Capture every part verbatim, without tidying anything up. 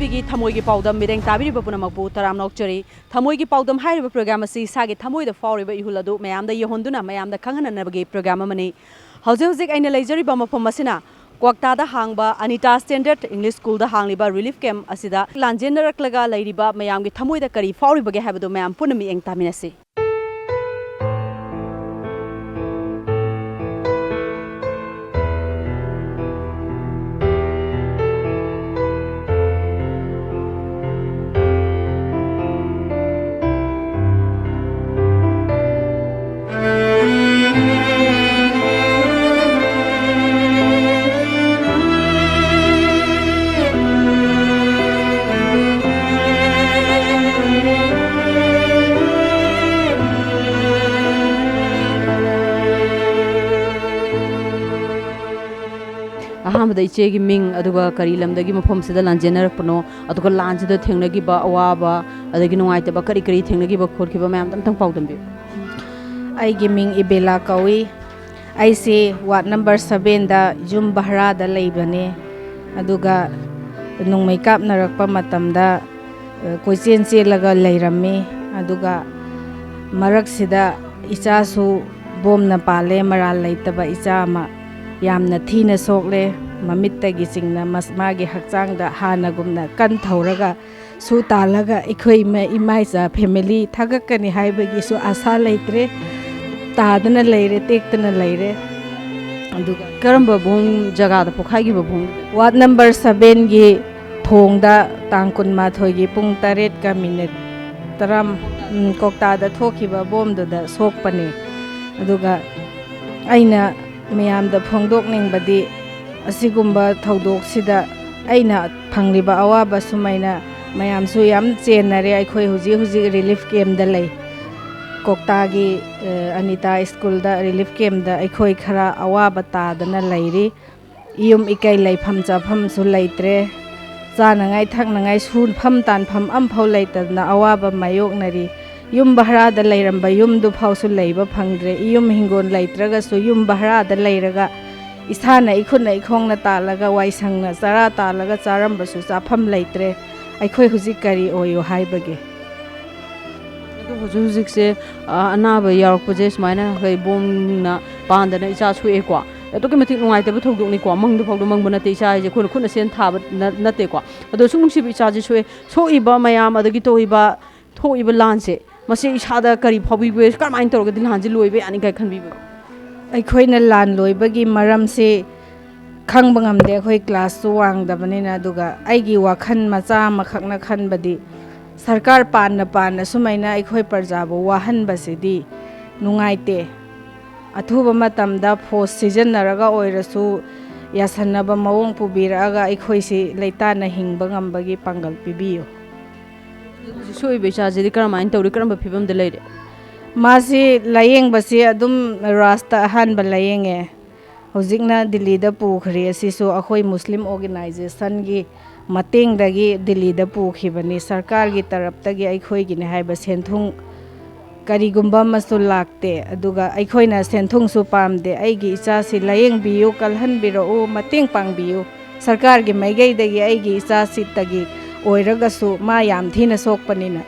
ꯑꯩꯒꯤ ꯊꯃꯣꯏꯒꯤ ꯄꯥꯎꯗꯝ ꯃꯤꯠꯌꯦꯡ ꯇꯥꯕꯤꯔꯤꯕ ꯄꯨꯝꯅꯃꯛꯄꯨ ꯇꯔꯥꯝꯅ ꯑꯣꯛꯆꯔꯤ꯫ ꯊꯃꯣꯏꯒꯤ ꯄꯥꯎꯗꯝ ꯍꯥꯏꯔꯤꯕ ꯄ꯭ꯔꯣꯒ꯭ꯔꯥꯝ ꯑꯁꯤ ꯏꯁꯥꯒꯤ ꯊꯃꯣꯏꯗ ꯐꯥꯎꯔꯤꯕ ꯏꯍꯨꯜ ꯑꯗꯨ ꯃꯌꯥꯝꯗ ꯌꯧꯍꯟꯗꯨꯅ ꯃꯌꯥꯝꯗ ꯈꯪꯍꯟꯅꯅꯕꯒꯤ ꯄ꯭ꯔꯣꯒ꯭ꯔꯥꯝ ꯑꯃꯅꯤ꯫ ꯍꯧꯖꯤꯛ ꯍꯧꯖꯤꯛ ꯑꯩꯅ ꯂꯩꯖꯔꯤꯕ ꯃꯐꯝ ꯑꯁꯤꯅ ꯀ꯭ꯋꯥꯛꯇꯥꯗ ꯍꯥꯡꯕ ꯑꯅꯤꯇꯥ ꯁ꯭ꯇꯦꯟꯗꯔꯗ ꯏꯪꯂꯤꯁ ꯁ꯭ꯀꯨꯜꯗ ꯍꯥꯡꯂꯤꯕ ꯔꯤꯂꯤꯐ ꯀꯦꯝꯞ ꯑꯁꯤꯗ ꯂꯥꯟꯖꯦꯟꯅꯔꯛꯂꯒ ꯂꯩꯔꯤꯕ ꯃꯌꯥꯝꯒꯤ ꯊꯃꯣꯏꯗ ꯀꯔꯤ ꯐꯥꯎꯔꯤꯕꯒꯦ ꯍꯥꯏꯕꯗꯨ ꯃꯌꯥꯝ ꯄꯨꯟꯅ ꯃꯤꯠꯌꯦꯡ ꯇꯥꯃꯤꯟꯅꯁꯤ꯫ ꯑꯍꯥꯟꯕꯗ ꯏꯆꯦꯒꯤ ꯃꯤꯡ, ꯑꯗꯨꯒ ꯀꯔꯤ ꯂꯝꯗꯒꯤ ꯃꯐꯝꯁꯤꯗ ꯂꯥꯟꯖꯦꯟꯅꯔꯛꯄꯅꯣ, ꯑꯗꯨꯒ ꯂꯥꯟꯁꯤꯗ ꯊꯦꯡꯅꯈꯤꯕ ꯑꯋꯥꯕ, ꯑꯗꯒꯤ ꯅꯨꯡꯉꯥꯏꯇꯕ ꯀꯔꯤ ꯀꯔꯤ ꯊꯦꯡꯅꯈꯤꯕ ꯈꯣꯠꯈꯤꯕ ꯃꯌꯥꯝꯗꯣ ꯑꯝꯇꯪ ꯄꯥꯎꯗꯝꯕꯤꯌꯨ꯫ ꯑꯩꯒꯤ ꯃꯤꯡ ꯏꯕꯦꯂꯥ ꯀꯧꯏ꯫ ꯑꯩꯁꯤ ꯋꯥꯔꯗ ꯅꯝꯕꯔ ꯁꯕꯦꯟꯗ ꯌꯨꯝ ꯚꯔꯥꯗ ꯂꯩꯕꯅꯤ꯫ ꯑꯗꯨꯒ ꯅꯣꯡꯃꯩ ꯀꯥꯞꯅꯔꯛꯄ ꯃꯇꯝꯗ, ꯑ, ꯀꯣꯏꯆꯦꯟ ꯆꯦꯜꯂꯒ ꯂꯩꯔꯝꯃꯤ꯫ ꯑꯗꯨꯒ ꯃꯔꯛꯁꯤꯗ ꯏꯆꯥꯁꯨ ꯕꯣꯝꯅ ꯄꯥꯜꯂꯦ, ꯃꯔꯥꯜ ꯂꯩꯇꯕ ꯏꯆꯥ ꯑꯃ꯫ ꯌꯥꯝꯅ ꯊꯤꯅ ꯁꯣꯛꯂꯦ꯫ ꯃꯃꯤꯠꯇꯒꯤ ꯆꯤꯡꯅ ꯃꯁ-, ꯃꯥꯒꯤ ꯍꯛꯆꯥꯡꯗ ꯍꯥꯟꯅꯒꯨꯝꯅ ꯀꯟ ꯊꯧꯔꯒ ꯁꯨ ꯇꯥꯜꯂꯒ ꯑꯩꯈꯣꯏ ꯏꯃꯥ, ꯏꯃꯥ ꯏꯆꯥ ꯐꯦꯃꯤꯂꯤ ꯊꯥꯒꯠꯀꯅꯤ ꯍꯥꯏꯕꯒꯤꯁꯨ ꯑꯥꯁꯥ ꯂꯩꯇ꯭ꯔꯦ꯫ ꯇꯥꯗꯅ ꯂꯩꯔꯦ, ꯇꯦꯛꯇꯅ ꯂꯩꯔꯦ꯫ ꯑꯗꯨꯒ ꯀꯔꯝꯕ ꯕꯣꯝ ꯖꯒꯥꯗ ꯄꯣꯈꯥꯏꯈꯤꯕ ꯕꯣꯝ? ꯋꯥꯔꯗ ꯅꯝꯕꯔ ꯁꯕꯦꯟꯒꯤ ꯊꯣꯡꯗ ꯇꯥꯡ ꯀꯨꯟꯃꯥꯊꯣꯏꯒꯤ ꯄꯨꯡ ꯇꯔꯦꯠꯀ ꯃꯤꯅꯤꯠ ꯇꯔꯥ, ꯎꯝ, ꯀꯣꯛꯇꯥꯗ ꯊꯣꯛꯈꯤꯕ ꯕꯣꯝꯗꯨꯗ ꯁꯣꯛꯄꯅꯤ꯫ ꯑꯗꯨꯒ ꯑꯩꯅ ꯃꯌꯥꯝꯗ ꯐꯣꯡꯗꯣꯛꯅꯤꯡꯕꯗꯤ, ꯑꯁꯤꯒꯨꯝꯕ ꯊꯧꯗꯣꯛꯁꯤꯗ ꯑꯩꯅ ꯐꯪꯂꯤꯕ ꯑꯋꯥꯕ ꯁꯨꯃꯥꯏꯅ ꯃꯌꯥꯝꯁꯨ ꯌꯥꯝ ꯆꯦꯟꯅꯔꯦ꯫ ꯑꯩꯈꯣꯏ ꯍꯧꯖꯤꯛ ꯍꯧꯖꯤꯛ ꯔꯤꯂꯤꯐ ꯀꯦꯝꯗ ꯂꯩ꯫ ꯀꯣꯛꯇꯥꯒꯤ, ꯑ, ꯑꯅꯤꯇꯥ ꯁ꯭ꯀꯨꯜꯗ ꯔꯤꯂꯤꯐ ꯀꯦꯝꯗ ꯑꯩꯈꯣꯏ ꯈꯔ ꯑꯋꯥꯕ ꯇꯥꯗꯅ ꯂꯩꯔꯤ꯫ ꯏꯌꯨꯝ ꯏꯀꯩ ꯂꯩꯐꯝ ꯆꯥꯐꯝꯁꯨ ꯂꯩꯇ꯭ꯔꯦ꯫ ꯆꯥꯅꯉꯥꯏ ꯊꯛꯅꯉꯥꯏ ꯁꯨꯐꯝ ꯇꯥꯟꯐꯝ ꯑꯝꯐꯥꯎ ꯂꯩꯇꯗꯅ ꯑꯋꯥꯕ ꯃꯥꯌꯣꯛꯅꯔꯤ꯫ ꯌꯨꯝ ꯚꯔꯥꯗ ꯂꯩꯔꯝꯕ ꯌꯨꯝꯗꯨ ꯐꯥꯎꯁꯨ ꯂꯩꯕ ꯐꯪꯗ꯭ꯔꯦ꯫ ꯏꯌꯨꯝ ꯍꯤꯡꯒꯣꯜ ꯂꯩꯇ꯭ꯔꯒꯁꯨ ꯌꯨꯝ ꯚꯔꯥꯗ ꯂꯩꯔꯒ ꯏꯁꯥꯅ ꯏꯈꯨꯠꯅ ꯏꯈꯣꯡꯅ ꯇꯥꯜꯂꯒ, ꯋꯥꯏꯁꯪꯅ ꯆꯔꯥ ꯇꯥꯜꯂꯒ ꯆꯥꯔꯝꯕꯁꯨ ꯆꯥꯐꯝ ꯂꯩꯇ꯭ꯔꯦ꯫ ꯑꯩꯈꯣꯏ ꯍꯧꯖꯤꯛ ꯀꯔꯤ ꯑꯣꯏꯌꯣ ꯍꯥꯏꯕꯒꯦ? ꯑꯗꯣ ꯍꯧꯖꯤꯛ ꯍꯧꯖꯤꯛꯁꯦ, ꯑ, ꯑꯅꯥꯕ ꯌꯥꯎꯔꯛꯄꯁꯦ ꯁꯨꯃꯥꯏꯅ ꯑꯩꯈꯣꯏ ꯕꯣꯝꯅ ꯄꯥꯟꯗꯅ ꯏꯆꯥ ꯁꯣꯛꯑꯦꯀꯣ꯫ ꯑꯗꯨꯛꯀꯤ ꯃꯇꯤꯛ ꯅꯨꯡꯉꯥꯏꯇꯕ ꯊꯧꯗꯣꯛꯅꯤꯀꯣ꯫ ꯃꯪꯗ ꯐꯥꯎꯗ ꯃꯪꯕ ꯅꯠꯇꯦ ꯏꯆꯥ ꯍꯥꯏꯁꯦ, ꯑꯩꯈꯣꯏꯅ ꯈꯨꯠꯅ ꯁꯦꯝ ꯊꯥꯕ ꯅ- ꯅꯠꯇꯦꯀꯣ꯫ ꯑꯗꯣ ꯁꯨꯝ ꯅꯨꯡꯁꯤꯕ ꯏꯆꯥꯁꯦ ꯁꯣꯛꯑꯦ꯫ ꯁꯣꯛꯏꯕ ꯃꯌꯥꯝ, ꯑꯗꯒꯤ ꯇꯧꯔꯤꯕ, ꯊꯣꯛꯏꯕ ꯂꯥꯟꯁꯦ, ꯃꯁꯤ ꯏꯁꯥꯗ ꯀꯔꯤ ꯐꯥꯎꯕꯤꯕꯒꯦ? ꯀꯔꯝꯍꯥꯏꯅ ꯇꯧꯔꯒꯗꯤ ꯂꯥꯟꯁꯦ ꯂꯣꯏꯕ ꯌꯥꯅꯤ ꯀꯥꯏ ꯈꯟꯕꯤꯕꯒꯦ? ꯑꯩꯈꯣꯏꯅ ꯂꯥꯟ ꯂꯣꯏꯕꯒꯤ ꯃꯔꯝꯁꯤ ꯈꯪꯕ ꯉꯝꯗꯦ, ꯑꯩꯈꯣꯏ ꯀ꯭ꯂꯥꯁꯁꯨ ꯋꯥꯡꯗꯕꯅꯤꯅ꯫ ꯑꯗꯨꯒ ꯑꯩꯒꯤ ꯋꯥꯈꯜ ꯃꯆꯥ ꯑꯃꯈꯛꯅ ꯈꯟꯕꯗꯤ, ꯁꯔꯀꯥꯔ ꯄꯥꯟꯅ ꯄꯥꯟꯅ ꯁꯨꯃꯥꯏꯅ ꯑꯩꯈꯣꯏ ꯄ꯭ꯔꯖꯥꯕꯨ ꯋꯥꯍꯟꯕꯁꯤꯗꯤ ꯅꯨꯡꯉꯥꯏꯇꯦ꯫ ꯑꯊꯨꯕ ꯃꯇꯝꯗ ꯐꯣꯔꯁ ꯁꯤꯖꯤꯟꯅꯔꯒ ꯑꯣꯏꯔꯁꯨ ꯌꯥꯁꯟꯅꯕ ꯃꯑꯣꯡ ꯄꯨꯕꯤꯔꯛꯑꯒ ꯑꯩꯈꯣꯏꯁꯤ ꯂꯩꯇꯥꯅ ꯍꯤꯡꯕ ꯉꯝꯕꯒꯤ ꯄꯥꯡꯒꯜ ꯄꯤꯕꯤꯌꯨ꯫ ꯍꯧꯖꯤꯛ ꯁꯣꯛꯏꯕ ꯏꯆꯥꯁꯤꯗꯤ ꯀꯔꯝꯍꯥꯏꯅ ꯇꯧꯔꯤ? ꯀꯔꯝꯕ ꯐꯤꯕꯝꯗ ꯂꯩꯔꯦ? ꯃꯥꯁꯤ ꯂꯥꯌꯦꯡꯕꯁꯤ ꯑꯗꯨꯝ ꯔꯥꯖꯇ ꯑꯍꯥꯟꯕ ꯂꯥꯌꯦꯡꯉꯦ꯫ ꯍꯧꯖꯤꯛꯅ ꯗꯤꯜꯂꯤꯗ ꯄꯨꯈ꯭ꯔꯦ꯫ ꯑꯁꯤꯁꯨ ꯑꯩꯈꯣꯏ ꯃꯨꯁꯂꯤꯝ ꯑꯣꯔꯒꯅꯥꯏꯖꯦꯁꯟꯒꯤ ꯃꯇꯦꯡꯗꯒꯤ ꯗꯤꯜꯂꯤꯗ ꯄꯨꯈꯤꯕꯅꯤ꯫ ꯁꯔꯀꯥꯔꯒꯤ ꯇꯔꯞꯇꯒꯤ ꯑꯩꯈꯣꯏꯒꯤꯅꯤ ꯍꯥꯏꯕ ꯁꯦꯟꯊꯨꯡ ꯀꯔꯤꯒꯨꯝꯕ ꯑꯃꯁꯨ ꯂꯥꯛꯇꯦ꯫ ꯑꯗꯨꯒ ꯑꯩꯈꯣꯏꯅ ꯁꯦꯟꯊꯨꯡꯁꯨ ꯄꯥꯝꯗꯦ꯫ ꯑꯩꯒꯤ ꯏꯆꯥꯁꯤ ꯂꯥꯌꯦꯡꯕꯤꯌꯨ, ꯀꯜꯍꯟꯕꯤꯔꯛꯎ, ꯃꯇꯦꯡ ꯄꯥꯡꯕꯤꯌꯨ꯫ ꯁꯔꯀꯥꯔꯒꯤ ꯃꯥꯏꯀꯩꯗꯒꯤ ꯑꯩꯒꯤ ꯏꯆꯥꯁꯤꯇꯒꯤ ꯑꯣꯏꯔꯒꯁꯨ, ꯃꯥ ꯌꯥꯝ ꯊꯤꯅ ꯁꯣꯛꯄꯅꯤꯅ,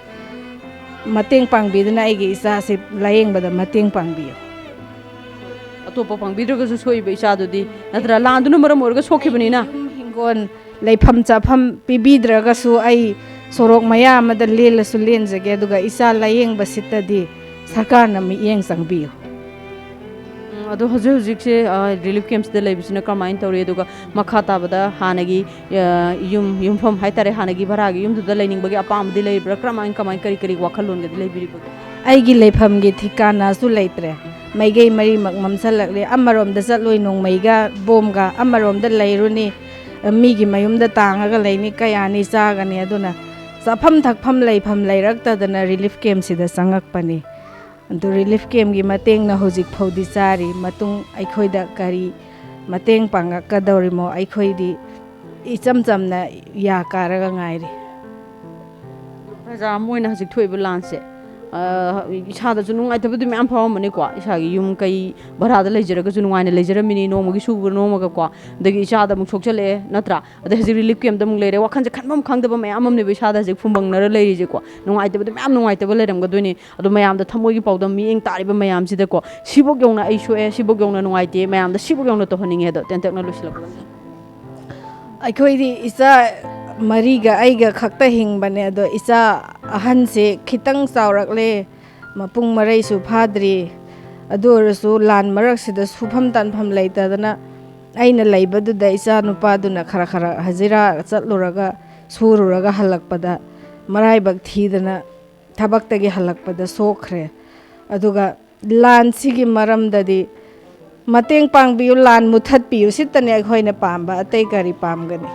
ꯃꯇꯦꯡ ꯄꯥꯡꯕꯤꯗꯨꯅ ꯑꯩꯒꯤ ꯏꯆꯥꯁꯤ ꯂꯥꯌꯦꯡꯕꯗ ꯃꯇꯦꯡ ꯄꯥꯡꯕꯤꯌꯨ꯫ ꯑꯇꯣꯞꯄ ꯄꯥꯡꯕꯤꯗ꯭ꯔꯒꯁꯨ ꯁꯣꯛꯏꯕ ꯏꯆꯥꯗꯨꯗꯤ, ꯅꯠꯇ꯭ꯔꯥ ꯂꯥꯟꯗꯨꯅ ꯃꯔꯝ ꯑꯣꯏꯔꯒ ꯁꯣꯛꯈꯤꯕꯅꯤꯅ? ꯌꯨꯝ ꯍꯤꯡꯒꯣꯜ, ꯂꯩꯐꯝ ꯆꯥꯐꯝ ꯄꯤꯕꯤꯗ꯭ꯔꯒꯁꯨ ꯑꯩ ꯁꯣꯔꯣꯛ ꯃꯌꯥ ꯑꯃꯗ ꯂꯦꯜꯂꯁꯨ ꯂꯦꯟꯖꯒꯦ, ꯑꯗꯨꯒ ꯏꯆꯥ ꯂꯥꯌꯦꯡꯕꯁꯤꯇꯗꯤ ꯁꯔꯀꯥꯔꯅ ꯃꯤꯠꯌꯦꯡ ꯆꯪꯕꯤꯌꯨ꯫ ꯎꯝ, ꯑꯗꯣ ꯍꯧꯖꯤꯛ ꯍꯧꯖꯤꯛꯁꯦ, ꯑ, ꯔꯤꯂꯤꯐ ꯀꯦꯝꯞꯁꯤꯗ ꯂꯩꯕꯁꯤꯅ ꯀꯔꯝꯍꯥꯏꯅ ꯇꯧꯔꯤ? ꯑꯗꯨꯒ ꯃꯈꯥ ꯇꯥꯕꯗ ꯍꯥꯟꯅꯒꯤ, ꯑ, ꯌꯨꯝ, ꯌꯨꯝꯐꯝ ꯍꯥꯏꯇꯥꯔꯦ, ꯍꯥꯟꯅꯒꯤ ꯚꯔꯥꯒꯤ ꯌꯨꯝꯗꯨꯗ ꯂꯩꯅꯤꯡꯕꯒꯤ ꯑꯄꯥꯝꯕꯗꯤ ꯂꯩꯕ꯭ꯔꯥ? ꯀꯔꯝꯍꯥꯏꯅ, ꯀꯃꯥꯏꯅ, ꯀꯔꯤ ꯀꯔꯤ ꯋꯥꯈꯜꯂꯣꯟꯒꯗꯤ ꯂꯩꯕꯤꯔꯤꯕꯒꯦ? ꯑꯩꯒꯤ ꯂꯩꯐꯝꯒꯤ ꯊꯤꯀꯥꯅꯥꯁꯨ ꯂꯩꯇ꯭ꯔꯦ꯫ ꯃꯥꯏꯀꯩ ꯃꯔꯤꯃꯛ ꯃꯝꯁꯤꯜꯂꯛꯂꯦ꯫ ꯑꯃꯔꯣꯝꯗ ꯆꯠꯂꯨꯏ ꯅꯣꯡꯃꯩꯒ ꯕꯣꯝꯒ, ꯑꯃꯔꯣꯝꯗ ꯂꯩꯔꯨꯅꯤ ꯃꯤꯒꯤ ꯃꯌꯨꯝꯗ ꯇꯥꯡꯉꯒ ꯂꯩꯅꯤ, ꯀꯌꯥꯅꯤ ꯆꯥꯒꯅꯤ? ꯑꯗꯨꯅ ꯆꯥꯐꯝ ꯊꯛꯐꯝ ꯂꯩꯐꯝ ꯂꯩꯔꯛꯇꯗꯅ ꯔꯤꯂꯤꯐ ꯀꯦꯝꯞꯁꯤꯗ ꯆꯪꯉꯛꯄꯅꯤ꯫ ꯑꯗꯨ ꯔꯤꯂꯤꯐ ꯀꯦꯝꯞꯀꯤ ꯃꯇꯦꯡꯅ ꯍꯧꯖꯤꯛ ꯐꯥꯎꯗꯤ ꯆꯥꯔꯤ꯫ ꯃꯇꯨꯡ ꯑꯩꯈꯣꯏꯗ ꯀꯔꯤ ꯃꯇꯦꯡ ꯄꯥꯡꯉꯛꯀꯗꯧꯔꯤꯃꯣ ꯑꯩꯈꯣꯏꯗꯤ ꯏꯆꯝ ꯆꯝꯅ ꯌꯥ ꯀꯥꯔꯒ ꯉꯥꯏꯔꯤ꯫ ꯄ꯭ꯔꯖꯥ ꯑꯃ ꯑꯣꯏꯅ ꯍꯧꯖꯤꯛ ꯊꯣꯛꯏꯕ ꯂꯥꯟꯁꯦ ꯑ, ꯏꯁꯥꯗꯁꯨ ꯅꯨꯡꯉꯥꯏꯇꯕꯗꯤ ꯃꯌꯥꯝ ꯐꯥꯎꯔꯝꯕꯅꯤꯀꯣ꯫ ꯏꯁꯥꯒꯤ ꯌꯨꯝ ꯀꯩ ꯚꯔꯥꯗ ꯂꯩꯖꯔꯒꯁꯨ ꯅꯨꯡꯉꯥꯏꯅ ꯂꯩꯖꯔꯝꯃꯤꯅꯤ, ꯅꯣꯡꯃꯒꯤ ꯁꯨꯕ ꯅꯣꯝꯃꯒꯀꯣ꯫ ꯑꯗꯒꯤ ꯏꯆꯥꯗ ꯑꯃꯨꯛ ꯁꯣꯛꯆꯜꯂꯛꯑꯦ, ꯅꯠꯇ꯭ꯔꯥ? ꯑꯗꯩ ꯍꯧꯖꯤꯛ relief camp ꯇ ꯑꯃꯨꯛ ꯂꯩꯔꯦ꯫ ꯋꯥꯈꯜꯁꯦ ꯈꯟꯐꯝ ꯈꯪꯗꯕ ꯃꯌꯥꯝ ꯑꯃꯅꯦꯕ ꯏꯁꯥꯗ ꯍꯧꯖꯤꯛ ꯐꯨꯝꯕꯪꯅꯔ ꯂꯩꯔꯤꯁꯦꯀꯣ꯫ ꯅꯨꯡꯉꯥꯏꯇꯕꯗꯤ ꯃꯌꯥꯝ ꯅꯨꯡꯉꯥꯏꯇꯕ ꯂꯩꯔꯝꯒꯗꯣꯏꯅꯤ꯫ ꯑꯗꯣ ꯃꯌꯥꯝꯗ ꯊꯃꯣꯏꯒꯤ ꯄꯥꯎꯗꯝ, ꯃꯤꯠꯌꯦꯡ ꯇꯥꯔꯤꯕ ꯃꯌꯥꯝꯁꯤꯗꯀꯣ, ꯁꯤꯕꯨꯛ ꯌꯧꯅ ꯑꯩ ꯁꯣꯛꯑꯦ, ꯁꯤꯕꯨꯛ ꯌꯧꯅ ꯅꯨꯡꯉꯥꯏꯇꯦ, ꯃꯌꯥꯝꯗ ꯁꯤꯕꯨꯛ ꯌꯧꯅ ꯇꯧꯍꯟꯅꯤꯡꯉꯦ꯫ ꯑꯗꯣ ꯇꯦꯟꯇꯛꯅ ꯂꯣꯏꯁꯤꯜꯂꯛꯄꯗ꯫ ꯑꯩꯈꯣꯏꯗꯤ ꯏꯆꯥ ꯃꯔꯤꯒ ꯑꯩꯒ ꯈꯛꯇ ꯍꯤꯡꯕꯅꯦ꯫ ꯑꯗꯣ ꯏꯆꯥ ꯑꯍꯟꯁꯦ ꯈꯤꯇꯪ ꯆꯥꯎꯔꯛꯂꯦ, ꯃꯄꯨꯡ ꯃꯔꯩꯁꯨ ꯐꯥꯗ꯭ꯔꯤ꯫ ꯑꯗꯨ ꯑꯣꯏꯔꯁꯨ ꯂꯥꯟ ꯃꯔꯛꯁꯤꯗ ꯁꯨꯐꯝ ꯇꯥꯟꯐꯝ ꯂꯩꯇꯗꯅ ꯑꯩꯅ ꯂꯩꯕꯗꯨꯗ ꯏꯆꯥ ꯅꯨꯄꯥꯗꯨꯅ ꯈꯔ ꯈꯔ ꯍꯖꯤꯔꯥ ꯆꯠꯂꯨꯔꯒ ꯁꯨꯔꯨꯔꯒ ꯍꯜꯂꯛꯄꯗ ꯃꯔꯥꯏꯕꯛ ꯊꯤꯗꯅ ꯊꯕꯛꯇꯒꯤ ꯍꯜꯂꯛꯄꯗ ꯁꯣꯛꯈ꯭ꯔꯦ꯫ ꯑꯗꯨꯒ ꯂꯥꯟꯁꯤꯒꯤ ꯃꯔꯝꯗꯗꯤ ꯃꯇꯦꯡ ꯄꯥꯡꯕꯤꯌꯨ, ꯂꯥꯟ ꯃꯨꯊꯠꯄꯤꯌꯨ, ꯁꯤꯇꯅꯤ ꯑꯩꯈꯣꯏꯅ ꯄꯥꯝꯕ, ꯑꯇꯩ ꯀꯔꯤ ꯄꯥꯝꯒꯅꯤ?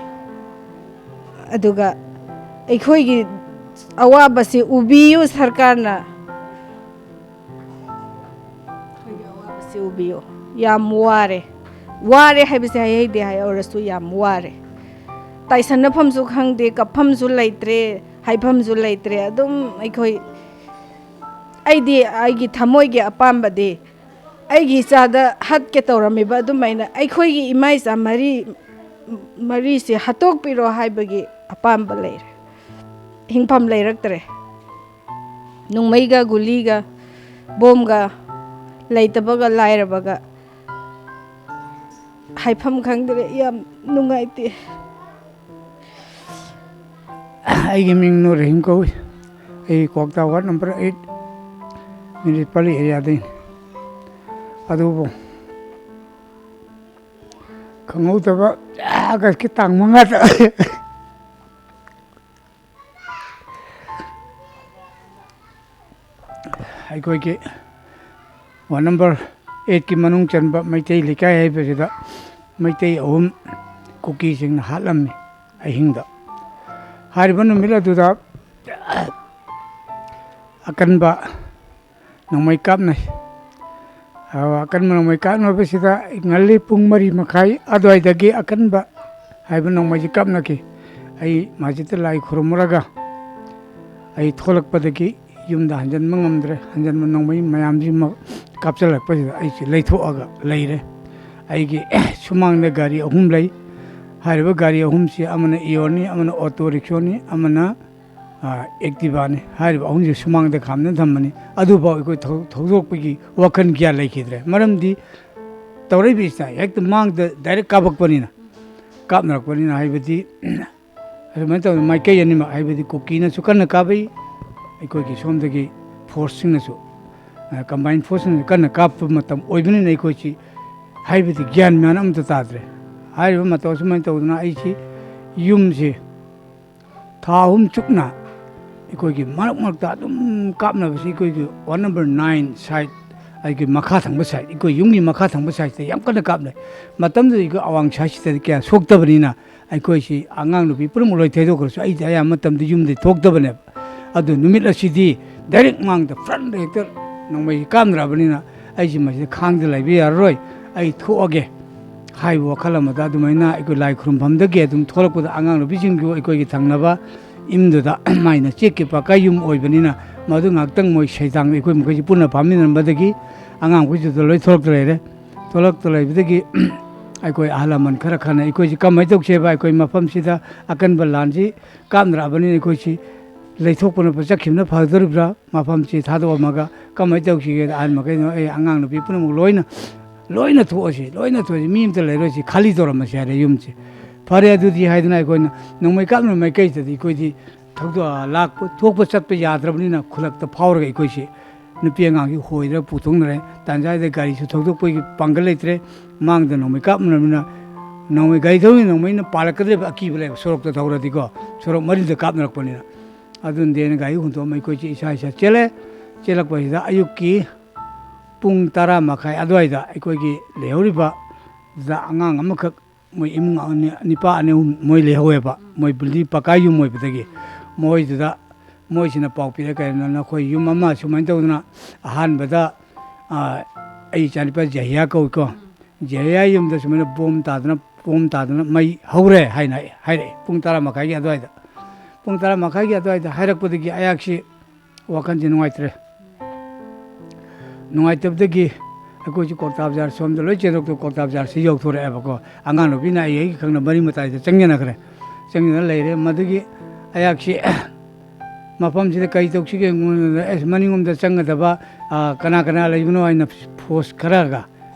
ꯑꯗꯨꯒ ꯑꯩꯈꯣꯏꯒꯤ ꯑꯋꯥꯕꯁꯤ ꯎꯕꯤꯌꯨ ꯁꯔꯀꯥꯔꯅ, ꯑꯩꯈꯣꯏꯒꯤ ꯑꯋꯥꯕꯁꯤ ꯎꯕꯤꯌꯨ꯫ ꯌꯥꯝ ꯋꯥꯔꯦ, ꯋꯥꯔꯦ ꯍꯥꯏꯕꯁꯦ ꯍꯥꯏꯍꯩꯗꯦ, ꯍꯥꯏꯍꯧꯔꯁꯨ ꯌꯥꯝ ꯋꯥꯔꯦ꯫ ꯇꯥꯏꯁꯟꯅꯐꯝꯁꯨ ꯈꯪꯗꯦ, ꯀꯞꯐꯝꯁꯨ ꯂꯩꯇ꯭ꯔꯦ, ꯍꯥꯏꯐꯝꯁꯨ ꯂꯩꯇ꯭ꯔꯦ꯫ ꯑꯗꯨꯝ ꯑꯩꯈꯣꯏ, ꯑꯩꯗꯤ ꯑꯩꯒꯤ ꯊꯃꯣꯏꯒꯤ ꯑꯄꯥꯝꯕꯗꯤ ꯑꯩꯒꯤ ꯏꯆꯥꯗ ꯍꯥꯠꯀꯦ ꯇꯧꯔꯝꯃꯤꯕ ꯑꯗꯨꯃꯥꯏꯅ ꯑꯩꯈꯣꯏꯒꯤ ꯏꯃꯥ ꯏꯆꯥ ꯃꯔꯤ, ꯃꯔꯤꯁꯦ ꯍꯥꯠꯇꯣꯛꯄꯤꯔꯣ ꯍꯥꯏꯕꯒꯤ ꯑꯄꯥꯝꯕ ꯂꯩꯔꯦ꯫ ꯍꯤꯡꯐꯝ ꯂꯩꯔꯛꯇ꯭ꯔꯦ꯫ ꯅꯣꯡꯃꯩꯒ ꯒꯨꯂꯤꯒ ꯕꯣꯝꯒ ꯂꯩꯇꯕꯒ ꯂꯥꯏꯔꯕꯒ ꯍꯥꯏꯐꯝ ꯈꯪꯗ꯭ꯔꯦ꯫ ꯌꯥꯝ ꯅꯨꯡꯉꯥꯏꯇꯦ꯫ ꯑꯩꯒꯤ ꯃꯤꯡ ꯅꯨꯔ ꯔꯍꯤꯝ ꯀꯧꯏ꯫ ꯑꯩ ꯀ꯭ꯋꯥꯛꯇꯥ ward number eight, ꯃ꯭ꯌꯨꯅꯤꯁꯤꯄꯥꯂꯤ ꯑꯦꯔꯤꯌꯥꯗꯩꯅꯤ꯫ ꯑꯗꯨꯕꯨ ꯈꯪꯍꯧꯗꯕ ꯑꯥꯒꯁꯀꯤ ꯇꯥꯡ ꯃꯉꯥꯗ ꯑꯩꯈꯣꯏꯒꯤ ward number eight ꯀꯤ ꯃꯅꯨꯡ ꯆꯟꯕ ꯃꯩꯇꯩ ꯂꯩꯀꯥꯏ ꯍꯥꯏꯕꯁꯤꯗ ꯃꯩꯇꯩ ꯑꯍꯨꯝ ꯀꯨꯀꯤꯁꯤꯡꯅ ꯍꯥꯠꯂꯝꯃꯤ ꯑꯍꯤꯡꯗ꯫ ꯍꯥꯏꯔꯤꯕ ꯅꯨꯃꯤꯠ ꯑꯗꯨꯗ ꯑꯀꯟꯕ ꯅꯣꯡꯃꯩ ꯀꯥꯞꯅꯩ꯫ ꯑꯀꯟꯕ ꯅꯣꯡꯃꯩ ꯀꯥꯞꯅꯕꯁꯤꯗ ꯉꯜꯂꯤ ꯄꯨꯡ ꯃꯔꯤ ꯃꯈꯥꯏ ꯑꯗꯨꯋꯥꯏꯗꯒꯤ ꯑꯀꯟꯕ ꯍꯥꯏꯕ ꯅꯣꯡꯃꯩꯁꯤ ꯀꯥꯞꯅꯈꯤ꯫ ꯑꯩ ꯃꯁꯖꯤꯠꯇ ꯂꯥꯏ ꯈꯨꯔꯨꯝꯃꯨꯔꯒ ꯑꯩ ꯊꯣꯛꯂꯛꯄꯗꯒꯤ ꯌꯨꯝꯗ ꯍꯟꯖꯤꯟꯕ ꯉꯝꯗ꯭ꯔꯦ꯫ ꯍꯟꯖꯤꯟꯕ ꯅꯣꯡꯃꯩ ꯃꯌꯥꯝꯁꯤꯃꯛ ꯀꯥꯞꯁꯤꯜꯂꯛꯄꯁꯤꯗ ꯑꯩꯁꯦ ꯂꯩꯊꯣꯛꯑꯒ ꯂꯩꯔꯦ꯫ ꯑꯩꯒꯤ ꯁꯨꯃꯥꯡꯗ ꯒꯥꯔꯤ ꯑꯍꯨꯝ ꯂꯩ꯫ ꯍꯥꯏꯔꯤꯕ ꯒꯥꯔꯤ ꯑꯍꯨꯝꯁꯤ ꯑꯃꯅ ꯏꯑꯣꯟꯅꯤ, ꯑꯃꯅ ꯑꯣꯇꯣ ꯔꯤꯛꯁꯣꯅꯤ, ꯑꯃꯅ, ꯑ, ꯑꯦꯛꯇꯤꯚꯥꯅꯤ꯫ ꯍꯥꯏꯔꯤꯕ ꯑꯍꯨꯝꯁꯤ ꯁꯨꯃꯥꯡꯗ ꯈꯥꯝꯗꯨꯅ ꯊꯝꯕꯅꯤ꯫ ꯑꯗꯨꯐꯥꯎ ꯑꯩꯈꯣꯏ ꯊꯧ-, ꯊꯧꯗꯣꯛꯄꯒꯤ ꯋꯥꯈꯜ ꯀꯌꯥ ꯂꯩꯈꯤꯗ꯭ꯔꯦ꯫ ꯃꯔꯝꯗꯤ ꯇꯧꯔꯛꯏꯕꯁꯤꯗ ꯍꯦꯛꯇ ꯃꯥꯡꯗ ꯗꯥꯏꯔꯦꯛ ꯀꯥꯞꯄꯛꯄꯅꯤꯅ, ꯀꯥꯞꯅꯔꯛꯄꯅꯤꯅ ꯍꯥꯏꯕꯗꯤ ꯑꯗꯨꯃꯥꯏꯅ ꯇꯧꯗꯅ ꯃꯥꯏꯀꯩ ꯑꯅꯤꯃꯛ, ꯍꯥꯏꯕꯗꯤ ꯀꯨꯀꯤꯅꯁꯨ ꯀꯟꯅ ꯀꯥꯞꯄꯤ, ꯑꯩꯈꯣꯏꯒꯤ ꯁꯣꯝꯗꯒꯤ ꯐꯣꯔꯁꯁꯤꯡꯅꯁꯨ, ꯑ, ꯀꯝꯕꯥꯏꯟ ꯐꯣꯔꯁꯁꯤꯡꯅꯁꯨ ꯀꯟꯅ ꯀꯥꯞꯄ ꯃꯇꯝ ꯑꯣꯏꯕꯅꯤꯅ ꯑꯩꯈꯣꯏꯁꯤ ꯍꯥꯏꯕꯗꯤ ꯒ꯭ꯌꯥꯟ ꯃ꯭ꯌꯥꯟ ꯑꯃꯇ ꯇꯥꯗ꯭ꯔꯦ꯫ ꯍꯥꯏꯔꯤꯕ ꯃꯇꯧ ꯑꯁꯨꯃꯥꯏꯅ ꯇꯧꯗꯅ ꯑꯩꯁꯤ ꯌꯨꯝꯁꯤ ꯊꯥ ꯑꯍꯨꯝ ꯆꯨꯞꯅ ꯑꯩꯈꯣꯏꯒꯤ ꯃꯔꯛ ꯃꯔꯛꯇ ꯑꯗꯨꯝ ꯀꯥꯞꯅꯕꯁꯤ ꯑꯩꯈꯣꯏꯒꯤ ꯋꯥꯔꯗ ꯅꯝꯕꯔ ꯅꯥꯏꯟ ꯁꯥꯏꯠ, ꯑꯩꯒꯤ ꯃꯈꯥ ꯊꯪꯕ ꯁꯥꯏꯠ, ꯑꯩꯈꯣꯏ ꯌꯨꯝꯒꯤ ꯃꯈꯥ ꯊꯪꯕ ꯁꯥꯏꯠꯁꯤꯗ ꯌꯥꯝ ꯀꯟꯅ ꯀꯥꯞꯅꯩ꯫ ꯃꯇꯝꯗꯨꯗ ꯑꯩꯈꯣꯏ ꯑꯋꯥꯡ ꯁꯥꯏꯠꯁꯤꯗꯗꯤ ꯀꯌꯥ ꯁꯣꯛꯇꯕꯅꯤꯅ ꯑꯩꯈꯣꯏꯁꯤ ꯑꯉꯥꯡ ꯅꯨꯄꯤ ꯄꯨꯝꯅꯃꯛ ꯂꯣꯏ ꯊꯩꯗꯣꯛꯈ꯭ꯔꯁꯨ ꯑꯩꯗꯤ ꯑꯌꯥꯝꯕ ꯃꯇꯝꯗ ꯌꯨꯝꯗꯩ ꯊꯣꯛꯇꯕꯅꯦꯕ꯫ ꯑꯗꯨ ꯅꯨꯃꯤꯠ ꯑꯁꯤꯗꯤ ꯗꯥꯏꯔꯦꯛ ꯃꯥꯡꯗ ꯐ꯭ꯔꯟꯗ ꯍꯦꯛꯇ ꯅꯣꯡꯃꯩꯁꯤ ꯀꯥꯞꯅꯔꯕꯅꯤꯅ ꯑꯩꯁꯤ ꯃꯁꯤꯗ ꯈꯥꯡꯗ ꯂꯩꯕ ꯌꯥꯔꯔꯣꯏ, ꯑꯩ ꯊꯣꯛꯑꯒꯦ ꯍꯥꯏꯕ ꯋꯥꯈꯜ ꯑꯃꯗ ꯑꯗꯨꯃꯥꯏꯅ ꯑꯩꯈꯣꯏ ꯂꯥꯏ ꯈꯨꯔꯨꯝꯐꯝꯗꯒꯤ ꯑꯗꯨꯝ ꯊꯣꯛꯂꯛꯄꯗ ꯑꯉꯥꯡ ꯅꯨꯄꯤꯁꯤꯡꯁꯨ ꯑꯩꯈꯣꯏꯒꯤ ꯊꯪꯅꯕ ꯏꯃꯨꯡꯗꯨꯗ ꯃꯥꯏꯅ ꯆꯦꯛꯀꯤ ꯄꯀꯥ ꯌꯨꯝ ꯑꯣꯏꯕꯅꯤꯅ ꯃꯗꯨ ꯉꯥꯏꯍꯥꯛꯇꯪ ꯃꯣꯏ ꯁꯩꯗꯥꯡꯗ ꯑꯩꯈꯣꯏ ꯃꯈꯩꯁꯤ ꯄꯨꯟꯅ ꯐꯥꯃꯤꯟꯅꯔꯝꯕꯗꯒꯤ ꯑꯉꯥꯡꯈꯣꯏꯁꯤꯗ ꯂꯣꯏ ꯊꯣꯛꯂꯛꯇ ꯂꯩꯔꯦ꯫ ꯊꯣꯛꯂꯛꯇ ꯂꯩꯕꯗꯒꯤ ꯑꯩꯈꯣꯏ ꯑꯍꯜ ꯂꯃꯟ ꯈꯔ ꯈꯟꯅ ꯑꯩꯈꯣꯏꯁꯤ ꯀꯃꯥꯏꯅ ꯇꯧꯁꯦꯕ, ꯑꯩꯈꯣꯏ ꯃꯐꯝꯁꯤꯗ ꯑꯀꯟꯕ ꯂꯥꯟꯁꯤ ꯀꯥꯞꯅꯔꯛꯑꯕꯅꯤꯅ ꯑꯩꯈꯣꯏꯁꯤ ꯂꯩꯊꯣꯛꯄꯅ ꯆꯠꯈꯤꯕꯅ ꯐꯒꯗꯧꯔꯤꯕ꯭ꯔꯥ, ꯃꯐꯝꯁꯤ ꯊꯥꯗꯣꯛꯑꯝꯃꯒ ꯀꯃꯥꯏꯅ ꯇꯧꯁꯤꯒꯦꯗ ꯑꯍꯟ ꯃꯈꯩꯅ, "ꯑꯦ, ꯑꯉꯥꯡ ꯅꯨꯄꯤ ꯄꯨꯝꯅꯃꯛ ꯂꯣꯏꯅ, ꯂꯣꯏꯅ ꯊꯣꯛꯑꯁꯤ, ꯂꯣꯏꯅ ꯊꯣꯛꯑꯁꯤ, ꯃꯤ ꯑꯃꯇ ꯂꯩꯔꯣꯏꯁꯤ, ꯈꯥꯂꯤ ꯇꯧꯔꯝꯃꯁꯤ" ꯍꯥꯏꯔꯦ ꯌꯨꯝꯁꯦ꯫ ꯐꯔꯦ ꯑꯗꯨꯗꯤ ꯍꯥꯏꯗꯅ ꯑꯩꯈꯣꯏꯅ ꯅꯣꯡꯃꯩ ꯀꯥꯞꯅꯕ ꯃꯥꯏꯀꯩꯁꯤꯗꯗꯤ ꯑꯩꯈꯣꯏꯗꯤ ꯊꯧꯗꯣꯛ, ꯂꯥꯛꯄ, ꯊꯣꯛꯄ ꯆꯠꯄ ꯌꯥꯗ꯭ꯔꯕꯅꯤꯅ ꯈꯨꯜꯂꯛꯇ ꯐꯥꯎꯔꯒ ꯑꯩꯈꯣꯏꯁꯤ ꯅꯨꯄꯤ ꯑꯉꯥꯡꯁꯤ ꯍꯣꯏꯗꯅ ꯄꯨꯊꯣꯛꯅꯔꯦ꯫ ꯇꯥꯟꯖꯥꯗ ꯒꯥꯔꯤꯁꯨ ꯊꯧꯗꯣꯛꯄꯒꯤ ꯄꯥꯡꯒꯜ ꯂꯩꯇ꯭ꯔꯦ꯫ ꯃꯥꯡꯗ ꯅꯣꯡꯃꯩ ꯀꯥꯞꯅꯔꯕꯅꯤꯅ ꯅꯣꯡꯃꯩ, ꯒꯥꯔꯤ ꯊꯧꯔꯤ ꯅꯣꯡꯃꯩꯅ ꯄꯥꯜꯂꯛꯀꯗꯧꯔꯤꯕ ꯑꯀꯤꯕ ꯂꯩꯕ, ꯁꯣꯔꯣꯛꯇ ꯊꯧꯔꯗꯤꯀꯣ, ꯁꯣꯔꯣꯛ ꯃꯔꯤꯗ ꯀꯥꯞꯅꯔꯛꯄꯅꯤꯅ꯫ ꯑꯗꯨꯅ ꯗꯦꯅ ꯒꯥꯔꯤ ꯍꯨꯟꯗꯣꯛꯑꯝꯃ ꯑꯩꯈꯣꯏꯁꯦ ꯏꯁꯥ ꯏꯁꯥ ꯆꯦꯜꯂꯦ꯫ ꯆꯦꯜꯂꯛꯄꯁꯤꯗ ꯑꯌꯨꯛꯀꯤ ꯄꯨꯡ ꯇꯔꯥ ꯃꯈꯥꯏ ꯑꯗꯨꯋꯥꯏꯗ ꯑꯩꯈꯣꯏꯒꯤ ꯂꯩꯍꯧꯔꯤꯕ ꯗ ꯑꯉꯥꯡ ꯑꯃꯈꯛ, ꯃꯣꯏ ꯏꯃꯨꯡ ꯑꯅꯤ, ꯅꯤꯄꯥ ꯑꯅꯤ ꯑꯍꯨꯝ ꯃꯣꯏ ꯂꯩꯍꯧꯋꯦꯕ, ꯃꯣꯏ building ꯄꯀꯥ ꯌꯨꯝ ꯑꯣꯏꯕꯗꯒꯤ꯫ ꯃꯣꯏꯗꯨꯗ ꯃꯣꯏꯁꯤꯅ ꯄꯥꯎ ꯄꯤꯔꯛꯑꯦ, "ꯀꯩꯅꯣ, ꯅꯈꯣꯏ ꯌꯨꯝ ꯑꯃ ꯁꯨꯃꯥꯏꯅ ꯇꯧꯗꯅ ꯑꯍꯥꯟꯕꯗ, ꯑ, ꯑꯩ ꯏꯆꯥꯅꯨꯄꯥ ꯖꯍꯤꯌꯥ ꯀꯧꯏꯀꯣ, ꯖꯍꯤꯌꯥ ꯌꯨꯝꯗ ꯁꯨꯃꯥꯏꯅ ꯕꯣꯝ ꯇꯥꯗꯅ, ꯕꯣꯝ ꯇꯥꯗꯅ ꯃꯩ ꯍꯧꯔꯦ" ꯍꯥꯏꯅ ꯍꯥꯏꯔꯛꯑꯦ꯫ ꯄꯨꯡ ꯇꯔꯥ ꯃꯈꯥꯏꯒꯤ ꯑꯗꯨꯋꯥꯏꯗ, ꯄꯨꯡ ꯇꯔꯥ ꯃꯈꯥꯏꯒꯤ ꯑꯗꯨꯋꯥꯏꯗ ꯍꯥꯏꯔꯛꯄꯗꯒꯤ ꯑꯩꯍꯥꯛꯁꯤ ꯋꯥꯈꯜꯁꯦ ꯅꯨꯡꯉꯥꯏꯇ꯭ꯔꯦ꯫ ꯅꯨꯡꯉꯥꯏꯇꯕꯗꯒꯤ ꯑꯩꯈꯣꯏꯁꯨ ꯀ꯭ꯋꯥꯛꯇꯥ ꯕꯖꯥꯔ ꯁꯣꯝꯗ ꯂꯣꯏ ꯆꯦꯟꯊꯣꯛꯇ ꯀ꯭ꯋꯥꯛꯇꯥ ꯕꯖꯥꯔꯁꯤ ꯌꯧꯊꯣꯔꯛꯑꯦꯕꯀꯣ꯫ ꯑꯉꯥꯡ ꯅꯨꯄꯤꯅ ꯑꯩ ꯑꯩꯒꯤ ꯈꯪꯅ ꯃꯔꯤ ꯃꯇꯥꯏꯗ ꯆꯪꯖꯅꯈ꯭ꯔꯦ꯫ ꯆꯪꯖꯅ ꯂꯩꯔꯦ꯫ ꯃꯗꯨꯒꯤ ꯑꯩꯍꯥꯛꯁꯤ ꯃꯐꯝꯁꯤꯗ ꯀꯔꯤ ꯇꯧꯁꯤꯒꯦ? ꯑꯩꯉꯣꯟꯗ, "ꯑꯦꯁ, ꯃꯅꯤꯡꯂꯣꯝꯗ ꯆꯪꯒꯗꯕ, ꯑ, ꯀꯅꯥ ꯀꯅꯥ ꯂꯩꯕꯅꯣ?" ꯍꯥꯏꯅ ꯐꯣꯔꯁ ꯈꯔꯒ,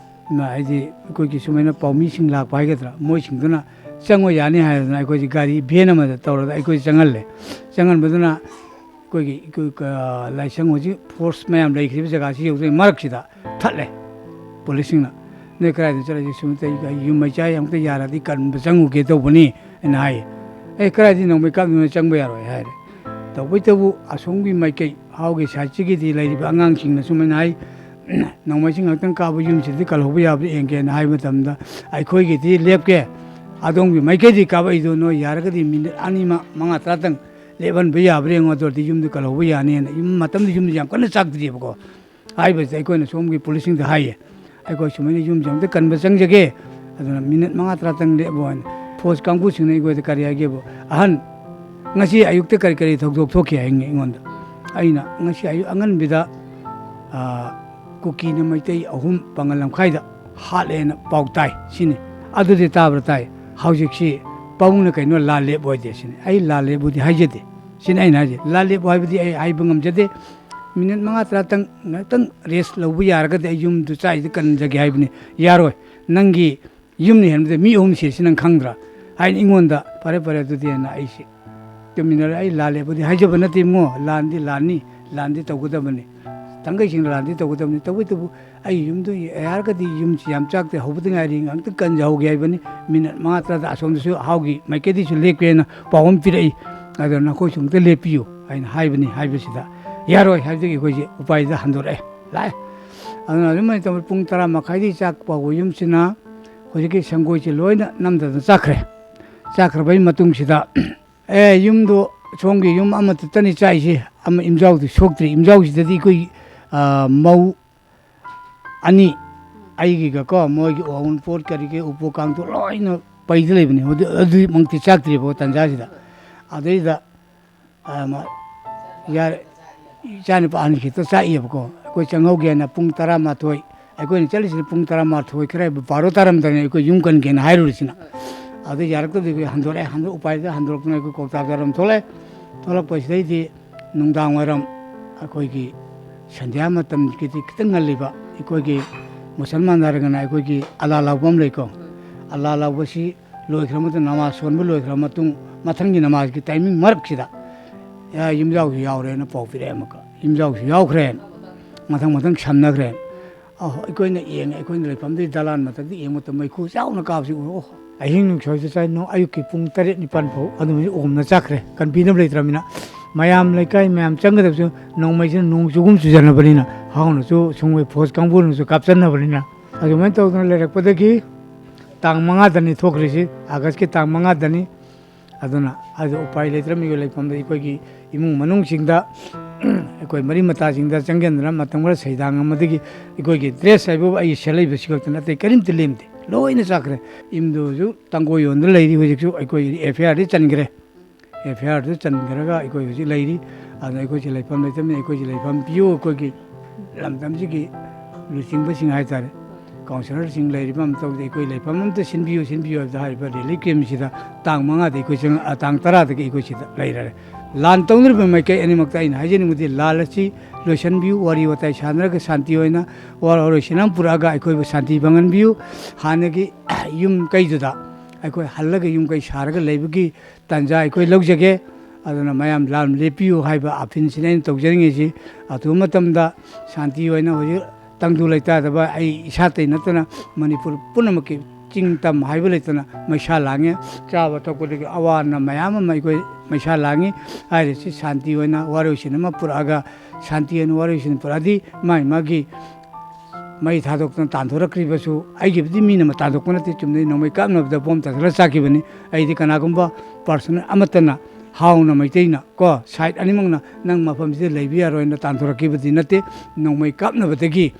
ꯃ-, ꯍꯥꯏꯗꯤ ꯑꯩꯈꯣꯏꯒꯤ ꯁꯨꯃꯥꯏꯅ ꯄꯥꯎꯃꯤꯁꯤꯡ ꯂꯥꯛꯄ ꯍꯥꯏꯒꯗ꯭ꯔꯥ, ꯃꯣꯏꯁꯤꯡꯗꯨꯅ ꯆꯪꯉꯣ ꯌꯥꯅꯤ ꯍꯥꯏꯗꯅ ꯑꯩꯈꯣꯏꯁꯤ ꯒꯥꯔꯤ ꯚꯦꯟ ꯑꯃꯗ ꯇꯧꯔꯒ ꯑꯩꯈꯣꯏ ꯆꯪꯍꯜꯂꯦ꯫ ꯆꯪꯍꯟꯕꯗꯨꯅ ꯑꯩꯈꯣꯏꯒꯤ, ꯑꯩꯈꯣꯏ ꯀ-, ꯂꯥꯏꯁꯪ ꯍꯧꯖꯤꯛ ꯐꯣꯔꯁ ꯃꯌꯥꯝ ꯂꯩꯈ꯭ꯔꯤꯕ ꯖꯒꯥꯁꯤ ꯌꯧꯗ꯭ꯔꯤꯉꯩ ꯃꯔꯛꯁꯤꯗ ꯊꯠꯂꯦ ꯄꯨꯂꯤꯁꯁꯤꯡꯅ꯫ "ꯅꯣꯏ ꯀꯗꯥꯏꯗ ꯆꯠꯂꯤꯁꯦ?" "ꯁꯨꯝ ꯇꯧ, ꯌꯨꯝ ꯃꯩꯆꯥꯏ ꯑꯃꯨꯛꯇ ꯌꯥꯔꯗꯤ ꯀꯟꯕ ꯆꯪꯉꯨꯒꯦ ꯇꯧꯕꯅꯤ" ꯍꯥꯏꯅ ꯍꯥꯏꯌꯦ꯫ "ꯑꯦ, ꯀꯗꯥꯏꯗꯒꯤ ꯅꯣꯡꯃꯩ ꯀꯥꯞꯇꯣꯏꯅꯣ? ꯆꯪꯕ ꯌꯥꯔꯣꯏ" ꯍꯥꯏꯔꯦ꯫ ꯇꯧꯕꯇꯕꯨ ꯑꯁꯣꯝꯒꯤ ꯃꯥꯏꯀꯩ ꯍꯥꯎꯒꯤ ꯁꯥꯏꯠꯁꯤꯒꯤꯗꯤ ꯂꯩꯔꯤꯕ ꯑꯉꯥꯡꯁꯤꯡꯅ ꯁꯨꯃꯥꯏꯅ ꯍꯥꯏ, "ꯅꯣꯡꯃꯩꯁꯤ ꯉꯥꯛꯇꯪ ꯀꯥꯞꯄ ꯌꯨꯝꯁꯤꯗꯤ ꯀꯜꯍꯧꯕ ꯌꯥꯕ꯭ꯔꯥ ꯌꯦꯡꯒꯦꯅ" ꯍꯥꯏꯕ ꯃꯇꯝꯗ, "ꯑꯩꯈꯣꯏꯒꯤꯗꯤ ꯂꯦꯞꯀꯦ, ꯑꯗꯣꯝꯒꯤ ꯃꯥꯏꯀꯩꯗꯤ ꯀꯥꯞꯄꯛꯏꯗꯣ ꯅꯣꯏ ꯌꯥꯔꯒꯗꯤ ꯃꯤꯅꯤꯠ ꯑꯅꯤ ꯃ-, ꯃꯉꯥ ꯇꯔꯥꯇꯪ ꯂꯦꯞꯍꯟꯕ ꯌꯥꯕ꯭ꯔꯥ ꯌꯦꯡꯉꯣ, ꯑꯗꯨ ꯑꯣꯏꯔꯗꯤ ꯌꯨꯝꯗ ꯀꯜꯍꯧꯕ ꯌꯥꯅꯤꯅ"꯫ ꯌꯨꯝ ꯃꯇꯝꯗ ꯌꯨꯝꯁꯤ ꯌꯥꯝ ꯀꯟꯅ ꯆꯥꯛꯇ꯭ꯔꯤꯕꯀꯣ꯫ ꯍꯥꯏꯕꯁꯤꯗ ꯑꯩꯈꯣꯏꯅ ꯁꯣꯝꯒꯤ ꯄꯨꯂꯤꯁꯁꯤꯡꯗ ꯍꯥꯏꯌꯦ, "ꯑꯩꯈꯣꯏ ꯁꯨꯃꯥꯏꯅ ꯌꯨꯝꯁꯦ ꯑꯝꯇ ꯀꯟꯕ ꯆꯪꯖꯒꯦ, ꯑꯗꯨꯅ ꯃꯤꯅꯤꯠ ꯃꯉꯥ ꯇꯔꯥꯇꯪ ꯂꯦꯞꯄꯣ" ꯍꯥꯏꯅ꯫ ꯐꯣꯔꯁ ꯀꯥꯡꯕꯨꯁꯤꯡꯅ ꯑꯩꯈꯣꯏꯗ ꯀꯔꯤ ꯍꯥꯏꯒꯦꯕꯨ, "ꯑꯍꯟ, ꯉꯁꯤ ꯑꯌꯨꯛꯇ ꯀꯔꯤ ꯀꯔꯤ ꯊꯧꯗꯣꯛ ꯊꯣꯛꯈꯤ?" ꯍꯥꯏꯅꯤ ꯑꯩꯉꯣꯟꯗ꯫ ꯑꯩꯅ, "ꯉꯁꯤ ꯑꯌꯨꯛ ꯑꯉꯟꯕꯗ, ꯑ, ꯀꯨꯀꯤꯅ ꯃꯩꯇꯩ ꯑꯍꯨꯝ ꯄꯥꯡꯒꯜ ꯂꯝꯈꯥꯏꯗ ꯍꯥꯠꯂꯦꯅ ꯄꯥꯎ ꯇꯥꯏ" ꯁꯤꯅꯤ꯫ "ꯑꯗꯨꯗꯤ ꯇꯥꯕ꯭ꯔꯥ?" "ꯇꯥꯏ"꯫ "ꯍꯧꯖꯤꯛꯁꯤ ꯄꯥꯕꯨꯡꯅ ꯀꯩꯅꯣ ꯂꯥꯜ ꯂꯦꯞ ꯑꯣꯏꯗꯦ" ꯁꯤꯅꯤ꯫ ꯑꯩ ꯂꯥꯜ ꯂꯦꯞꯄꯨꯗꯤ ꯍꯥꯏꯖꯗꯦ꯫ ꯁꯤꯅꯤ ꯑꯩꯅ ꯍꯥꯏꯁꯦ꯫ ꯂꯥꯜ ꯂꯦꯞꯄꯨ ꯍꯥꯏꯕꯗꯤ ꯑꯩ ꯍꯥꯏꯕ ꯉꯝꯖꯗꯦ꯫ ꯃꯤꯅꯤꯠ ꯃꯉꯥ ꯇꯔꯥꯇꯪ ꯉꯥꯛꯇꯪ ꯔꯦꯁ ꯂꯧꯕ ꯌꯥꯔꯒꯗꯤ ꯑꯩ ꯌꯨꯝꯗꯨ ꯆꯥꯛꯏꯗ ꯀꯟꯖꯒꯦ ꯍꯥꯏꯕꯅꯤ꯫ "ꯌꯥꯔꯣꯏ, ꯅꯪꯒꯤ ꯌꯨꯝꯅ ꯍꯦꯟꯕꯗ ꯃꯤ ꯑꯍꯨꯝ ꯁꯤꯔꯁꯤ ꯅꯪ ꯈꯪꯗ꯭ꯔꯥ?" ꯍꯥꯏꯅ ꯑꯩꯉꯣꯟꯗ꯫ "ꯐꯔꯦ, ꯐꯔꯦ, ꯑꯗꯨꯗꯤ" ꯍꯥꯏꯅ ꯑꯩꯁꯦ ꯇꯨꯃꯤꯟꯅꯔꯦ꯫ ꯑꯩ ꯂꯥꯜꯂꯦꯕꯨꯗꯤ ꯍꯥꯏꯖꯕ ꯅꯠꯇꯦ ꯏꯕꯨꯡꯉꯣ, ꯂꯥꯟꯗꯤ ꯂꯥꯟꯅꯤ, ꯂꯥꯟꯗꯤ ꯇꯧꯒꯗꯕꯅꯤ, ꯊꯥꯡꯒꯩꯁꯤꯡꯅ ꯂꯥꯟꯗꯤ ꯇꯧꯒꯗꯕꯅꯤ꯫ ꯇꯧꯕꯇꯕꯨ ꯑꯩ ꯌꯨꯝꯗ ꯌꯥꯔꯒꯗꯤ ꯌꯨꯝꯁꯤ ꯌꯥꯝ ꯆꯥꯛꯇꯦ, ꯍꯧꯕꯗ ꯉꯥꯏꯔꯤ, ꯉꯥꯛꯇ ꯀꯟꯖꯍꯧꯒꯦ ꯍꯥꯏꯕꯅꯤ꯫ ꯃꯤꯅꯠ ꯃꯉꯥ ꯇꯔꯥꯗ ꯑꯁꯣꯝꯗꯁꯨ ꯍꯥꯎꯒꯤ ꯃꯥꯏꯀꯩꯗꯒꯤꯁꯨ ꯂꯦꯞꯀꯦꯅ ꯄꯥꯎ ꯑꯃ ꯄꯤꯔꯛꯏ꯫ ꯑꯗꯣ ꯅꯈꯣꯏꯁꯨ ꯑꯃꯨꯛꯇ ꯂꯦꯞꯄꯤꯌꯨ ꯍꯥꯏꯅ ꯍꯥꯏꯕꯅꯤ꯫ ꯍꯥꯏꯕꯁꯤꯗ ꯌꯥꯔꯣꯏ ꯍꯥꯏꯕꯗꯒꯤ ꯑꯩꯈꯣꯏꯁꯦ ꯎꯄꯥꯏꯗ ꯍꯟꯗꯣꯔꯛꯑꯦ, ꯂꯥꯛꯑꯦ꯫ ꯑꯗꯨꯅ ꯑꯗꯨꯃꯥꯏꯅ ꯇꯧꯗꯅ ꯄꯨꯡ ꯇꯔꯥ ꯃꯈꯥꯏꯗꯒꯤ ꯆꯥꯛ ꯐꯥꯎꯕ ꯌꯨꯝꯁꯤꯅ ꯍꯧꯖꯤꯛꯀꯤ ꯁꯪꯒꯣꯏꯁꯦ ꯂꯣꯏꯅ ꯅꯝꯗꯅ ꯆꯥꯛꯈ꯭ꯔꯦ꯫ ꯆꯥꯛꯈ꯭ꯔꯕꯒꯤ ꯃꯇꯨꯡꯁꯤꯗ, ꯑꯦ, ꯌꯨꯝꯗꯣ ꯁꯣꯝꯒꯤ ꯌꯨꯝ ꯑꯃꯠꯇꯅꯤ ꯆꯥꯛꯏꯁꯦ, ꯑꯃ ꯏꯝꯖꯥꯎꯗꯤ ꯁꯣꯛꯇ꯭ꯔꯤ꯫ ꯏꯝꯖꯥꯎꯁꯤꯗꯗꯤ ꯑꯩꯈꯣꯏ, ꯑ, ꯃꯧ ꯑꯅꯤ, ꯑꯩꯒꯤꯒꯀꯣ, ꯃꯣꯏꯒꯤ ꯑꯋꯨꯟꯄꯣꯠ ꯀꯔꯤ ꯀꯔꯤ ꯎꯄꯨ ꯀꯥꯡꯊꯣꯛ ꯂꯣꯏꯅ ꯄꯩꯗ ꯂꯩꯕꯅꯤ꯫ ꯑꯗꯨ, ꯑꯗꯨꯃꯛꯇꯤ ꯆꯥꯛꯇ꯭ꯔꯤꯕꯀꯣ ꯇꯥꯟꯖꯥꯁꯤꯗ꯫ ꯑꯗꯩꯗ, ꯑ, ꯃ-, ꯌꯥꯔꯦ, ꯏꯆꯥꯅꯨꯄꯥ ꯑꯍꯟ ꯈꯤꯇ ꯆꯥꯛꯏꯌꯦꯕꯀꯣ꯫ ꯑꯩꯈꯣꯏ ꯆꯪꯍꯧꯒꯦꯅ ꯄꯨꯡ ꯇꯔꯥꯃꯥꯊꯣꯏ, ꯑꯩꯈꯣꯏꯅ ꯆꯠꯂꯤꯁꯤꯅ ꯄꯨꯡ ꯇꯔꯥꯃꯥꯊꯣꯏ ꯈꯔ ꯍꯥꯏꯕ ꯕꯥꯔꯣ ꯇꯥꯔꯝꯗꯅ ꯑꯩꯈꯣꯏ ꯌꯨꯝ ꯀꯟꯒꯦꯅ ꯍꯥꯏꯔꯨꯔꯤꯁꯤꯅ꯫ ꯑꯗꯨ ꯌꯥꯔꯛꯇꯕꯗꯒꯤ ꯑꯩꯈꯣꯏ ꯍꯟꯗꯣꯔꯛꯑꯦ꯫ ꯍꯟꯗꯣꯛ-, ꯎꯄꯥꯏꯗ ꯍꯟꯗꯣꯔꯛꯇꯅ ꯑꯩꯈꯣꯏ ꯀ꯭ꯋꯥꯛꯇꯥꯕꯖꯥꯔ ꯔꯣꯝ ꯊꯣꯛꯂꯛꯑꯦ꯫ ꯊꯣꯛꯂꯛꯄꯁꯤꯗꯩꯗꯤ ꯅꯨꯡꯗꯥꯡ ꯋꯥꯏꯔꯝ ꯑꯩꯈꯣꯏꯒꯤ ꯁꯟꯙ꯭ꯌꯥ ꯃꯇꯝꯒꯤꯗꯤ ꯈꯤꯇꯪ ꯉꯜꯂꯤꯕ, ꯑꯩꯈꯣꯏꯒꯤ ꯃꯨꯁꯜꯃꯥꯟ ꯍꯥꯏꯔꯒꯅ ꯑꯩꯈꯣꯏꯒꯤ ꯑꯂꯥ ꯂꯥꯎꯕ ꯑꯃ ꯂꯩꯀꯣ꯫ ꯑꯂꯥ ꯂꯥꯎꯕꯁꯤ ꯂꯣꯏꯈ꯭ꯔ ꯃꯇꯨꯡ, ꯅꯃꯥꯖ ꯁꯣꯟꯕ ꯂꯣꯏꯈ꯭ꯔ ꯃꯇꯨꯡ, ꯃꯊꯪꯒꯤ ꯅꯃꯥꯖꯀꯤ timing ꯃꯔꯛꯁꯤꯗ, "ꯑꯦ, ꯌꯨꯝꯖꯥꯎꯁꯨ ꯌꯥꯎꯔꯦꯅ" ꯄꯥꯎ ꯄꯤꯔꯛꯑꯦ ꯑꯃꯨꯛꯀ꯫ "ꯌꯨꯝꯖꯥꯎꯁꯨ ꯌꯥꯎꯈ꯭ꯔꯦꯅ"꯫ ꯃꯊꯪ ꯃꯊꯪ ꯁꯝꯅꯈ꯭ꯔꯦ꯫ ꯑꯍꯣ, ꯑꯩꯈꯣꯏꯅ ꯌꯦꯡꯉꯦ, ꯑꯩꯈꯣꯏꯅ ꯂꯩꯐꯝꯗꯒꯤ ꯗꯂꯥꯟ ꯃꯊꯛꯇ ꯌꯦꯡꯕ ꯃꯇꯝꯗ ꯃꯩꯈꯨ ꯆꯥꯎꯅ ꯀꯥꯕꯁꯤ ꯎꯔꯦ꯫ ꯑꯣ, ꯑꯍꯤꯡ ꯅꯣꯡꯁꯣꯏꯗ ꯆꯥꯏ, ꯅꯣꯡ-, ꯑꯌꯨꯛꯀꯤ ꯄꯨꯡ ꯇꯔꯦꯠ ꯅꯤꯄꯥꯟ ꯐꯥꯎ ꯑꯗꯨꯃꯥꯏꯅ ꯑꯣꯝꯅ ꯆꯥꯈ꯭ꯔꯦ, ꯀꯟꯕꯤꯅꯕ ꯂꯩꯇ꯭ꯔꯕꯅꯤꯅ꯫ ꯃꯌꯥꯝ ꯂꯩꯀꯥꯏ ꯃꯌꯥꯝ ꯆꯪꯒꯗꯕꯁꯨ ꯅꯣꯡꯃꯩꯁꯤꯅ ꯅꯣꯡ ꯆꯨꯒꯨꯝ ꯆꯨꯖꯅꯕꯅꯤꯅ, ꯍꯥꯎꯅꯁꯨ ꯁꯨꯡꯋꯩ ꯐꯣꯔꯁ ꯀꯥꯡꯕꯨꯅꯁꯨ ꯀꯥꯞꯆꯟꯅꯕꯅꯤꯅ꯫ ꯑꯗꯨꯃꯥꯏꯅ ꯇꯧꯗꯅ ꯂꯩꯔꯛꯄꯗꯒꯤ ꯇꯥꯡ ꯃꯉꯥꯗꯅꯤ ꯊꯣꯛꯈ꯭ꯔꯤꯁꯤ, ꯑꯥꯒꯁꯀꯤ ꯇꯥꯡ ꯃꯉꯥꯗꯅꯤ꯫ ꯑꯗꯨꯅ ꯑꯗꯨ ꯎꯄꯥꯏ ꯂꯩꯇ꯭ꯔꯕ ꯃꯤꯑꯣꯏ ꯂꯩꯐꯝꯗ ꯑꯩꯈꯣꯏꯒꯤ ꯏꯃꯨꯡ ꯃꯅꯨꯡꯁꯤꯡꯗ ꯑꯩꯈꯣꯏ ꯃꯔꯤ ꯃꯇꯥꯁꯤꯡꯗ ꯆꯪꯁꯤꯟꯗꯅ ꯃꯇꯝ ꯈꯔ ꯁꯩꯗꯥꯡ ꯑꯃꯗꯒꯤ ꯑꯩꯈꯣꯏꯒꯤ ꯗ꯭ꯔꯦꯁ ꯍꯥꯏꯕꯕꯨ ꯑꯩꯒꯤ ꯁꯦꯠꯂꯛꯏꯕꯁꯤ ꯈꯛꯇ ꯅꯠꯇꯦ, ꯀꯔꯤꯝꯇ ꯂꯦꯝꯗꯦ, ꯂꯣꯏꯅ ꯆꯥꯈ꯭ꯔꯦ꯫ ꯌꯨꯝꯗꯨꯁꯨ ꯇꯥꯡꯒꯣꯏ ꯌꯣꯟꯗ ꯂꯩꯔꯤ ꯍꯧꯖꯤꯛꯁꯨ꯫ ꯑꯩꯈꯣꯏ ꯑꯦꯐ ꯑꯥꯏ ꯑꯥꯔꯗꯤ ꯆꯟꯈ꯭ꯔꯦ꯫ ꯑꯦꯐ ꯑꯥꯏ ꯑꯥꯔꯗꯨ ꯆꯟꯈ꯭ꯔꯒ ꯑꯩꯈꯣꯏ ꯍꯧꯖꯤꯛ ꯂꯩꯔꯤ꯫ ꯑꯗꯨꯅ ꯑꯩꯈꯣꯏꯁꯦ ꯂꯩꯐꯝ ꯂꯩꯇꯕꯅꯤꯅ ꯑꯩꯈꯣꯏꯁꯦ ꯂꯩꯐꯝ ꯄꯤꯌꯨ, ꯑꯩꯈꯣꯏꯒꯤ ꯂꯝꯗꯝꯁꯤꯒꯤ ꯂꯨꯆꯤꯡꯕꯁꯤꯡ ꯍꯥꯏꯇꯥꯔꯦ, ꯀꯥꯎꯟꯁꯤꯂꯔꯁꯤꯡ ꯂꯩꯔꯤꯕ ꯑꯃ ꯇꯧꯗꯦ, ꯑꯩꯈꯣꯏ ꯂꯩꯐꯝ ꯑꯝꯇ ꯁꯤꯟꯕꯤꯌꯨ, ꯁꯤꯟꯕꯤꯌꯨ ꯍꯥꯏꯕꯗ ꯍꯥꯏꯔꯤꯕ ꯔꯤꯂꯤꯐ ꯀꯦꯝꯁꯤꯗ ꯇꯥꯡ ꯃꯉꯥꯗꯒꯤ ꯑꯩꯈꯣꯏ ꯆꯪ-, ꯑ, ꯇꯥꯡ ꯇꯔꯥꯗꯒꯤ ꯑꯩꯈꯣꯏ ꯁꯤꯗ ꯂꯩꯔꯔꯦ꯫ ꯂꯥꯟ ꯇꯧꯅꯔꯤꯕ ꯃꯥꯏꯀꯩ ꯑꯅꯤꯃꯛꯇ ꯑꯩꯅ ꯍꯥꯏꯖꯅꯤꯡꯕꯗꯤ ꯂꯥꯟ ꯑꯁꯤ ꯂꯣꯏꯁꯤꯟꯕꯤꯌꯨ, ꯋꯥꯔꯤ ꯋꯥꯇꯥꯏ ꯁꯥꯟꯅꯔꯒ ꯁꯥꯟꯇꯤ ꯑꯣꯏꯅ ꯋꯥꯔꯣꯏꯁꯤꯟ ꯑꯃ ꯄꯨꯔꯛꯑꯒ ꯑꯩꯈꯣꯏꯕꯨ ꯁꯥꯟꯇꯤ ꯐꯪꯍꯟꯕꯤꯌꯨ꯫ ꯍꯥꯟꯅꯒꯤ ꯌꯨꯝ ꯀꯩꯗꯨꯗ ꯑꯩꯈꯣꯏ ꯍꯜꯂꯒ ꯌꯨꯝ ꯀꯩ ꯁꯥꯔꯒ ꯂꯩꯕꯒꯤ ꯇꯥꯟꯖꯥ ꯑꯩꯈꯣꯏ ꯂꯧꯖꯒꯦ꯫ ꯑꯗꯨꯅ ꯃꯌꯥꯝ ꯂꯥꯟ ꯂꯦꯞꯄꯤꯌꯨ ꯍꯥꯏꯕ ꯑꯥꯄꯤꯜꯁꯤꯅꯤ ꯑꯩꯅ ꯇꯧꯖꯅꯤꯡꯉꯤꯁꯤ꯫ ꯑꯊꯨꯕ ꯃꯇꯝꯗ ꯁꯥꯟꯇꯤ ꯑꯣꯏꯅ ꯍꯧꯖꯤꯛ ꯇꯪꯗꯨ ꯂꯩꯇꯥꯗꯕ ꯑꯩ ꯏꯁꯥꯇꯩ ꯅꯠꯇꯅ ꯃꯅꯤꯄꯨꯔ ꯄꯨꯝꯅꯃꯛꯀꯤ ꯆꯤꯡ ꯇꯝ ꯍꯥꯏꯕ ꯂꯩꯇꯅ ꯃꯩꯁꯥ ꯂꯥꯡꯉꯦ꯫ ꯆꯥꯕ ꯊꯛꯄꯗꯒꯤ ꯑꯋꯥꯅ ꯃꯌꯥꯝ ꯑꯃ ꯑꯩꯈꯣꯏ ꯃꯩꯁꯥ ꯂꯥꯡꯉꯤ꯫ ꯍꯥꯏꯔꯤꯁꯤ ꯁꯥꯟꯇꯤ ꯑꯣꯏꯅ ꯋꯥꯔꯣꯏꯁꯤꯟ ꯑꯃ ꯄꯨꯔꯛꯑꯒ, ꯁꯥꯟꯇꯤ ꯑꯣꯏꯅ ꯋꯥꯔꯣꯏꯁꯤꯟ ꯄꯨꯔꯛꯑꯗꯤ ꯃꯥꯒꯤ ꯃꯥꯒꯤ ꯃꯩ ꯊꯥꯗꯣꯛꯇꯅ ꯇꯥꯟꯊꯣꯔꯛꯈ꯭ꯔꯤꯕꯁꯨ ꯑꯩꯒꯤꯕꯨꯗꯤ ꯃꯤꯅ ꯑꯃ ꯇꯥꯟꯊꯣꯛꯄ ꯅꯠꯇꯦ, ꯆꯨꯝꯅꯩ ꯅꯣꯡꯃꯩ ꯀꯥꯞꯅꯕꯗ ꯕꯣꯝ ꯇꯥꯁꯤꯜꯂ ꯆꯥꯈꯤꯕꯅꯤ꯫ ꯑꯩꯗꯤ ꯀꯅꯥꯒꯨꯝꯕ ꯄꯥꯔꯁꯅꯦꯜ ꯑꯃꯠꯇꯅ ꯍꯥꯎꯅ ꯃꯩꯇꯩꯅ ꯀꯣ, ꯁꯥꯏꯠ ꯑꯅꯤꯃꯛꯅ ꯅꯪ ꯃꯐꯝꯁꯤꯗ ꯂꯩꯕ ꯌꯥꯔꯣꯏꯅ ꯇꯥꯟꯊꯣꯔꯛꯈꯤꯕꯗꯤ ꯅꯠꯇꯦ꯫ ꯅꯣꯡꯃꯩ ꯀꯥꯞꯅꯕꯗꯒꯤ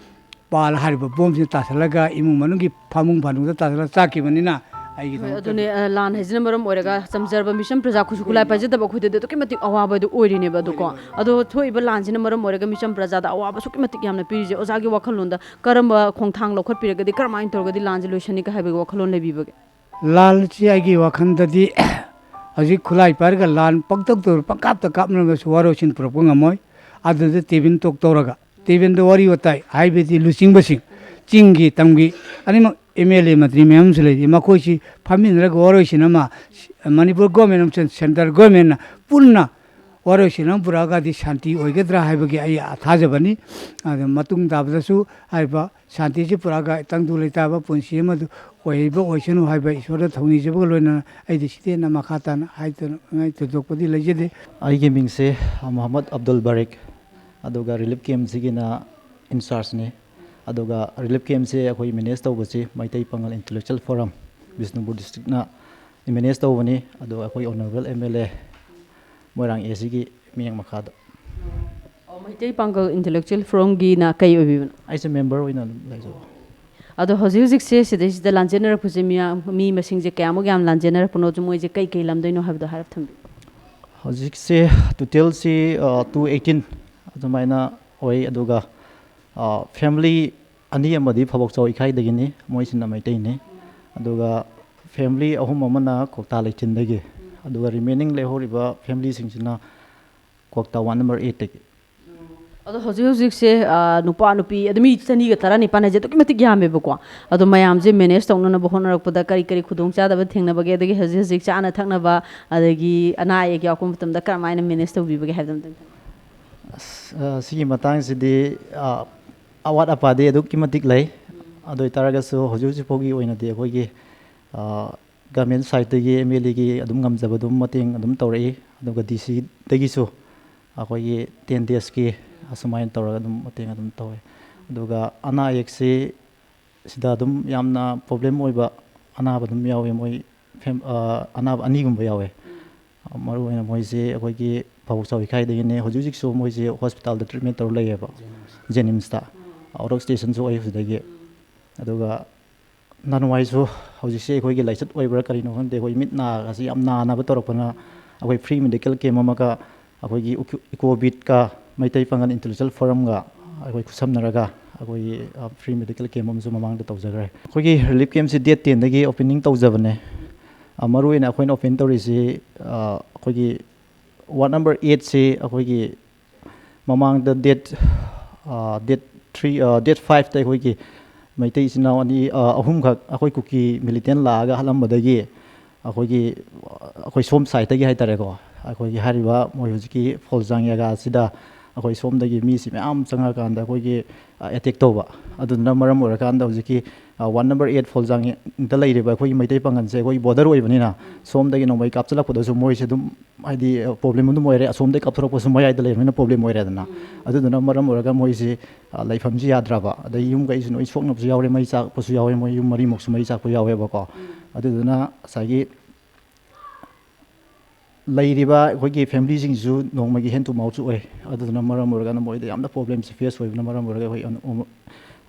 ꯄꯥꯜ ꯍꯥꯏꯔꯤꯕ ꯕꯣꯝꯁꯤꯅ ꯇꯥꯁꯤꯜꯂꯒ ꯏꯃꯨꯡ ꯃꯅꯨꯡꯒꯤ ꯐꯃꯨꯡ ꯐꯥꯅꯨꯡꯗ ꯇꯥꯁꯤꯜꯂꯒ ꯆꯥꯛꯈꯤꯕꯅꯤꯅ ꯑꯩꯒꯤꯗꯃꯛꯇꯗꯤ꯫ ꯑꯗꯨꯅꯦ, ꯑ, ꯂꯥꯟ ꯍꯥꯏꯁꯤꯅ ꯃꯔꯝ ꯑꯣꯏꯔꯒ ꯆꯝꯖꯔꯕ ꯃꯤꯆꯝ ꯄ꯭ꯔꯖꯥ ꯈꯨꯠꯁꯨ ꯈꯨꯠꯂꯥꯏ ꯄꯥꯏꯖꯗꯕ ꯑꯩꯈꯣꯏꯗꯗꯤ ꯑꯗꯨꯛꯀꯤ ꯃꯇꯤꯛ ꯑꯋꯥꯕꯗꯨ ꯑꯣꯏꯔꯤꯅꯦꯕ꯫ ꯑꯗꯨꯀꯣ, ꯑꯗꯣ ꯊꯣꯛꯏꯕ ꯂꯥꯟꯁꯤꯅ ꯃꯔꯝ ꯑꯣꯏꯔꯒ ꯃꯤꯆꯝ ꯄ꯭ꯔꯖꯥꯗ ꯑꯋꯥꯕ ꯑꯁꯨꯛꯀꯤ ꯃꯇꯤꯛ ꯌꯥꯝꯅ ꯄꯤꯔꯤꯁꯦ, ꯑꯣꯖꯥꯒꯤ ꯋꯥꯈꯜꯂꯣꯟꯗ ꯀꯔꯝꯕ ꯈꯣꯡꯊꯥꯡ ꯂꯧꯈꯠꯄꯤꯔꯒꯗꯤ, ꯀꯔꯝꯍꯥꯏꯅ ꯇꯧꯔꯒꯗꯤ ꯂꯥꯟꯁꯦ ꯂꯣꯏꯁꯟꯅꯤꯒ ꯍꯥꯏꯕꯒꯤ ꯋꯥꯈꯜꯂꯣꯟ ꯂꯩꯕꯤꯕꯒꯦ? ꯂꯥꯟꯁꯤ ꯑꯩꯒꯤ ꯋꯥꯈꯜꯗꯗꯤ ꯍꯧꯖꯤꯛ ꯈꯨꯠꯂꯥꯏ ꯄꯥꯏꯔꯒ ꯂꯥꯟ ꯄꯪꯇꯧ ꯇꯧꯔ ꯄꯪꯀꯥꯞꯇ ꯀꯥꯞꯅꯔꯒꯁꯨ ꯋꯥꯔꯣꯏꯁꯤꯟ ꯄꯨꯔꯛꯄ ꯉꯝꯃꯣꯏ꯫ ꯑꯗꯨꯗ ꯇꯦꯕꯤꯜ ꯇꯣꯛ ꯇꯧꯔꯒ, ꯇꯦꯕꯤꯜꯗ ꯋꯥꯔꯤ ꯋꯥꯇꯥꯏ ꯍꯥꯏꯕꯗꯤ ꯂꯨꯆꯤꯡꯕꯁꯤꯡ, ꯆꯤꯡꯒꯤ ꯇꯝꯒꯤ ꯑꯅꯤꯃꯛ ꯑꯦꯝ ꯑꯦꯜ ꯑꯦ ꯃꯟꯇ꯭ꯔꯤ ꯃꯌꯥꯝ ꯑꯃꯁꯨ ꯂꯩꯔꯤ, ꯃꯈꯣꯏꯁꯤ ꯐꯝꯃꯤꯟꯅꯔꯒ ꯋꯥꯔꯣꯏꯁꯤꯟ ꯑꯃ ꯃꯅꯤꯄꯨꯔ ꯒꯣꯔꯃꯦꯟ ꯑꯃꯁꯨꯡ ꯁꯦꯟꯇ꯭ꯔꯦꯜ ꯒꯣꯔꯃꯦꯟꯅ ꯄꯨꯟꯅ ꯋꯥꯔꯣꯏꯁꯤꯟ ꯑꯃ ꯄꯨꯔꯛꯑꯒꯗꯤ ꯁꯥꯟꯇꯤ ꯑꯣꯏꯒꯗ꯭ꯔꯥ ꯍꯥꯏꯕꯒꯤ ꯑꯩ ꯊꯥꯖꯕꯅꯤ꯫ ꯑꯗ ꯃꯇꯨꯡ ꯇꯥꯕꯗꯁꯨ ꯍꯥꯏꯔꯤꯕ ꯁꯥꯟꯇꯤꯁꯤ ꯄꯨꯔꯛꯑꯒ ꯇꯪꯗꯨ ꯂꯩꯇꯥꯕ ꯄꯨꯟꯁꯤ ꯑꯃꯗꯨ ꯑꯣꯏꯍꯩꯕ ꯑꯣꯏꯁꯅꯨ ꯍꯥꯏꯕ ꯏꯁꯣꯔꯗ ꯊꯧꯅꯤꯖꯕꯒ ꯂꯣꯏꯅꯅ ꯑꯩꯗꯤ ꯁꯤꯗꯦꯟꯅ ꯃꯈꯥ ꯇꯥꯅ ꯍꯥꯏꯗꯅꯉꯥꯏ ꯊꯣꯏꯗꯣꯛꯄꯗꯤ ꯂꯩꯖꯗꯦ꯫ ꯑꯩꯒꯤ ꯃꯤꯡꯁꯦ ꯃꯣꯍꯝꯃꯗ ꯑꯕꯗꯨꯜ ꯕꯥꯔꯤꯛ, ꯑꯗꯨꯒ ꯔꯤꯂꯤꯐ ꯀꯦꯝꯁꯤꯒꯤꯅ ꯏꯟꯆꯥꯔꯖꯅꯤ꯫ ꯑꯗꯨꯒ ꯔꯤꯂꯤꯐ ꯀꯦꯝꯁꯦ ꯑꯩꯈꯣꯏ ꯃꯦꯅꯦꯖ ꯇꯧꯕꯁꯤ ꯃꯩꯇꯩ ꯄꯥꯉꯜ ꯏꯟꯇꯦꯂꯦꯛꯆꯨꯋꯦꯜ ꯐꯣꯔꯝ, ꯕꯤꯁꯅꯨꯄꯨꯔ ꯗꯤꯁꯇ꯭ꯔꯤꯛꯅ ꯃꯦꯅꯦꯖ ꯇꯧꯕꯅꯤ꯫ ꯑꯗꯣ ꯑꯩꯈꯣꯏ ꯑꯣꯅꯔꯦꯕꯜ ꯑꯦꯝ ꯑꯦꯜ ꯑꯦ ꯃꯣꯏꯔꯥꯡ ꯑꯦ ꯁꯤꯒꯤ ꯃꯤꯠꯌꯦꯡ ꯃꯈꯥꯗ꯫ ꯑꯣ, ꯃꯩꯇꯩ ꯄꯥꯡꯒꯜ ꯏꯟꯇꯦꯂꯦꯛꯆꯨꯋꯦꯜ ꯐꯣꯔꯝꯒꯤꯅ ꯀꯩ ꯑꯣꯏꯕꯤꯕꯅꯣ? ꯑꯩꯁꯦ ꯃꯦꯝꯕꯔ ꯑꯣꯏꯅ ꯑꯗꯨꯝ ꯂꯩꯖꯕ꯫ ꯑꯗꯣ ꯍꯧꯖꯤꯛ ꯍꯧꯖꯤꯛꯁꯦ ꯁꯤꯗꯩꯁꯤꯗ ꯂꯥꯟꯖꯦꯟꯅꯔꯛꯄꯁꯦ ꯃꯤꯌꯥꯝ, ꯃꯤ ꯃꯁꯤꯡꯁꯦ ꯀꯌꯥꯃꯨꯛ ꯌꯥꯝ ꯂꯥꯟꯖꯦꯟꯅꯔꯛꯄꯅꯣ, ꯑꯗꯨ ꯃꯣꯏꯁꯦ ꯀꯩ ꯀꯩ ꯂꯝꯗꯩꯅꯣ ꯍꯥꯏꯕꯗꯣ ꯍꯥꯏꯔꯞ ꯊꯝꯕꯤꯌꯨ꯫ ꯍꯧꯖꯤꯛꯁꯦ ꯇꯣꯇꯦꯜꯁꯤ ꯇꯨ ꯑꯩꯠꯇꯤꯟ ꯑꯗꯨꯃꯥꯏꯅ ꯑꯣꯏ꯫ ꯑꯗꯨꯒ ꯐꯦꯃꯤꯂꯤ ꯑꯅꯤ ꯑꯃꯗꯤ ꯐꯕꯣꯛꯆꯥꯎ ꯏꯈꯥꯏꯗꯒꯤꯅꯤ, ꯃꯣꯏꯁꯤꯅ ꯃꯩꯇꯩꯅꯤ꯫ ꯑꯗꯨꯒ ꯐꯦꯃꯤꯂꯤ ꯑꯍꯨꯝ ꯑꯃꯅ ꯀ꯭ꯋꯥꯛꯇꯥ ꯂꯩꯊꯤꯟꯗꯒꯤ, ꯑꯗꯨꯒ ꯔꯤꯃꯦꯅꯤꯡ ꯂꯩꯍꯧꯔꯤꯕ ꯐꯦꯃꯤꯂꯤꯁꯤꯡꯁꯤꯅ ꯀ꯭ꯋꯥꯛꯇꯥ ꯋꯥꯔꯗ ꯅꯝꯕꯔ ꯑꯩꯠꯇꯒꯤ꯫ ꯑꯗꯣ ꯍꯧꯖꯤꯛ ꯍꯧꯖꯤꯛꯁꯦ, ꯑ, ꯅꯨꯄꯥ ꯅꯨꯄꯤ ꯑꯗꯨ ꯃꯤ ꯆꯅꯤꯒ ꯇꯔꯥꯅꯤꯄꯥꯟ ꯍꯥꯏꯁꯦ ꯑꯗꯨꯛꯀꯤ ꯃꯇꯤꯛ ꯌꯥꯝꯃꯦꯕꯀꯣ꯫ ꯑꯗꯣ ꯃꯌꯥꯝꯁꯦ ꯃꯦꯅꯦꯖ ꯇꯧꯅꯅꯕ ꯍꯣꯠꯅꯔꯛꯄꯗ ꯀꯔꯤ ꯀꯔꯤ ꯈꯨꯗꯣꯡꯆꯥꯗꯕ ꯊꯦꯡꯅꯕꯒꯦ? ꯑꯗꯒꯤ ꯍꯧꯖꯤꯛ ꯍꯧꯖꯤꯛ ꯆꯥꯅ ꯊꯛꯅꯕ, ꯑꯗꯒꯤ ꯑꯅꯥ ꯑꯌꯦꯛ ꯌꯥꯎꯔꯛꯄ ꯃꯇꯝꯗ ꯀꯔꯝꯍꯥꯏꯅ ꯃꯦꯅꯦꯖ ꯇꯧꯕꯤꯕꯒꯦ ꯍꯥꯏꯕꯗꯣ ꯑꯝꯇꯪ ꯊꯝꯕꯤꯌꯨ꯫ ꯑꯁ, ꯑ, ꯁꯤꯒꯤ ꯃꯇꯥꯡꯁꯤꯗꯤ, ꯑ, ꯑꯋꯥꯠ ꯑꯄꯥꯗꯤ ꯑꯗꯨꯛꯀꯤ ꯃꯇꯤꯛ ꯂꯩ꯫ ꯑꯗꯨ ꯑꯣꯏꯇꯥꯔꯒꯁꯨ ꯍꯧꯖꯤꯛ ꯍꯧꯖꯤꯛ ꯐꯥꯎꯒꯤ ꯑꯣꯏꯅꯗꯤ ꯑꯩꯈꯣꯏꯒꯤ, ꯑ, ꯒꯚꯔꯟꯃꯦꯟ ꯁꯥꯏꯠꯇꯒꯤ ꯑꯦꯝ ꯑꯦꯜ ꯑꯦꯒꯤ ꯑꯗꯨꯝ ꯉꯝꯖꯕ ꯑꯗꯨꯝ ꯃꯇꯦꯡ ꯑꯗꯨꯝ ꯇꯧꯔꯛꯏ꯫ ꯑꯗꯨꯒ ꯗꯤ ꯁꯤꯗꯒꯤꯁꯨ ꯑꯩꯈꯣꯏꯒꯤ ꯇꯦꯟ ꯗꯦꯖꯀꯤ ꯑꯁꯨꯃꯥꯏꯅ ꯇꯧꯔꯒ ꯑꯗꯨꯝ ꯃꯇꯦꯡ ꯑꯗꯨꯝ ꯇꯧꯋꯤ꯫ ꯑꯗꯨꯒ ꯑꯅꯥ ꯑꯌꯦꯛꯁꯤ ꯁꯤꯗ ꯑꯗꯨꯝ ꯌꯥꯝꯅ ꯄ꯭ꯔꯣꯕ꯭ꯂꯦꯝ ꯑꯣꯏꯕ ꯑꯅꯥꯕ ꯑꯗꯨꯝ ꯌꯥꯎꯋꯦ꯫ ꯃꯣꯏ ꯐꯦꯝ-, ꯑ, ꯑꯅꯥꯕ ꯑꯅꯤꯒꯨꯝꯕ ꯌꯥꯎꯋꯦ꯫ ꯃꯔꯨꯑꯣꯏꯅ ꯃꯣꯏꯁꯦ ꯑꯩꯈꯣꯏꯒꯤ ꯐꯕꯣꯛꯆꯥꯎ ꯏꯈꯥꯏꯗꯒꯤꯅꯦ꯫ ꯍꯧꯖꯤꯛ ꯍꯧꯖꯤꯛꯁꯨ ꯃꯣꯏꯁꯦ ꯍꯣꯁꯄꯤꯇꯥꯜꯗ ꯇ꯭ꯔꯤꯠꯃꯦꯟ ꯇꯧꯔ ꯂꯩꯌꯦꯕ, ꯖꯦꯅꯤꯝꯁꯇ꯫ ꯑꯥꯎꯠ ꯑꯣꯐ ꯁ꯭ꯇꯦꯁꯟꯁꯨ ꯑꯣꯏ ꯁꯤꯗꯒꯤ꯫ ꯑꯗꯨꯒ ꯅꯍꯥꯟꯋꯥꯏꯁꯨ ꯍꯧꯖꯤꯛꯁꯦ ꯑꯩꯈꯣꯏꯒꯤ ꯂꯥꯏꯆꯠ ꯑꯣꯏꯕ꯭ꯔꯥ ꯀꯔꯤꯅꯣ ꯈꯪꯗꯦ, ꯑꯩꯈꯣꯏ ꯃꯤꯠ ꯅꯥꯒꯁꯤ ꯌꯥꯝ ꯅꯥꯅꯕ ꯇꯧꯔꯛꯄꯅ ꯑꯩꯈꯣꯏ ꯐ꯭ꯔꯤ ꯃꯦꯗꯤꯀꯦꯜ ꯀꯦꯝ ꯑꯃꯒ ꯑꯩꯈꯣꯏꯒꯤ ꯏꯀꯣꯕꯤꯠꯀ ꯃꯩꯇꯩ ꯄꯥꯉꯜ ꯏꯟꯇꯦꯂꯦꯛꯆꯨꯋꯦꯜ ꯐꯣꯔꯝꯒ ꯑꯩꯈꯣꯏ ꯈꯨꯠꯁꯝꯅꯔꯒ ꯑꯩꯈꯣꯏꯒꯤ ꯐ꯭ꯔꯤ ꯃꯦꯗꯤꯀꯦꯜ ꯀꯦꯝ ꯑꯃꯁꯨ ꯃꯃꯥꯡꯗ ꯇꯧꯖꯈ꯭ꯔꯦ꯫ ꯑꯩꯈꯣꯏꯒꯤ ꯔꯤꯂꯤꯐ ꯀꯦꯝꯁꯤ ꯗꯦꯠ ꯇꯦꯟꯗꯒꯤ ꯑꯣꯄꯦꯅꯤꯡ ꯇꯧꯖꯕꯅꯦ꯫ ꯑ, ꯃꯔꯨꯑꯣꯏꯅ ꯑꯩꯈꯣꯏꯅ ꯑꯣꯄꯦꯟ ꯇꯧꯔꯤꯁꯤ, ꯑ, ꯑꯩꯈꯣꯏꯒꯤ ꯋꯥꯔꯗ ꯅꯝꯕꯔ ꯑꯩꯠꯁꯤ ꯑꯩꯈꯣꯏꯒꯤ ꯃꯃꯥꯡꯗ ꯗꯦꯠ, ꯑ, ꯗꯦꯠ ꯊ꯭ꯔꯤ, ꯑ, ꯗꯦꯠ ꯐꯥꯏꯚꯇ ꯑꯩꯈꯣꯏꯒꯤ ꯃꯩꯇꯩ ꯏꯆꯤꯟ ꯏꯅꯥꯎ ꯑꯅꯤ, ꯑ, ꯑꯍꯨꯝꯈꯛ ꯑꯩꯈꯣꯏ ꯀꯨꯀꯤ ꯃꯤꯂꯤꯇꯦꯟ ꯂꯥꯛꯑꯒ ꯍꯥꯠꯂꯝꯕꯗꯒꯤ ꯑꯩꯈꯣꯏꯒꯤ, ꯑꯩꯈꯣꯏ ꯁꯣꯝ ꯁꯥꯏꯠꯇꯒꯤ ꯍꯥꯏꯇꯥꯔꯦꯀꯣ, ꯑꯩꯈꯣꯏꯒꯤ ꯍꯥꯏꯔꯤꯕ ꯃꯣꯏ ꯍꯧꯖꯤꯛꯀꯤ ꯐꯣꯜꯖꯥꯡ ꯖꯒꯥꯁꯤꯗ ꯑꯩꯈꯣꯏ ꯁꯣꯝꯗꯒꯤ ꯃꯤꯁꯤ ꯃꯌꯥꯝ ꯆꯪꯉꯀꯥꯟꯗ ꯑꯩꯈꯣꯏꯒꯤ, ꯑ, ꯑꯦꯇꯦꯛ ꯇꯧꯕ꯫ ꯑꯗꯨꯗꯨꯅ ꯃꯔꯝ ꯑꯣꯏꯔꯀꯥꯟꯗ ꯍꯧꯖꯤꯛꯀꯤ, ꯑ, ꯋꯥꯔꯗ ꯅꯝꯕꯔ ꯑꯩꯠ ꯐꯣꯜꯖꯥꯡꯗ ꯂꯩꯔꯤꯕ ꯑꯩꯈꯣꯏꯒꯤ ꯃꯩꯇꯩ ꯄꯥꯉꯜꯁꯦ ꯑꯩꯈꯣꯏꯒꯤ ꯕꯣꯔꯗꯔ ꯑꯣꯏꯕꯅꯤꯅ ꯁꯣꯝꯗꯒꯤ ꯅꯣꯡꯃꯩ ꯀꯥꯞꯁꯤꯜꯂꯛꯄꯗꯁꯨ ꯃꯣꯏꯁꯦ ꯑꯗꯨꯝ ꯍꯥꯏꯗꯤ ꯄ꯭ꯔꯣꯕ꯭ꯂꯦꯝ ꯑꯗꯨꯝ ꯑꯣꯏꯔꯦ꯫ ꯑꯁꯣꯝꯗꯒꯤ ꯀꯥꯞꯊꯣꯔꯛꯄꯁꯨ ꯃꯌꯥꯏꯗ ꯂꯩꯕꯅꯤꯅ ꯄ꯭ꯔꯣꯕ꯭ꯂꯦꯝ ꯑꯣꯏꯔꯦꯗꯅ꯫ ꯑꯗꯨꯗꯨꯅ ꯃꯔꯝ ꯑꯣꯏꯔꯒ ꯃꯣꯏꯁꯤ, ꯑ, ꯂꯩꯐꯝꯁꯤ ꯌꯥꯗ꯭ꯔꯕ, ꯑꯗꯩ ꯌꯨꯝ ꯀꯩꯁꯨ ꯂꯣꯏ ꯁꯣꯛꯅꯕꯁꯨ ꯌꯥꯎꯔꯦ, ꯃꯩ ꯆꯥꯛꯄꯁꯨ ꯌꯥꯎꯔꯦ, ꯃꯣꯏ ꯌꯨꯝ ꯃꯔꯤꯃꯨꯛꯁꯨ ꯃꯩ ꯆꯥꯛꯄ ꯌꯥꯎꯋꯦꯕꯀꯣ꯫ ꯑꯗꯨꯗꯨꯅ ꯉꯁꯥꯏꯒꯤ ꯂꯩꯔꯤꯕ ꯑꯩꯈꯣꯏꯒꯤ ꯐꯦꯃꯤꯂꯤꯁꯤꯡꯁꯤꯁꯨ ꯅꯣꯡꯃꯒꯤ ꯍꯦꯟ ꯇꯨ ꯃꯥꯎꯠꯁꯨ ꯑꯣꯏ꯫ ꯑꯗꯨꯗꯨꯅ ꯃꯔꯝ ꯑꯣꯏꯔꯒꯅ ꯃꯣꯏꯗ ꯌꯥꯝꯅ ꯄ꯭ꯔꯣꯕ꯭ꯂꯦꯝꯁꯦ ꯐꯦꯁ ꯑꯣꯏꯕꯅ ꯃꯔꯝ ꯑꯣꯏꯔꯒ ꯑꯩꯈꯣꯏ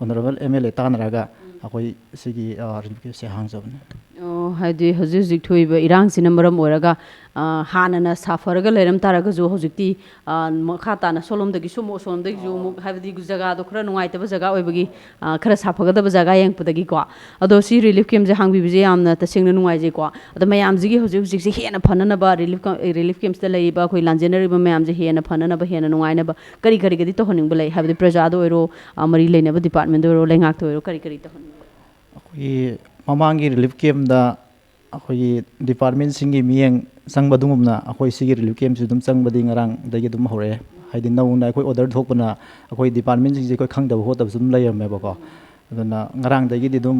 ꯑꯣꯅꯔꯦꯕꯜ ꯑꯦꯝ ꯑꯦꯜ ꯑꯦ ꯇꯥꯟꯅꯔꯒ ꯑꯩꯈꯣꯏ ꯁꯤꯒꯤ, ꯑ, ꯔꯤꯂꯤꯐ ꯀꯦꯝꯞꯁꯦ ꯍꯥꯡꯖꯕꯅꯦ꯫ ꯑꯣ, ꯍꯥꯏꯗꯤ ꯍꯧꯖꯤꯛ ꯍꯧꯖꯤꯛ ꯊꯣꯛꯏꯕ ꯏꯔꯥꯡꯁꯤꯅ ꯃꯔꯝ ꯑꯣꯏꯔꯒ, ꯑ, ꯍꯥꯟꯅꯅ ꯁꯥꯐꯔꯒ ꯂꯩꯔꯝ ꯇꯥꯔꯒꯁꯨ ꯍꯧꯖꯤꯛꯇꯤ, ꯑ, ꯃꯈꯥ ꯇꯥꯅ ꯁꯣꯝꯂꯣꯝꯗꯒꯤꯁꯨ ꯑꯃꯨꯛ, ꯑꯁꯣꯝꯂꯣꯝꯗꯒꯤꯁꯨ ꯑꯃꯨꯛ, ꯍꯥꯏꯕꯗꯤ ꯖꯒꯥꯗꯣ ꯈꯔ ꯅꯨꯡꯉꯥꯏꯇꯕ ꯖꯒꯥ ꯑꯣꯏꯕꯒꯤ, ꯑ, ꯈꯔ ꯁꯥꯐꯒꯗꯕ ꯖꯒꯥ ꯌꯦꯡꯉꯛꯄꯗꯒꯤꯀꯣ꯫ ꯑꯗꯣ ꯁꯤ ꯔꯤꯂꯤꯐ ꯀꯦꯝꯞꯁꯦ ꯍꯥꯡꯕꯤꯕꯁꯦ ꯌꯥꯝꯅ ꯇꯁꯦꯡꯅ ꯅꯨꯡꯉꯥꯏꯖꯩꯀꯣ꯫ ꯑꯗꯣ ꯃꯌꯥꯝꯁꯤꯒꯤ ꯍꯧꯖꯤꯛ ꯍꯧꯖꯤꯛꯁꯦ ꯍꯦꯟꯅ ꯐꯅꯅꯕ, ꯔꯤꯂꯤꯐ ꯀ-, ꯔꯤꯂꯤꯐ ꯀꯦꯝꯞꯁꯇ ꯂꯩꯔꯤꯕ ꯑꯩꯈꯣꯏ ꯂꯥꯟꯖꯦꯟꯅꯔꯤꯕ ꯃꯌꯥꯝꯁꯦ ꯍꯦꯟꯅ ꯐꯅꯅꯕ, ꯍꯦꯟꯅ ꯅꯨꯡꯉꯥꯏꯅꯕ ꯀꯔꯤ ꯀꯔꯤꯒꯗꯤ ꯇꯧꯍꯟꯅꯤꯡꯕ ꯂꯩ? ꯍꯥꯏꯕꯗꯤ ꯄ꯭ꯔꯖꯥꯗ ꯑꯣꯏꯔꯣ, ꯑ, ꯃꯔꯤ ꯂꯩꯅꯕ ꯗꯤꯄꯥꯔꯠꯃꯦꯟꯗ ꯑꯣꯏꯔꯣ, ꯂꯩꯉꯥꯛꯇ ꯑꯣꯏꯔꯣ, ꯀꯔꯤ ꯀꯔꯤ ꯇꯧꯍꯟꯅꯤꯡꯕ ꯂꯩ? ꯑꯩꯈꯣꯏꯒꯤ ꯃꯃꯥꯡꯒꯤ ꯔꯤꯂꯤꯐ ꯀꯦꯝꯞꯇ ꯑꯩꯈꯣꯏꯒꯤ ꯗꯤꯄꯥꯔꯠꯃꯦꯟꯁꯤꯡꯒꯤ ꯃꯤꯠꯌꯦꯡ ꯆꯪꯕ ꯑꯗꯨꯒꯨꯝꯅ ꯑꯩꯈꯣꯏ ꯁꯤꯒꯤ ꯔꯤꯂꯤꯐ ꯀꯦꯝꯞꯁꯤ ꯑꯗꯨꯝ ꯆꯪꯕꯗꯤ ꯉꯔꯥꯡꯗꯒꯤ ꯑꯗꯨꯝ ꯍꯧꯔꯛꯑꯦ꯫ ꯍꯥꯏꯗꯤ ꯅꯧꯅ ꯑꯩꯈꯣꯏ ꯑꯣꯔꯗꯔ ꯊꯣꯛꯄꯅ ꯑꯩꯈꯣꯏ ꯗꯤꯄꯥꯔꯠꯃꯦꯟꯁꯤꯡꯁꯦ ꯑꯩꯈꯣꯏ ꯈꯪꯗꯕ ꯈꯣꯠꯇꯕꯁꯨ ꯑꯗꯨꯝ ꯂꯩꯔꯝꯃꯦꯕꯀꯣ꯫ ꯑꯗꯨꯅ ꯉꯔꯥꯡꯗꯒꯤꯗꯤ ꯑꯗꯨꯝ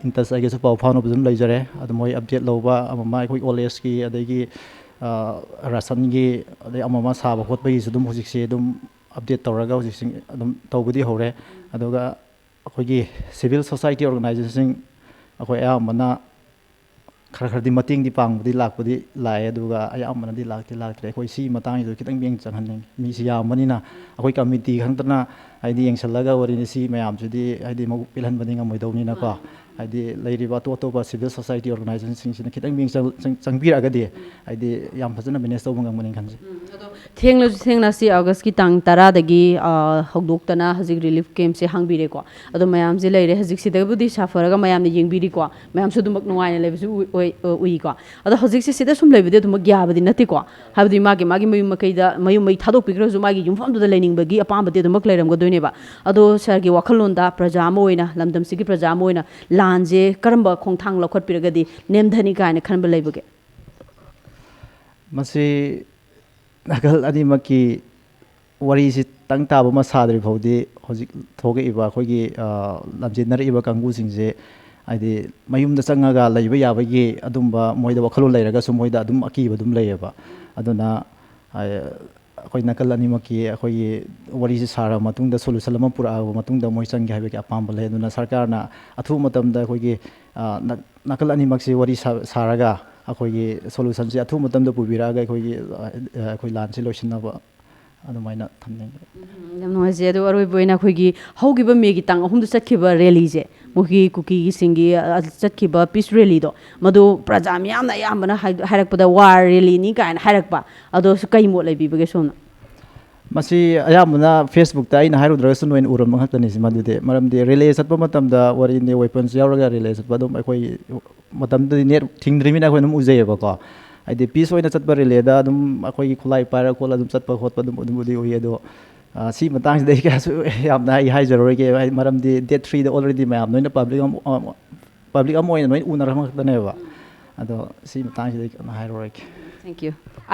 ꯏꯟ ꯇꯆ ꯑꯩꯒꯁꯨ ꯄꯥꯎ ꯐꯥꯎꯅꯕ ꯑꯗꯨꯝ ꯂꯩꯖꯔꯦ꯫ ꯑꯗꯨ ꯃꯣꯏ ꯑꯞꯗꯦꯠ ꯂꯧꯕ ꯑꯃ ꯑꯃ, ꯑꯩꯈꯣꯏ ꯑꯣꯜ ꯑꯦꯖꯀꯤ, ꯑꯗꯒꯤ, ꯑ, ꯔꯥꯁꯟꯒꯤ, ꯑꯗꯩ ꯑꯃ ꯑꯃ ꯁꯥꯕ ꯈꯣꯠꯄꯒꯤꯁꯨ ꯑꯗꯨꯝ ꯍꯧꯖꯤꯛꯁꯦ ꯑꯗꯨꯝ ꯑꯞꯗꯦꯠ ꯇꯧꯔꯒ ꯍꯧꯖꯤꯛꯁꯦ ꯑꯗꯨꯝ ꯇꯧꯕꯗꯤ ꯍꯧꯔꯦ꯫ ꯑꯗꯨꯒ ꯑꯩꯈꯣꯏꯒꯤ ꯁꯤꯚꯤꯜ ꯁꯣꯁꯥꯏꯇꯤ ꯑꯣꯔꯒꯅꯥꯏꯖꯦꯁꯟꯁꯤꯡ ꯑꯩꯈꯣꯏ ꯑꯌꯥꯝꯕꯅ ꯈꯔ ꯈꯔꯗꯤ ꯃꯇꯦꯡꯗꯤ ꯄꯥꯡꯕꯗꯤ ꯂꯥꯛꯄꯗꯤ ꯂꯥꯛꯑꯦ, ꯑꯗꯨꯒ ꯑꯌꯥꯝꯕꯅꯗꯤ ꯂꯥꯛꯇꯤ ꯂꯥꯛꯇ꯭ꯔꯦ꯫ ꯑꯩꯈꯣꯏ ꯁꯤꯒꯤ ꯃꯇꯥꯡꯁꯤꯗ ꯈꯤꯇꯪ ꯃꯤꯠꯌꯦꯡ ꯆꯪꯍꯟꯅꯤꯡꯉꯤ꯫ ꯃꯤꯁꯤ ꯌꯥꯝꯕꯅꯤꯅ ꯑꯩꯈꯣꯏ ꯀꯃꯤꯇꯤ ꯈꯛꯇꯅ ꯍꯥꯏꯗꯤ ꯌꯦꯡꯁꯤꯜꯂꯒ ꯋꯥꯔꯤꯅꯤ, ꯁꯤ ꯃꯌꯥꯝꯁꯤꯗꯤ ꯍꯥꯏꯗꯤ ꯃꯕꯨꯛ ꯄꯦꯜꯍꯟꯕꯗꯤ ꯉꯝꯃꯣꯏꯗꯧꯅꯤꯅꯀꯣ꯫ ꯍꯥꯏꯗꯤ ꯂꯩꯔꯤꯕ ꯑꯇꯣꯞ ꯑꯇꯣꯞꯄ civil society organizationꯁꯤꯡꯁꯤꯅ ꯈꯤꯇꯪ ꯃꯤꯠꯌꯦꯡ ꯆꯪ- ꯆꯪ- ꯆꯪꯕꯤꯔꯛꯑꯒꯗꯤ, ꯍꯥꯏꯗꯤ ꯌꯥꯝ ꯐꯖꯅ manage ꯇꯧꯕ ꯉꯝꯒꯅꯤ ꯈꯟꯖꯩ꯫ ꯊꯦꯡꯂꯁꯨ ꯊꯦꯡꯅ ꯁꯤ ꯑꯣꯒꯁꯀꯤ ꯇꯥꯡ ꯇꯔꯥꯗꯒꯤ ꯑ, ꯍꯧꯗꯣꯛꯇꯅ ꯍꯧꯖꯤꯛ ꯔꯤꯂꯤꯐ ꯀꯦꯝꯞꯁꯦ ꯍꯥꯡꯕꯤꯔꯦꯀꯣ꯫ ꯑꯗꯣ ꯃꯌꯥꯝꯁꯦ ꯂꯩꯔꯦ, ꯍꯧꯖꯤꯛ ꯁꯤꯗꯕꯨꯗꯤ ꯁꯥꯐꯔꯒ ꯃꯌꯥꯝꯅ ꯌꯦꯡꯕꯤꯔꯤꯀꯣ, ꯃꯌꯥꯝꯁꯨ ꯑꯗꯨꯃꯛ ꯅꯨꯡꯉꯥꯏꯅ ꯂꯩꯕꯁꯨ ꯎꯏ- ꯑꯣꯏ- ꯑ, ꯎꯏꯀꯣ꯫ ꯑꯗꯣ ꯍꯧꯖꯤꯛꯁꯦ ꯁꯤꯗ ꯁꯨꯝ ꯂꯩꯕꯗꯤ ꯑꯗꯨꯃꯛ ꯌꯥꯕꯗꯤ ꯅꯠꯇꯦꯀꯣ꯫ ꯍꯥꯏꯕꯗꯤ ꯃꯥꯒꯤ ꯃꯥꯒꯤ ꯃꯌꯨꯝ ꯃꯀꯩꯗ, ꯃꯌꯨꯝ ꯃꯩ ꯊꯥꯗꯣꯛꯄꯤꯈ꯭ꯔꯁꯨ ꯃꯥꯒꯤ ꯌꯨꯝꯐꯝꯗꯨꯗ ꯂꯩꯅꯤꯡꯕꯒꯤ ꯑꯄꯥꯝꯕꯗꯤ ꯑꯗꯨꯃꯛ ꯂꯩꯔꯝꯒꯗꯣꯏꯅꯦꯕ꯫ ꯑꯗꯣ ꯁꯥꯔꯒꯤ ꯋꯥꯈꯜꯂꯣꯟꯗ ꯄ꯭ꯔꯖꯥ ꯑꯃ ꯑꯣꯏꯅ, ꯂꯝꯗꯝꯁꯤꯒꯤ ꯄ꯭ꯔꯖꯥ ꯑꯃ ꯑꯣꯏꯅ ꯂꯥꯟꯁꯦ ꯀꯔꯝꯕ ꯈꯣꯡꯊꯥꯡ ꯂꯧꯈꯠꯄꯤꯔꯒꯗꯤ ꯅꯦꯝꯊꯅꯤ ꯀꯥꯏꯅ ꯈꯟꯕ ꯂꯩꯕꯒꯦ? ꯃꯁꯤ ꯅꯥꯀꯜ ꯑꯅꯤꯃꯛꯀꯤ ꯋꯥꯔꯤꯁꯤ ꯇꯪ ꯇꯥꯕ ꯑꯃ ꯁꯥꯗ꯭ꯔꯤ ꯐꯥꯎꯗꯤ ꯍꯧꯖꯤꯛ ꯊꯣꯛꯂꯛꯏꯕ ꯑꯩꯈꯣꯏꯒꯤ, ꯑ, ꯂꯝꯖꯦꯟꯅꯔꯛꯏꯕ ꯀꯥꯡꯕꯨꯁꯤꯡꯁꯦ, ꯍꯥꯏꯗꯤ ꯃꯌꯨꯝꯗ ꯆꯪꯉꯒ ꯂꯩꯕ ꯌꯥꯕꯒꯤ ꯑꯗꯨꯝꯕ ꯃꯣꯏꯗ ꯋꯥꯈꯜꯂꯣꯟ ꯂꯩꯔꯒꯁꯨ ꯃꯣꯏꯗ ꯑꯗꯨꯝ ꯑꯀꯤꯕ ꯑꯗꯨꯝ ꯂꯩꯌꯦꯕ꯫ ꯑꯗꯨꯅ, ꯑ, ꯑꯩꯈꯣꯏ ꯅꯥꯀꯜ ꯑꯅꯤꯃꯛꯀꯤ ꯑꯩꯈꯣꯏꯒꯤ ꯋꯥꯔꯤꯁꯤ ꯁꯥꯔꯕ ꯃꯇꯨꯡꯗ, solution ꯑꯃ ꯄꯨꯔꯛꯑꯕ ꯃꯇꯨꯡꯗ ꯃꯣꯏ ꯆꯪꯒꯦ ꯍꯥꯏꯕꯒꯤ ꯑꯄꯥꯝꯕ ꯂꯩ꯫ ꯑꯗꯨꯅ ꯁꯔꯀꯥꯔꯅ ꯑꯊꯨꯕ ꯃꯇꯝꯗ ꯑꯩꯈꯣꯏꯒꯤ, ꯑ, ꯅ- ꯅꯥꯀꯜ ꯑꯅꯤꯃꯛꯁꯤ ꯋꯥꯔꯤ ꯁꯥ- ꯁꯥꯔꯒ ꯑꯩꯈꯣꯏꯒꯤ solutionꯁꯤ ꯑꯊꯨꯕ ꯃꯇꯝꯗ ꯄꯨꯕꯤꯔꯛꯑꯒ ꯑꯩꯈꯣꯏꯒꯤ, ꯑ, ꯑ, ꯑꯩꯈꯣꯏ ꯂꯥꯟꯁꯤ ꯂꯣꯏꯁꯤꯟꯅꯕ ꯑꯗꯨꯃꯥꯏꯅ ꯊꯝꯅꯤꯡꯉꯤ꯫ ꯎꯝ, ꯌꯥꯝ ꯅꯨꯡꯉꯥꯏꯖꯩ꯫ ꯑꯗꯣ ꯑꯔꯣꯏꯕ ꯑꯣꯏꯅ ꯑꯩꯈꯣꯏꯒꯤ ꯍꯧꯈꯤꯕ ꯃꯦꯒꯤ ꯇꯥꯡ ꯑꯍꯨꯝꯗ ꯆꯠꯈꯤꯕ ꯔꯦꯂꯤꯁꯦ, ꯃꯨꯈꯤ ꯀꯨꯀꯤꯒꯤꯁꯤꯡꯒꯤ, ꯑ, ꯆꯠꯈꯤꯕ ꯄꯤꯁ ꯔꯦꯂꯤꯗꯣ, ꯃꯗꯨ ꯄ꯭ꯔꯖꯥ ꯃꯤꯌꯥꯝꯅ ꯑꯌꯥꯝꯕꯅ ꯍꯥꯏ- ꯍꯥꯏꯔꯛꯄꯗ ꯋꯥꯔ ꯔꯦꯂꯤꯅꯤ ꯀꯥꯏꯅ ꯍꯥꯏꯔꯛꯄ, ꯑꯗꯣ ꯀꯩ ꯃꯣꯠ ꯂꯩꯕꯤꯕꯒꯦ ꯁꯣꯝꯅ? ꯃꯁꯤ ꯑꯌꯥꯝꯕꯅ Facebookꯇ ꯑꯩꯅ ꯍꯥꯏꯔꯨꯗ꯭ꯔꯒꯁꯨ ꯅꯣꯏꯅ ꯎꯔꯝꯕ ꯉꯥꯛꯇꯅꯤ꯫ ꯁꯤ ꯃꯗꯨꯗꯤ ꯃꯔꯝꯗꯤ ꯔꯦꯂꯤ ꯆꯠꯄ ꯃꯇꯝꯗ ꯋꯥꯔꯤꯅꯤ, weapons ꯌꯥꯎꯔꯒ ꯔꯦꯂꯤ ꯆꯠꯄ ꯑꯗꯨꯝ ꯑꯩꯈꯣꯏ ꯃꯇꯝꯗꯨꯗꯤ net ꯊꯤꯡꯗ꯭ꯔꯤꯃꯤꯅ ꯑꯩꯈꯣꯏ ꯑꯗꯨꯝ ꯎꯖꯩꯌꯦꯕꯀꯣ꯫ ꯍꯥꯏꯗꯤ peace ꯑꯣꯏꯅ ꯆꯠꯄ ꯔꯦꯂꯤꯗ ꯑꯗꯨꯝ ꯑꯩꯈꯣꯏꯒꯤ ꯈꯨꯠꯂꯥꯏ ꯄꯥꯏꯔ ꯈꯣꯠꯂ ꯑꯗꯨꯝ ꯆꯠꯄ ꯈꯣꯠꯄ ꯑꯗꯨꯝ ꯑꯗꯨꯝꯕꯨꯗꯤ ꯎꯏ꯫ ꯑꯗꯣ, ꯑ, ꯁꯤ ꯃꯇꯥꯡꯁꯤꯗ ꯑꯩ ꯀꯌꯥꯁꯨ ꯌꯥꯝꯅ ꯑꯩ ꯍꯥꯏꯖꯔꯔꯣꯏꯒꯦ꯫ ꯍꯥꯏꯗꯤ ꯃꯔꯝꯗꯤ date threeꯗ already ꯃꯌꯥꯝ ꯂꯣꯏꯅ public ꯑꯃ, public ꯑꯃ ꯑꯣꯏꯅ ꯂꯣꯏꯅ ꯎꯅꯔꯝꯕ ꯉꯥꯛꯇꯅꯦꯕ꯫ ꯑꯗꯣ ꯁꯤ ꯃꯇꯥꯡꯁꯤꯗ ꯑꯩ ꯀꯩꯅꯣ ꯍꯥꯏꯔꯔꯣꯏꯒꯦ꯫ Thank you.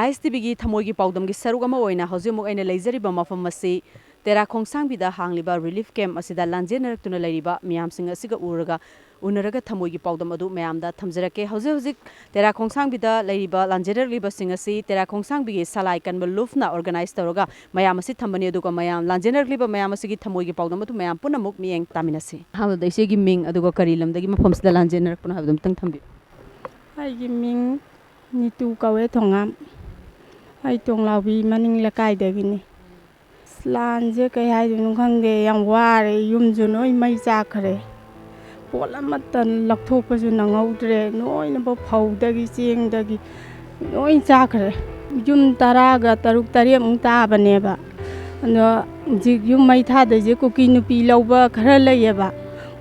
ISTVꯒꯤ ꯊꯃꯣꯏꯒꯤ ꯄꯥꯎꯗꯝꯒꯤ ꯁꯔꯨꯛ ꯑꯃ ꯑꯣꯏꯅ ꯍꯧꯖꯤꯛ ꯑꯃꯨꯛ ꯑꯩꯅ ꯂꯩꯖꯔꯤꯕ ꯃꯐꯝ ꯑꯁꯤ ꯇꯦꯔꯥ ꯈꯣꯡꯁꯥꯡꯕꯤꯗ ꯍꯥꯡꯂꯤꯕ ꯔꯤꯂꯤꯐ ꯀꯦꯝꯞ ꯑꯁꯤꯗ ꯂꯥꯟꯖꯦꯟꯅꯔꯛꯇꯨꯅ ꯂꯩꯔꯤꯕ ꯃꯤꯌꯥꯝꯁꯤꯡ ꯑꯁꯤꯒ ꯎꯔꯒ, ꯎꯅꯔꯒ ꯊꯃꯣꯏꯒꯤ ꯄꯥꯎꯗꯝ ꯑꯗꯨ ꯃꯌꯥꯝꯗ ꯊꯝꯖꯔꯛꯀꯦ꯫ ꯍꯧꯖꯤꯛ ꯍꯧꯖꯤꯛ ꯇꯦꯔꯥ ꯈꯣꯡꯁꯥꯡꯕꯤꯗ ꯂꯩꯔꯤꯕ ꯂꯥꯟꯖꯦꯟꯅꯔꯛꯂꯤꯕꯁꯤꯡ ꯑꯁꯤ ꯇꯦꯔꯥ ꯈꯣꯡꯁꯥꯡꯕꯤꯒꯤ ꯁꯂꯥꯏ ꯀꯟꯕ ꯂꯨꯞꯅ organize ꯇꯧꯔꯒ ꯃꯌꯥꯝ ꯑꯁꯤ ꯊꯝꯕꯅꯤ꯫ ꯑꯗꯨꯒ ꯃꯌꯥꯝ, ꯂꯥꯟꯖꯦꯟꯅꯔꯛꯂꯤꯕ ꯃꯌꯥꯝ ꯑꯁꯤꯒꯤ ꯊꯃꯣꯏꯒꯤ ꯄꯥꯎꯗꯝ ꯑꯗꯨ ꯃꯌꯥꯝ ꯄꯨꯝꯅꯃꯛ ꯃꯤꯠꯌꯦꯡ ꯇꯥꯃꯤꯟꯅꯁꯤ꯫ ꯑꯍꯥꯟꯕꯗ ꯏꯆꯦꯒꯤ ꯃꯤꯡ ꯑꯗꯨꯒ ꯀꯔꯤ ꯂꯝꯗꯒꯤ ꯃꯐꯝꯁꯤꯗ ꯂꯥꯟꯖꯦꯟꯅꯔꯛꯄꯅꯣ ꯍꯥꯏꯕꯗꯨ ꯑꯃꯇꯪ ꯊꯝꯕꯤꯌꯨ꯫ ꯑꯩꯒꯤ ꯃꯤꯡ ꯅꯤꯇꯨ ꯀꯧꯋꯦ, ꯊꯣꯉꯥꯝ꯫ ꯑꯩ ꯇꯣꯡꯂꯥꯎꯕꯤ ꯃꯅꯤꯡ ꯂꯩꯀꯥꯏꯗꯒꯤꯅꯤ꯫ ꯑꯁ, ꯂꯥꯟꯁꯦ ꯀꯩ ꯍꯥꯏꯗꯣꯏꯅꯣ ꯈꯪꯗꯦ, ꯌꯥꯝ ꯋꯥꯔꯦ꯫ ꯌꯨꯝꯁꯨ ꯂꯣꯏ ꯃꯩ ꯆꯥꯛꯈ꯭ꯔꯦ꯫ ꯄꯣꯠ ꯑꯃꯠꯇ ꯂꯧꯊꯣꯛꯄꯁꯨ ꯅꯪꯍꯧꯗ꯭ꯔꯦ꯫ ꯂꯣꯏꯅꯃꯛ ꯐꯧꯗꯒꯤ, ꯆꯦꯡꯗꯒꯤ ꯂꯣꯏ ꯆꯥꯈ꯭ꯔꯦ꯫ ꯌꯨꯝ ꯇꯔꯥꯒ ꯇꯔꯨꯛ ꯇꯔꯦꯠꯃꯨꯛ ꯇꯥꯕꯅꯦꯕ꯫ ꯑꯗꯣ ꯍꯧꯖꯤꯛ ꯌꯨꯝ ꯃꯩ ꯊꯥꯗꯣꯏꯁꯦ ꯀꯨꯀꯤ ꯅꯨꯄꯤ ꯂꯧꯕ ꯈꯔ ꯂꯩꯌꯦꯕ꯫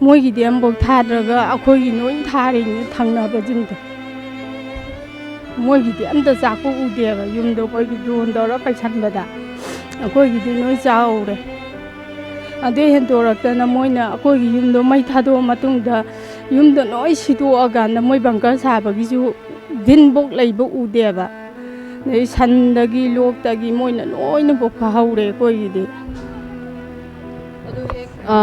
ꯃꯣꯏꯒꯤꯗꯤ ꯑꯃꯐꯥꯎ ꯊꯥꯗ꯭ꯔꯒ ꯑꯩꯈꯣꯏꯒꯤ ꯂꯣꯏ ꯊꯥꯔꯤꯅꯤ ꯊꯪꯅꯕꯁꯤꯡꯗꯣ꯫ ꯃꯣꯏꯒꯤꯗꯤ ꯑꯝꯇ ꯆꯥꯛꯄ ꯎꯗꯦꯕ꯫ ꯌꯨꯝꯗꯣ ꯑꯩꯈꯣꯏꯒꯤ ꯗ꯭ꯔꯣꯟ ꯇꯧꯔ ꯄꯩꯁꯟꯕꯗ ꯑꯩꯈꯣꯏꯒꯤꯗꯤ ꯂꯣꯏ ꯆꯥꯍꯧꯔꯦ꯫ ꯑꯗꯨ ꯍꯦꯟꯗꯣꯔꯛꯇꯅ ꯃꯣꯏꯅ ꯑꯩꯈꯣꯏꯒꯤ ꯌꯨꯝꯗꯣ ꯃꯩ ꯊꯥꯗꯣꯛꯑ ꯃꯇꯨꯡꯗ ꯌꯨꯝꯗꯣ ꯂꯣꯏ ꯁꯤꯗꯣꯛꯑꯀꯥꯟꯗ ꯃꯣꯏ ꯕꯪꯀꯔ ꯁꯥꯕꯒꯤꯁꯨ ꯗꯤꯟꯐꯧ ꯂꯩꯕ ꯎꯗꯦꯕ꯫ ꯑꯗꯩ ꯁꯟꯗꯒꯤ ꯂꯣꯛꯇꯒꯤ ꯃꯣꯏꯅ ꯂꯣꯏꯅꯐꯥꯎ ꯐꯥꯍꯧꯔꯦ ꯑꯩꯈꯣꯏꯒꯤꯗꯤ꯫ ꯑ,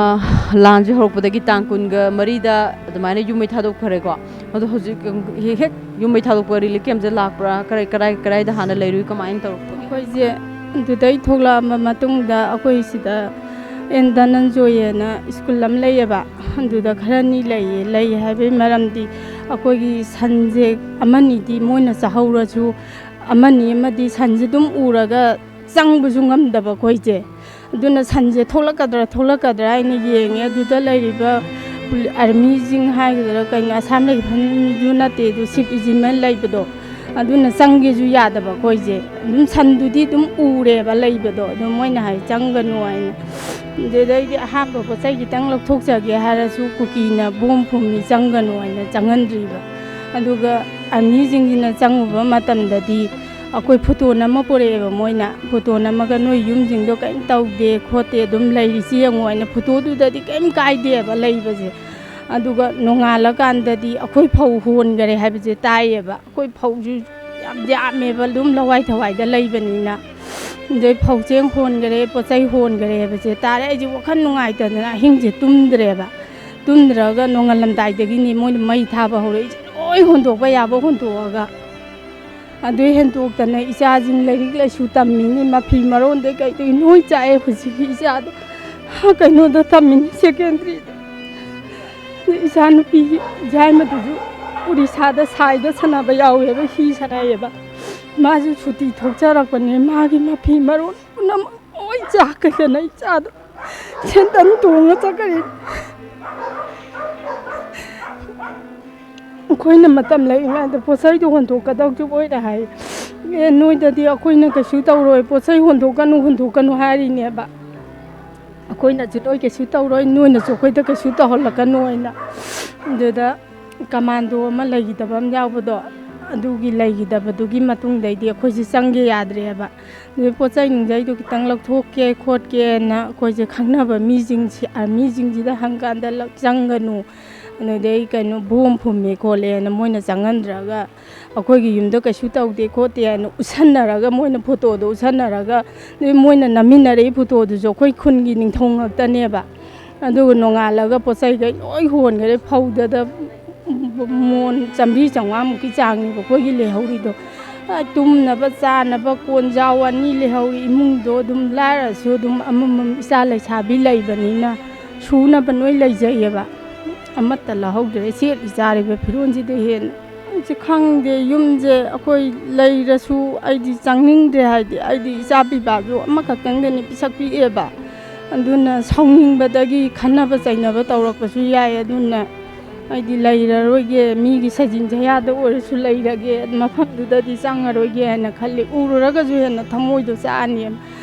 ꯂꯥꯟꯁꯦ ꯍꯧꯔꯛꯄꯗꯒꯤ ꯇꯥꯡ ꯀꯨꯟꯒ ꯃꯔꯤꯗ ꯑꯗꯨꯃꯥꯏꯅ ꯌꯨꯝ ꯃꯩ ꯊꯥꯗꯣꯛꯈ꯭ꯔꯦꯀꯣ꯫ ꯑꯗꯣ ꯍꯧꯖꯤꯛ ꯍꯦꯛ ꯌꯨꯝ ꯃꯩ ꯊꯥꯗꯣꯛꯄ ꯔꯤꯂꯤꯐ ꯀꯦꯝꯁꯦ ꯂꯥꯛꯄ꯭ꯔꯥ? ꯀꯔꯥꯏ ꯀꯔꯥꯏ ꯀꯔꯥꯏꯗ ꯍꯥꯟꯅ ꯂꯩꯔꯨꯏ? ꯀꯃꯥꯏꯅ ꯇꯧꯔꯛꯄꯒꯦ? ꯑꯩꯈꯣꯏꯁꯦ ꯑꯗꯨꯗꯩ ꯊꯣꯛꯂꯛꯑꯕ ꯃꯇꯨꯡꯗ ꯑꯩꯈꯣꯏ ꯁꯤꯗ ꯑꯦꯟ ꯙꯅꯟꯖꯣꯏ ꯍꯥꯏꯅ ꯁ꯭ꯀꯨꯜ ꯑꯃ ꯂꯩꯌꯦꯕ꯫ ꯑꯗꯨꯗ ꯈꯔꯅꯤ ꯂꯩꯌꯦ꯫ ꯂꯩ ꯍꯥꯏꯕꯒꯤ ꯃꯔꯝꯗꯤ ꯑꯩꯈꯣꯏꯒꯤ ꯁꯟꯁꯦ ꯑꯃꯅꯤꯗꯤ ꯃꯣꯏꯅ ꯆꯥꯍꯧꯔꯁꯨ ꯑꯃꯅꯤ ꯑꯃꯗꯤ ꯁꯟꯁꯦ ꯑꯗꯨꯝ ꯎꯔꯒ ꯆꯪꯕꯁꯨ ꯉꯝꯗꯕ ꯑꯩꯈꯣꯏꯁꯦ꯫ ꯑꯗꯨꯅ ꯁꯟꯁꯦ ꯊꯣꯛꯂꯛꯀꯗ꯭ꯔꯥ ꯊꯣꯛꯂꯛꯀꯗ꯭ꯔꯥ ꯍꯥꯏꯅ ꯌꯦꯡꯉꯦ꯫ ꯑꯗꯨꯗ ꯂꯩꯔꯤꯕ ꯄꯨꯂꯤ-, ꯑꯥꯔꯃꯤꯁꯤꯡ ꯍꯥꯏꯒꯗ꯭ꯔꯥ ꯀꯩꯅꯣ, ꯑꯁꯥꯝ ꯔꯥꯏꯐꯜꯁꯨ ꯅꯠꯇꯦ, ꯑꯗꯨ ꯁꯤꯞ ꯔꯤꯖꯤꯃꯦꯟ ꯂꯩꯕꯗꯣ, ꯑꯗꯨꯅ ꯆꯪꯒꯦꯁꯨ ꯌꯥꯗꯕ ꯑꯩꯈꯣꯏꯁꯦ꯫ ꯑꯗꯨꯝ ꯁꯟꯗꯨꯗꯤ ꯑꯗꯨꯝ ꯎꯔꯦꯕ ꯂꯩꯕꯗꯣ, ꯑꯗꯨ ꯃꯣꯏꯅ ꯍꯥꯏ ꯆꯪꯒꯅꯨ ꯍꯥꯏꯅ꯫ ꯑꯗꯨꯗꯩꯗꯤ ꯑꯍꯥꯞꯄ ꯄꯣꯠ ꯆꯩ ꯈꯤꯇꯪ ꯂꯧꯊꯣꯛꯆꯒꯦ ꯍꯥꯏꯔꯁꯨ ꯀꯨꯀꯤꯅ ꯕꯣꯝ ꯐꯨꯝꯃꯤ, ꯆꯪꯒꯅꯨ ꯍꯥꯏꯅ ꯆꯪꯍꯟꯗ꯭ꯔꯤꯕ꯫ ꯑꯗꯨꯒ ꯑꯥꯔꯃꯤꯁꯤꯡꯁꯤꯅ ꯆꯪꯉꯨꯕ ꯃꯇꯝꯗꯗꯤ ꯑꯩꯈꯣꯏ ꯐꯣꯇꯣ ꯅꯝꯃ ꯄꯨꯔꯛꯑꯦꯕ ꯃꯣꯏꯅ꯫ ꯐꯣꯇꯣ ꯅꯝꯃꯒ ꯅꯣꯏ ꯌꯨꯝꯁꯤꯡꯗꯣ ꯀꯔꯤꯝ ꯇꯧꯗꯦ ꯈꯣꯠꯇꯦ, ꯑꯗꯨꯝ ꯂꯩꯔꯤꯁꯤ ꯌꯦꯡꯉꯣ ꯍꯥꯏꯅ꯫ ꯐꯣꯇꯣꯗꯨꯗꯗꯤ ꯀꯔꯤꯝ ꯀꯥꯏꯗꯦꯕ ꯂꯩꯕꯁꯦ꯫ ꯑꯗꯨꯒ ꯅꯣꯡꯉꯥꯜꯂꯀꯥꯟꯗꯗꯤ ꯑꯩꯈꯣꯏ ꯐꯧ ꯍꯣꯟꯈꯔꯦ ꯍꯥꯏꯕꯁꯦ ꯇꯥꯏꯌꯦꯕ꯫ ꯑꯩꯈꯣꯏ ꯐꯧꯁꯨ ꯌꯥꯝ ꯌꯥꯝꯃꯦꯕ, ꯑꯗꯨꯝ ꯂꯋꯥꯏ ꯊꯋꯥꯏꯗ ꯂꯩꯕꯅꯤꯅ꯫ ꯑꯗꯩ ꯐꯧ ꯆꯦꯡ ꯍꯣꯟꯈꯔꯦ, ꯄꯣꯠ ꯆꯩ ꯍꯣꯟꯈꯔꯦ ꯍꯥꯏꯕꯁꯦ ꯇꯥꯔꯦ꯫ ꯑꯩꯁꯦ ꯋꯥꯈꯜ ꯅꯨꯡꯉꯥꯏꯇꯗꯅ ꯑꯍꯤꯡꯁꯦ ꯇꯨꯝꯗ꯭ꯔꯦꯕ꯫ ꯇꯨꯝꯗ꯭ꯔꯒ ꯅꯣꯡꯉꯥꯜꯂꯝꯗꯥꯏꯗꯒꯤꯅꯤ ꯃꯣꯏꯅ ꯃꯩ ꯊꯥꯕ ꯍꯧꯔꯛꯏꯁꯦ, ꯂꯣꯏ ꯍꯣꯟꯗꯣꯛꯄ ꯌꯥꯕ ꯍꯣꯟꯗꯣꯛꯑꯒ꯫ ꯑꯗꯨ ꯍꯦꯟꯗꯣꯛꯇꯅ ꯏꯆꯥꯁꯤꯡ ꯂꯥꯏꯔꯤꯛ ꯂꯥꯏꯁꯨ ꯇꯝꯃꯤꯅꯤ, ꯃꯐꯤ ꯃꯔꯣꯟꯗꯩ ꯀꯩꯗꯩ ꯂꯣꯏ ꯆꯥꯛꯑꯦ꯫ ꯍꯧꯖꯤꯛꯀꯤ ꯏꯆꯥꯗꯣ ꯀꯩꯅꯣꯗ ꯇꯝꯃꯤꯅꯤ, ꯁꯦꯀꯦꯟꯗꯔꯤꯗ꯫ ꯏꯆꯥ ꯅꯨꯄꯤ ꯌꯥꯏꯃꯗꯨꯁꯨ ꯎꯔꯤꯁꯥꯗ ꯁꯥꯏꯗ ꯁꯥꯟꯅꯕ ꯌꯥꯎꯋꯦꯕ, ꯍꯤ ꯁꯥꯟꯅꯩꯌꯦꯕ꯫ ꯃꯥꯁꯨ ꯁꯨꯇꯤ ꯊꯣꯛꯆꯔꯛꯄꯅꯦ꯫ ꯃꯥꯒꯤ ꯃꯐꯤ ꯃꯔꯣꯟ ꯄꯨꯝꯅꯃꯛ ꯂꯣꯏ ꯆꯥꯛꯈꯤꯗꯅ ꯏꯆꯥꯗꯣ ꯁꯦꯟꯗꯟ ꯇꯣꯡꯉ ꯆꯠꯈ꯭ꯔꯦ꯫ ꯑꯩꯈꯣꯏꯅ ꯃꯇꯝ ꯂꯩꯔꯤꯉꯩꯗ ꯄꯣꯠ ꯆꯩꯗꯣ ꯍꯣꯟꯗꯣꯛꯀꯗꯧꯁꯨ ꯑꯣꯏꯔꯦ ꯍꯥꯏ꯫ ꯑꯦ, ꯅꯣꯏꯗꯗꯤ ꯑꯩꯈꯣꯏꯅ ꯀꯩꯁꯨ ꯇꯧꯔꯣꯏ, ꯄꯣꯠ ꯆꯩ ꯍꯣꯟꯗꯣꯛꯀꯅꯨ, ꯍꯣꯟꯗꯣꯛꯀꯅꯨ ꯍꯥꯏꯔꯤꯅꯦꯕ꯫ ꯑꯩꯈꯣꯏꯅꯁꯨ ꯅꯣꯏ ꯀꯩꯁꯨ ꯇꯧꯔꯣꯏ, ꯅꯣꯏꯅꯁꯨ ꯑꯩꯈꯣꯏꯗ ꯀꯩꯁꯨ ꯇꯧꯍꯜꯂꯛꯀꯅꯨ ꯍꯥꯏꯅ꯫ ꯑꯗꯨꯗ ꯀꯃꯥꯟꯗꯣ ꯑꯃ ꯂꯩꯈꯤꯗꯕ ꯑꯃ ꯌꯥꯎꯕꯗꯣ, ꯑꯗꯨꯒꯤ ꯂꯩꯈꯤꯗꯕꯗꯨꯒꯤ ꯃꯇꯨꯡꯗꯩꯗꯤ ꯑꯩꯈꯣꯏꯁꯦ ꯆꯪꯒꯦ ꯌꯥꯗ꯭ꯔꯦꯕ꯫ ꯑꯗꯨꯗꯩ ꯄꯣꯠ ꯆꯩ ꯅꯨꯡꯆꯩꯗꯣ ꯈꯤꯇꯪ ꯂꯧꯊꯣꯛꯀꯦ ꯈꯣꯠꯀꯦꯅ ꯑꯩꯈꯣꯏꯁꯦ ꯈꯪꯅꯕ ꯃꯤꯁꯤꯡꯁꯤ, ꯑꯥꯔꯃꯤꯁꯤꯡꯁꯤꯗ ꯍꯪꯀꯥꯟꯗ, "ꯂꯧ-, ꯆꯪꯒꯅꯨ, ꯑꯗꯨꯗꯩ ꯀꯩꯅꯣ, ꯕꯣꯝ ꯐꯨꯝꯃꯦ ꯈꯣꯠꯂꯦꯅ ꯃꯣꯏꯅ ꯆꯪꯍꯟꯗ꯭ꯔꯒ, ꯑꯩꯈꯣꯏꯒꯤ ꯌꯨꯝꯗ ꯀꯩꯁꯨ ꯇꯧꯗꯦ ꯈꯣꯠꯇꯦ" ꯍꯥꯏꯅ ꯎꯠꯁꯟꯅꯔꯒ, ꯃꯣꯏꯅ ꯐꯣꯇꯣꯗꯣ ꯎꯠꯁꯟꯅꯔꯒ, ꯑꯗꯩ ꯃꯣꯏꯅ ꯅꯝꯃꯤꯟꯅꯔꯛꯏ ꯐꯣꯇꯣꯗꯨꯁꯨ ꯑꯩꯈꯣꯏ ꯈꯨꯟꯒꯤ ꯅꯤꯡꯊꯧ ꯉꯥꯛꯇꯅꯦꯕ꯫ ꯑꯗꯨꯒ ꯅꯣꯡꯉꯥꯜꯂꯒ ꯄꯣꯠ ꯆꯩꯈꯩ ꯂꯣꯏ ꯍꯣꯟꯈꯔꯦ꯫ ꯐꯧꯗꯗ ꯃꯣꯟ ꯆꯥꯝꯃꯔꯤ ꯆꯥꯝꯃꯉꯥꯃꯨꯛꯀꯤ ꯆꯥꯡꯅꯦꯕ ꯑꯩꯈꯣꯏꯒꯤ ꯂꯩꯍꯧꯔꯤꯗꯣ꯫ ꯑ, ꯇꯨꯝꯅꯕ ꯆꯥꯅꯕ ꯀꯣꯟꯖꯥꯎ ꯑꯅꯤ ꯂꯩꯍꯧꯔꯤ꯫ ꯏꯃꯨꯡꯗꯣ ꯑꯗꯨꯝ ꯂꯥꯏꯔꯁꯨ ꯑꯗꯨꯝ ꯑꯃꯃꯝ, ꯏꯆꯥ ꯂꯩꯁꯥꯕꯤ ꯂꯩꯕꯅꯤꯅ ꯁꯨꯅꯕ ꯂꯣꯏ ꯂꯩꯖꯩꯌꯦꯕ꯫ ꯑꯃꯠꯇ ꯂꯧꯍꯧꯗ꯭ꯔꯦ꯫ ꯁꯦꯠꯂꯤ ꯆꯥꯔꯤꯕ ꯐꯤꯔꯣꯜꯁꯤꯗ ꯍꯦꯟꯅ꯫ ꯑꯩꯁꯦ ꯈꯪꯗꯦ, ꯌꯨꯝꯁꯦ ꯑꯩꯈꯣꯏ ꯂꯩꯔꯁꯨ ꯑꯩꯗꯤ ꯆꯪꯅꯤꯡꯗ꯭ꯔꯦ꯫ ꯍꯥꯏꯗꯤ ꯑꯩꯗꯤ ꯏꯆꯥ ꯄꯤꯕꯥꯁꯨ ꯑꯃꯈꯛꯇꯪꯗꯅꯤ ꯄꯤꯁꯛ ꯄꯤꯛꯑꯦꯕ꯫ ꯑꯗꯨꯅ ꯁꯥꯎꯅꯤꯡꯕꯗꯒꯤ ꯈꯟꯅꯕ ꯆꯩꯅꯕ ꯇꯧꯔꯛꯄꯁꯨ ꯌꯥꯏ꯫ ꯑꯗꯨꯅ ꯑꯩꯗꯤ ꯂꯩꯔꯔꯣꯏꯒꯦ, ꯃꯤꯒꯤ ꯁꯩꯖꯤꯟ ꯁꯩꯌꯥꯗ ꯑꯣꯏꯔꯁꯨ ꯂꯩꯔꯒꯦ, ꯃꯐꯝꯗꯨꯗꯗꯤ ꯆꯪꯉꯔꯣꯏꯒꯦ ꯍꯥꯏꯅ ꯈꯜꯂꯤ꯫ ꯎꯔꯨꯔꯒꯁꯨ ꯍꯦꯟꯅ ꯊꯃꯣꯏꯗꯣ ꯆꯥꯛꯑꯅꯦꯕ꯫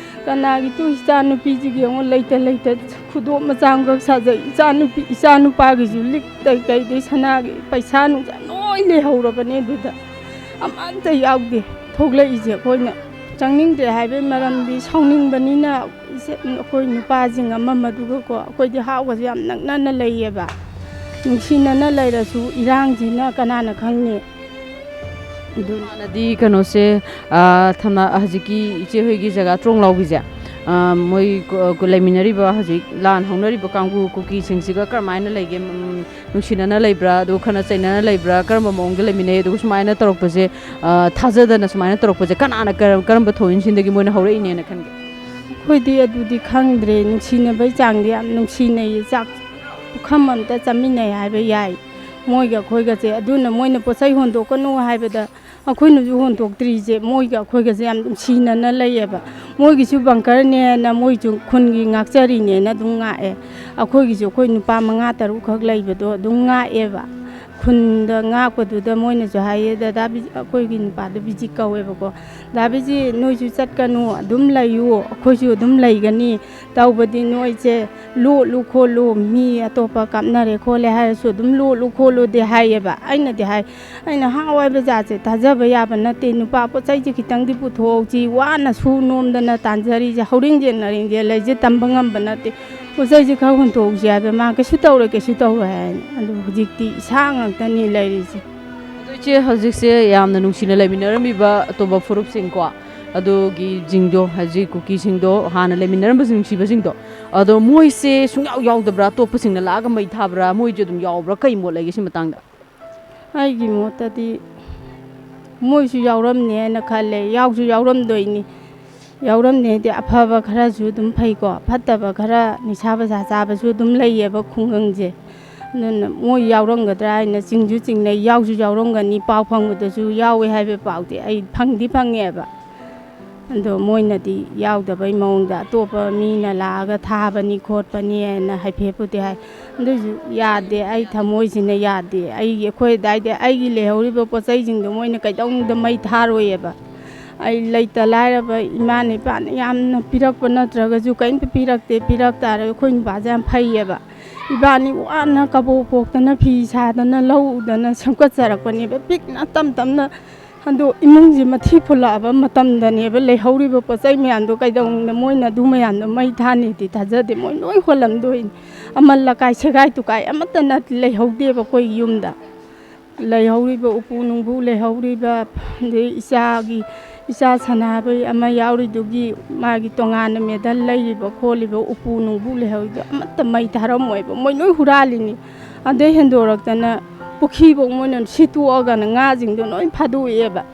ꯀꯅꯥꯒꯤ ꯇꯨ ꯏꯆꯥ ꯅꯨꯄꯤꯁꯤꯒꯤ ꯌꯦꯡꯉꯣ, ꯂꯩꯇ ꯂꯩꯇ ꯈꯨꯗꯣꯞ ꯃꯆꯥ ꯑꯃꯈꯛ ꯁꯥꯖꯩ꯫ ꯏꯆꯥ ꯅꯨꯄꯤ, ꯏꯆꯥ ꯅꯨꯄꯥꯒꯤꯁꯨ ꯂꯤꯛꯇꯩ ꯀꯩꯗꯩ ꯁꯅꯥꯒꯤ ꯄꯩꯁꯥ ꯅꯨꯡꯁꯥ ꯂꯣꯏ ꯂꯩꯍꯧꯔꯕꯅꯦ ꯑꯗꯨꯗ꯫ ꯑꯃꯠꯇ ꯌꯥꯎꯗꯦ꯫ ꯊꯣꯛꯂꯛꯏꯁꯦ ꯑꯩꯈꯣꯏꯅ ꯆꯪꯅꯤꯡꯗꯦ ꯍꯥꯏꯕꯒꯤ ꯃꯔꯝꯗꯤ ꯁꯥꯎꯅꯤꯡꯕꯅꯤꯅ꯫ ꯏꯆꯦ, ꯑꯩꯈꯣꯏ ꯅꯨꯄꯥꯁꯤꯡ ꯑꯃ ꯑꯃꯗꯨꯒꯀꯣ, ꯑꯩꯈꯣꯏꯗꯤ ꯍꯥꯎꯒꯁꯦ ꯌꯥꯝ ꯅꯛꯅꯅ ꯂꯩꯌꯦꯕ꯫ ꯅꯨꯡꯁꯤꯅꯅ ꯂꯩꯔꯁꯨ ꯏꯔꯥꯡꯁꯤꯅ ꯀꯅꯥꯅ ꯈꯪꯅꯤ? ꯑꯗꯨ ꯍꯥꯟꯅꯗꯤ ꯀꯩꯅꯣꯁꯦ, ꯑ, ꯊꯝꯅꯥ, ꯍꯧꯖꯤꯛꯀꯤ ꯏꯆꯦ ꯍꯣꯏꯒꯤ ꯖꯒꯥ ꯇ꯭ꯔꯣꯡ ꯂꯥꯎꯕꯤꯁꯦ, ꯑ, ꯃꯣꯏ ꯀꯨ-, ꯀꯨ-, ꯂꯩꯃꯤꯟꯅꯔꯤꯕ ꯍꯧꯖꯤꯛ ꯂꯥꯟ ꯍꯧꯅꯔꯤꯕ ꯀꯥꯡꯕꯨ ꯀꯨꯀꯤꯁꯤꯡꯁꯤꯒ ꯀꯔꯝꯍꯥꯏꯅ ꯂꯩꯒꯦ? ꯎꯝ, ꯅꯨꯡꯁꯤꯅꯅ ꯂꯩꯕ꯭ꯔꯥ? ꯑꯗꯨ ꯈꯠꯅ ꯆꯩꯅꯅ ꯂꯩꯕ꯭ꯔꯥ? ꯀꯔꯝꯕ ꯃꯑꯣꯡꯗ ꯂꯩꯃꯤꯟꯅꯩ? ꯑꯗꯨꯒ ꯁꯨꯃꯥꯏꯅ ꯇꯧꯔꯛꯄꯁꯦ, ꯑ, ꯊꯥꯖꯗꯅ ꯁꯨꯃꯥꯏꯅ ꯇꯧꯔꯛꯄꯁꯦ ꯀꯅꯥꯅ ꯀꯔꯝ-, ꯀꯔꯝꯕ ꯊꯧꯑꯣꯏꯟꯁꯤꯟꯗꯒꯤ ꯃꯣꯏꯅ ꯍꯧꯔꯛꯏꯅꯦꯅ ꯈꯟꯒꯦ? ꯑꯩꯈꯣꯏꯗꯤ ꯑꯗꯨꯗꯤ ꯈꯪꯗ꯭ꯔꯦ꯫ ꯅꯨꯡꯁꯤꯅꯕꯩ ꯆꯥꯡꯗꯤ ꯌꯥꯝ ꯅꯨꯡꯁꯤꯅꯩꯌꯦ꯫ ꯆꯥꯛ ꯄꯨꯈꯝ ꯑꯝꯇ ꯆꯥꯃꯤꯟꯅꯩ ꯍꯥꯏꯕ ꯌꯥꯏ ꯃꯣꯏꯒ ꯑꯩꯈꯣꯏꯒꯁꯦ꯫ ꯑꯗꯨꯅ ꯃꯣꯏꯅ ꯄꯣꯠ ꯆꯩ ꯍꯣꯟꯗꯣꯛꯀꯅꯨ ꯍꯥꯏꯕꯗ ꯑꯩꯈꯣꯏꯅꯁꯨ ꯍꯣꯟꯗꯣꯛꯇ꯭ꯔꯤꯁꯦ ꯃꯣꯏꯒ ꯑꯩꯈꯣꯏꯒꯁꯦ ꯌꯥꯝ ꯅꯨꯡꯁꯤꯅꯅ ꯂꯩꯌꯦꯕ꯫ ꯃꯣꯏꯒꯤꯁꯨ ꯕꯪꯀꯔꯅꯦꯅ ꯃꯣꯏꯁꯨ ꯈꯨꯟꯒꯤ ꯉꯥꯛꯆꯔꯤꯅꯦꯅ ꯑꯗꯨꯝ ꯉꯥꯛꯑꯦ꯫ ꯑꯩꯈꯣꯏꯒꯤꯁꯨ ꯑꯩꯈꯣꯏ ꯅꯨꯄꯥ ꯃꯉꯥ ꯇꯔꯨꯛꯈꯛ ꯂꯩꯕꯗꯣ ꯑꯗꯨꯝ ꯉꯥꯛꯑꯦꯕ꯫ ꯈꯨꯟꯗ ꯉꯥꯛꯄꯗꯨꯗ ꯃꯣꯏꯅꯁꯨ ꯍꯥꯏꯌꯦ, "ꯗꯗꯥ ꯕꯤ-, ꯑꯩꯈꯣꯏꯒꯤ ꯅꯨꯄꯥꯗꯣ ꯕꯤꯖꯤ ꯀꯧꯋꯦꯕꯀꯣ, ꯗꯥ ꯕꯤꯖꯤ, ꯅꯣꯏꯁꯨ ꯆꯠꯀꯅꯨ, ꯑꯗꯨꯝ ꯂꯩꯌꯨ, ꯑꯩꯈꯣꯏꯁꯨ ꯑꯗꯨꯝ ꯂꯩꯒꯅꯤ꯫ ꯇꯧꯕꯗꯤ ꯅꯣꯏꯁꯦ ꯂꯣꯠꯂꯨ ꯈꯣꯠꯂꯨ, ꯃꯤ ꯑꯇꯣꯞꯄ ꯀꯥꯞꯅꯔꯦ ꯈꯣꯠꯂꯦ ꯍꯥꯏꯔꯁꯨ ꯑꯗꯨꯝ ꯂꯣꯠꯂꯨ ꯈꯣꯠꯂꯨꯗꯤ" ꯍꯥꯏꯌꯦꯕ꯫ ꯑꯩꯅꯗꯤ ꯍꯥꯏ, ꯑꯩꯅ ꯍꯥꯏ, "ꯍꯥꯏꯕ ꯖꯥꯠꯁꯦ ꯊꯥꯖꯕ ꯌꯥꯕ ꯅꯠꯇꯦ, ꯅꯨꯄꯥ ꯄꯣꯠ ꯆꯩꯁꯦ ꯈꯤꯇꯪꯗꯤ ꯄꯨꯊꯣꯛꯍꯧꯁꯤ, ꯋꯥꯅ ꯁꯨ ꯅꯣꯝꯗꯅ ꯇꯥꯟꯖꯔꯤꯁꯦ, ꯍꯧꯔꯤꯡꯖꯦꯜ ꯅꯔꯤꯡꯖꯦꯜ ꯂꯩꯁꯦ ꯇꯝꯕ ꯉꯝꯕ ꯅꯠꯇꯦ, ꯄꯣꯠ ꯆꯩꯁꯦ ꯈꯔ ꯍꯨꯟꯇꯣꯛꯍꯧꯁꯤ" ꯍꯥꯏꯕ꯫ "ꯃꯥ ꯀꯩꯁꯨ ꯇꯧꯔꯣꯏ, ꯀꯩꯁꯨ ꯇꯧꯔꯣꯏ" ꯍꯥꯏꯅ꯫ ꯑꯗꯨ ꯍꯧꯖꯤꯛꯇꯤ ꯏꯁꯥ ꯉꯥꯛꯇꯅꯤ ꯂꯩꯔꯤꯁꯦ꯫ ꯑꯗꯣ ꯏꯆꯦ, ꯍꯧꯖꯤꯛꯁꯦ ꯌꯥꯝꯅ ꯅꯨꯡꯁꯤꯅ ꯂꯩꯃꯤꯟꯅꯔꯝꯃꯤꯕ ꯑꯇꯣꯞꯄ ꯐꯨꯔꯨꯞꯁꯤꯡꯀꯣ, ꯑꯗꯨꯒꯤ ꯁꯤꯡꯗꯣ, ꯍꯧꯖꯤꯛ ꯀꯨꯀꯤꯁꯤꯡꯗꯣ, ꯍꯥꯟꯅ ꯂꯩꯃꯤꯟꯅꯔꯝꯕ ꯅꯨꯡꯁꯤꯕꯁꯤꯡꯗꯣ, ꯑꯗꯣ ꯃꯣꯏꯁꯦ ꯁꯨꯡꯌꯥꯎ ꯌꯥꯎꯗꯕ꯭ꯔꯥ? ꯑꯇꯣꯞꯄꯁꯤꯡꯅ ꯂꯥꯛꯑꯒ ꯃꯩ ꯊꯥꯕ꯭ꯔꯥ? ꯃꯣꯏꯁꯨ ꯑꯗꯨꯝ ꯌꯥꯎꯕ꯭ꯔꯥ? ꯀꯩ ꯃꯣꯠ ꯂꯩꯒꯦ ꯁꯤ ꯃꯇꯥꯡꯗ? ꯑꯩꯒꯤ ꯃꯣꯠꯇꯗꯤ ꯃꯣꯏꯁꯨ ꯌꯥꯎꯔꯝꯅꯦꯅ ꯈꯜꯂꯦ, ꯌꯥꯎꯁꯨ ꯌꯥꯎꯔꯝꯗꯣꯏꯅꯤ꯫ ꯌꯥꯎꯔꯝꯅꯦꯗꯤ ꯑꯐꯕ ꯈꯔꯁꯨ ꯑꯗꯨꯝ ꯐꯩꯀꯣ, ꯐꯠꯇꯕ ꯈꯔ ꯅꯤꯁꯥ ꯄꯁꯥ ꯆꯥꯕꯁꯨ ꯑꯗꯨꯝ ꯂꯩꯌꯦꯕ ꯈꯨꯡꯒꯪꯁꯦ꯫ ꯑꯗꯨꯅ ꯃꯣꯏ ꯌꯥꯎꯔꯝꯒꯗ꯭ꯔꯥ ꯍꯥꯏꯅ ꯆꯤꯡꯁꯨ ꯆꯤꯡꯅꯩ, ꯌꯥꯎꯁꯨ ꯌꯥꯎꯔꯝꯒꯅꯤ, ꯄꯥꯎ ꯐꯪꯕꯗꯁꯨ ꯌꯥꯎꯋꯦ ꯍꯥꯏꯕ ꯄꯥꯎꯗꯤ ꯑꯩ ꯐꯪꯗꯤ ꯐꯪꯉꯦꯕ꯫ ꯑꯗꯣ ꯃꯣꯏꯅꯗꯤ ꯌꯥꯎꯗꯕꯩ ꯃꯑꯣꯡꯗ ꯑꯇꯣꯞꯄ ꯃꯤꯅ ꯂꯥꯛꯑꯒ ꯊꯥꯕꯅꯤ ꯈꯣꯠꯄꯅꯤ ꯍꯥꯏꯅ ꯍꯥꯏꯐꯦꯠꯄꯨꯗꯤ ꯍꯥꯏ꯫ ꯑꯗꯨꯏꯁꯨ ꯌꯥꯗꯦ, ꯑꯩ ꯊꯃꯣꯏꯁꯤꯅ ꯌꯥꯗꯦ꯫ ꯑꯩꯒꯤ, ꯑꯩꯈꯣꯏ ꯑꯗꯥꯏꯗ ꯑꯩꯒꯤ ꯂꯩꯍꯧꯔꯤꯕ ꯄꯣꯠ ꯆꯩꯁꯤꯡꯗꯣ ꯃꯣꯏꯅ ꯀꯩꯗꯧꯅꯨꯡꯗ ꯃꯩ ꯊꯥꯔꯣꯏꯌꯦꯕ꯫ ꯑꯩ ꯂꯩꯇ ꯂꯥꯏꯔꯕ ꯏꯃꯥꯅ ꯏꯄꯥꯅ ꯌꯥꯝꯅ ꯄꯤꯔꯛꯄ ꯅꯠꯇ꯭ꯔꯒꯁꯨ ꯀꯔꯤꯝꯇ ꯄꯤꯔꯛꯇꯦ꯫ ꯄꯤꯔꯛ ꯇꯥꯔꯒ ꯑꯩꯈꯣꯏ ꯅꯨꯄꯥꯁꯦ ꯌꯥꯝ ꯐꯩꯌꯦꯕ꯫ ꯏꯕꯥꯅꯤ ꯋꯥꯅ ꯀꯕꯣꯛ ꯄꯣꯛꯇꯅ, ꯐꯤ ꯁꯥꯗꯅ, ꯂꯧ ꯎꯗꯅ ꯁꯦꯝꯒꯠꯆꯔꯛꯄꯅꯦꯕ꯫ ꯄꯤꯛꯅ ꯇꯝ ꯇꯝꯅ ꯑꯗꯣ ꯏꯃꯨꯡꯁꯤ ꯃꯊꯤ ꯐꯨꯜꯂꯛꯑꯕ ꯃꯇꯝꯗꯅꯦꯕ ꯂꯩꯍꯧꯔꯤꯕ ꯄꯣꯠ ꯆꯩ ꯃꯌꯥꯝꯗꯣ ꯀꯩꯗꯧꯅꯨꯡꯗ ꯃꯣꯏꯅ ꯑꯗꯨ ꯃꯌꯥꯝꯗꯣ ꯃꯩ ꯊꯥꯅꯤꯗꯤ ꯊꯥꯖꯗꯦ꯫ ꯃꯣꯏ ꯂꯣꯏ ꯍꯣꯜꯂꯝꯗꯣꯏꯅꯤ꯫ ꯑꯃꯜ ꯑꯀꯥꯏ, ꯁꯦꯒꯥꯏ ꯇꯨꯀꯥꯏ ꯑꯃꯠꯇ ꯅꯠ-, ꯂꯩꯍꯧꯗꯦꯕ ꯑꯩꯈꯣꯏ ꯌꯨꯝꯗ꯫ ꯂꯩꯍꯧꯔꯤꯕ ꯎꯄꯨ ꯅꯨꯡꯕꯨ ꯂꯩꯍꯧꯔꯤꯕ, ꯑꯗꯩ ꯏꯆꯥꯒꯤ, ꯏꯆꯥ ꯁꯅꯥꯕꯩ ꯑꯃ ꯌꯥꯎꯔꯤꯗꯨꯒꯤ ꯃꯥꯒꯤ ꯇꯣꯉꯥꯟꯅ ꯃꯦꯗꯜ ꯂꯩꯔꯤꯕ ꯈꯣꯠꯂꯤꯕ ꯎꯄꯨ ꯅꯨꯡꯕꯨ ꯂꯩꯍꯧꯔꯤꯗꯣ ꯑꯃꯠꯇ ꯃꯩ ꯊꯥꯔꯝꯃꯣꯏꯕ꯫ ꯃꯣꯏ ꯂꯣꯏ ꯍꯨꯔꯥꯜꯂꯤꯅꯤ꯫ ꯑꯗꯩ ꯍꯦꯟꯗꯣꯔꯛꯇꯅ ꯄꯨꯈ꯭ꯔꯤꯐꯧ ꯃꯣꯏꯅ ꯁꯤꯠꯇꯣꯛꯑꯒꯅ ꯉꯥꯁꯤꯡꯗꯣ ꯂꯣꯏ ꯐꯥꯗꯣꯛꯑꯦꯕ꯫